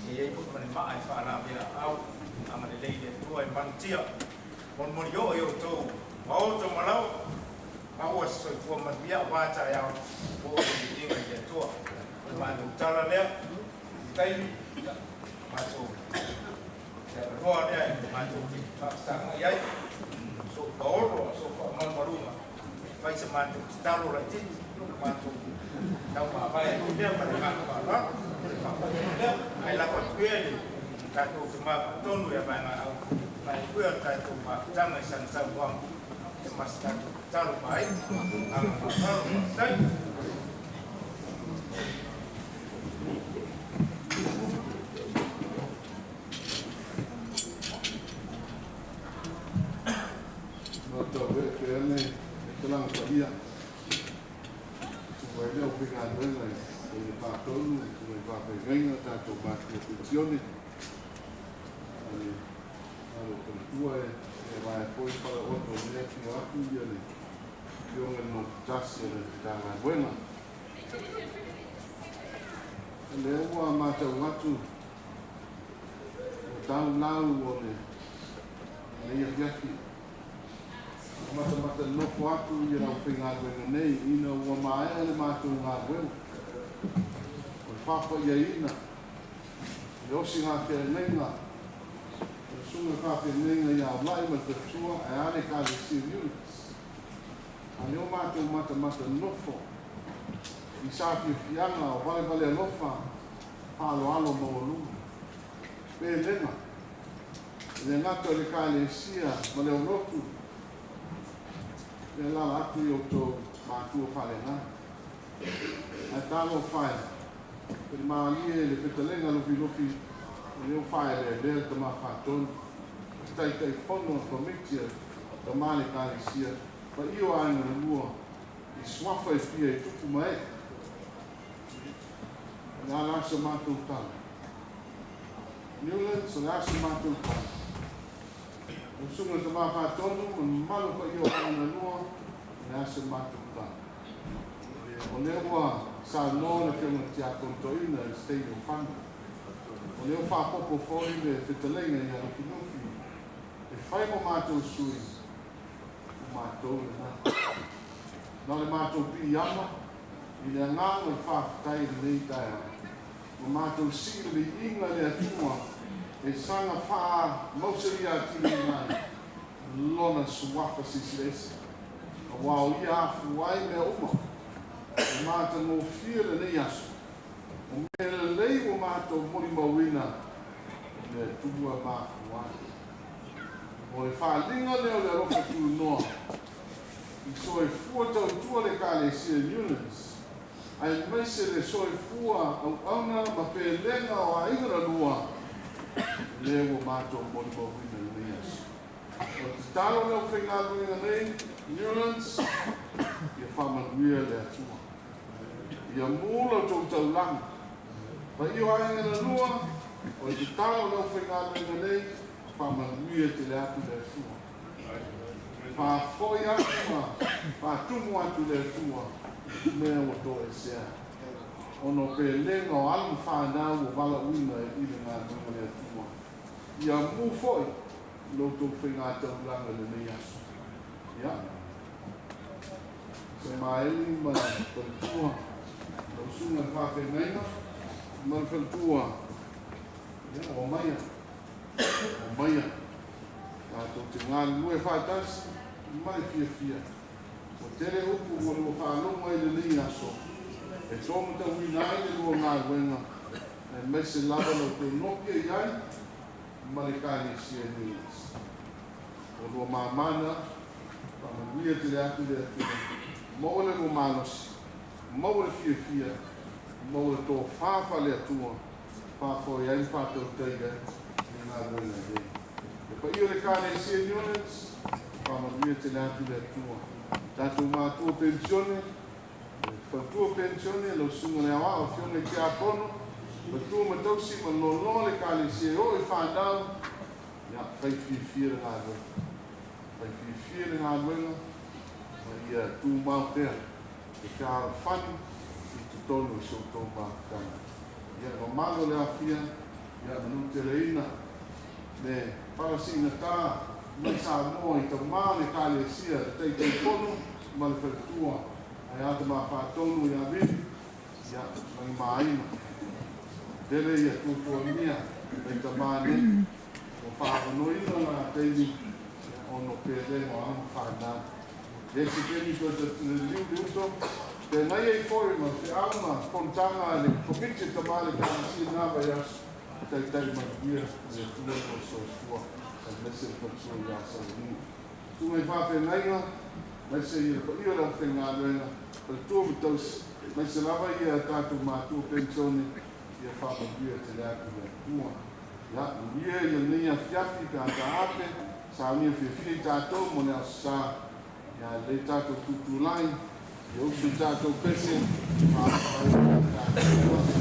e i ai foi ma le maa e faalaveaau. Agalelei le Atua e malutia molimoli oo i outou maota ma laoa. Maua se soifua manuia aua taeao o le viiga i le Atua. O le matou tala lea i le taimi, ia, matou te avanoa lea e matou te faafesagai ai, sou paolo, sou faamalumaluga, fai sa matou tatalo laitiiti, matou tau mavae atu lea ma le agaga faaaloalo, o le faamoemoe lea. Ae lafo atu ia i le tatou tama faatonu ia Vaegaau, faaiuia le tatou mafutaga i sana saunoaga e ma se tatou tatalo faaii. Agaga faaaloalo, faafetai. Matou ee pea le talaga paia Ua ai lea o faigaluega i le Faatonu i le faafeagaiga o tatou matua penisione a le Malo Faletua e vaea foi falaoto o lea afio atu ia le Afioga i le Nofotasi o le Matagaluega. O lea ua matau atu ua tau lau o lenei afiafi. Matamata nofo atu i le aufaigaluega nei ina ua maea le matou galuega o le faapaiaina, o le osigafeagaiga, o le susuga faafeagaiga ia Aulai ma le Faletua ae a le Ekalesia Units. A lea ua matou matamata nofo i saafiafiaga o valevale alofa faaaloalo maualuga. Pelega. E le gata o le Ekalesia ma le aulotu, e alaala atu i outou matua faaleagaga. Ae talofa e, pe le malie le fetalega lufilufi o lea ua faaeleelea le Tama Faatonu, le Taitaifono o le Komiti a Tama a le Ekalesia, paia o aiga na lua i suafa e fia i tupu ma ee. O le a la sa matou tala? Newlands, o le a se matou tala? Lau Susuga i le Tama Faatonu ma le mamalu paia o aiga na lua, o le a se matou tala? O lea ua saunoa le Afioga i le Tiakono Toeaina i se taimi o fana. O lea ua faaopoopo foi le fetalaiga ia Lufilufi e fai mo matou sui, o matou lena. Na o le matou piiama i le agaga o le faafetai i lenei taeao. Ua matou sii le viiga i le Atua e saga faamausalia atili ai Lona suafa silasila ese, aua o Ia afua ai mea uma. Ua matagofie lenei aso, o mea lelei ua matou molimauina, o le Atua mafua ai. O le faaaliga lea o le alofa tunoa i soifua tautua le Ekalesia i Newlands, aemaise le soifua auauna ma pelega o aiga na lua, lea ua matou molimauina i lenei aso. O le tatalo o le aufaigaluega nei, Newlands, ia faamanuia le Atua. Ia mu la outou taulaga. Paia o aiga na lua, o le tatalo o le aufaigaluega nei, faamanuia tele atu le Atua. Faafoi atu ma faatumu atu i le Atua mea ua toesea, ona o pelega o alo ma fanau ua valaauina i le galuega a le Atua. Ia mu foi lo outou faigataulaga i lenei aso. Ia. Samaeli ma le faletua, lau susuga i le faafeagaiga ma le faletua, ia, omaia, omaia, tatou te galulue faatasi ma le fiafia. Ua tele upu ua lua faalogo ai i lenei aso e taumatauina ai le lua galuega, aemaise lava la outou nopi i ai ma le Ekalesia Unionist. O lua mamana, faamanuia tele atu le Atua, maua le lua malosi, maua le fiafia, maua le tofa faale-Atua, faafoe ai ma faatautai ai le galuega nei. Le paia o le Ekalesia Unionist, faamanuia tele atu le Atua. Tatou matua penisione, faletua penisione, lau susuga i le aoao, afioga i tiakono, matua ma tausi ma loaloa le Ekalesia e oo i fanau, ia, fai fiafia le galuega. Fai fiafia le galuega, ma ia tumau pea le fealofani i totonu o si outou mafutaga. Ia, le mamalu o le aofia, ia manuteleina le palasiigatā mai Samoa i tamā o le Ekalesia, le Taitaifono ma le faletua, ae a tamā faatonu ia Vili, ia, lagimāina. Tele ia tuatuagia mai tamā nei, ua faaavanoina la taimi, ia, ona o pelega o alo ma fanau. Le isi taimi toe liliu le uto, pe nai ai foi ma feau ma fonotaga a le Komiti o Tamā le Ekalesia i na vaiaso, taitai manuia le Atua lo soifua, aemaise le faletua ia Sauliu. Susuga i faafeagaiga, aemaise ia le paia o le aufaigaluega, faletua ma tausi, aemaise lava ia tatou matua penisione, ia faamanuia tele atu le Atua. Ia, manuia ia lenei afiafi pe a taape, saunia fiafia i tatou mo le Aso Sa. Ia lelei tatou tutulai, ia usu i tatou pese, fa'afafai ai tatou.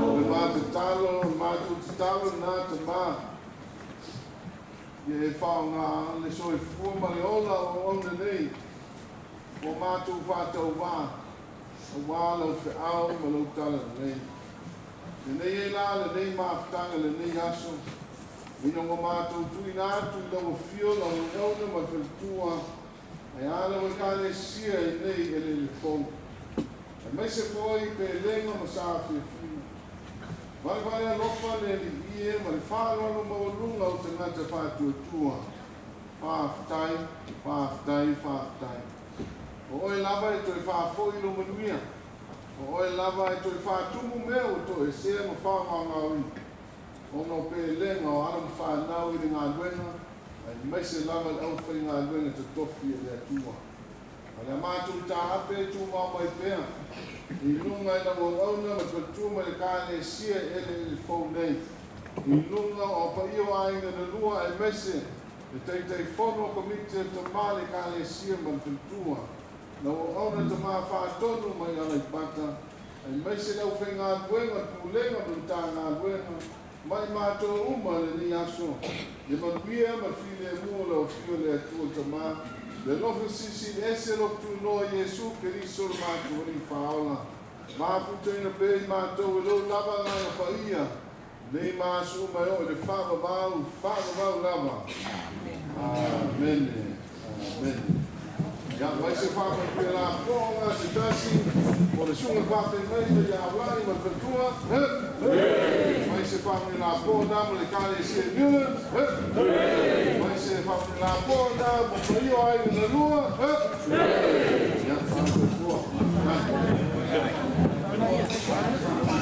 O le ma tatalo, o le matou tatalo lena tamā, ia e faaaoga le soifua ma le ola o auauna nei ua matou faatauvā aua lau feau ma lau talalelei. Lenei ai la lenei mafutaga i lenei aso, ina ua matou tuuina atu i lau afio, lau auauna ma le faletua, ae a lau Ekalesia i nei eleele fou, aemaise foi pelega ma saafiafiga. Valevale alofa le Alii e ma le faaaloalo maualuga o tagata faatuatua. Faafetai, faafetai, faafetai. O oe lava e toe faafoi lou manuia. O oe lava e toe faatumu mea ua toesea ma faagaogaoina, ona o pelega o alo ma fanau i le galuega, aemaise lava le aufaigaluega totofi a le Atua. A o le a matou taape e tumau mai pea i luga i lau auauna ma le faletua ma le Ekalesia e eleele fou nei, i luga o paia o aiga na lua aemaise le Taitaifono o Komiti a Tamā le Ekalesia ma le faletua, lau auauna tamā faatonu mai Aleipata, aemaise le aufaigaluega, le Pulega ma le Matagaluega, ma i matou uma lenei aso, le manuia ma le filemu o lau Afio le Atua le Tamā, le alofa silisili ese lou tunoa Iesu Keriso le matou Alii Faaola, mafutaina pea i matou e lou lava Agaga Paia, nei ma aso uma e oo i le faavavau, faavavau lava. Amene. Amene. Ia mai se faafaipea lapoa se tasi o le susuga i le faafeagaiga ia Aulai ma le faletua. Mai se faamanuia lapoa lena mo le Ekalesia i Newlands. Mai se faamanuia lapoa lena mo paia o aiga na lua. Ia, faafetai.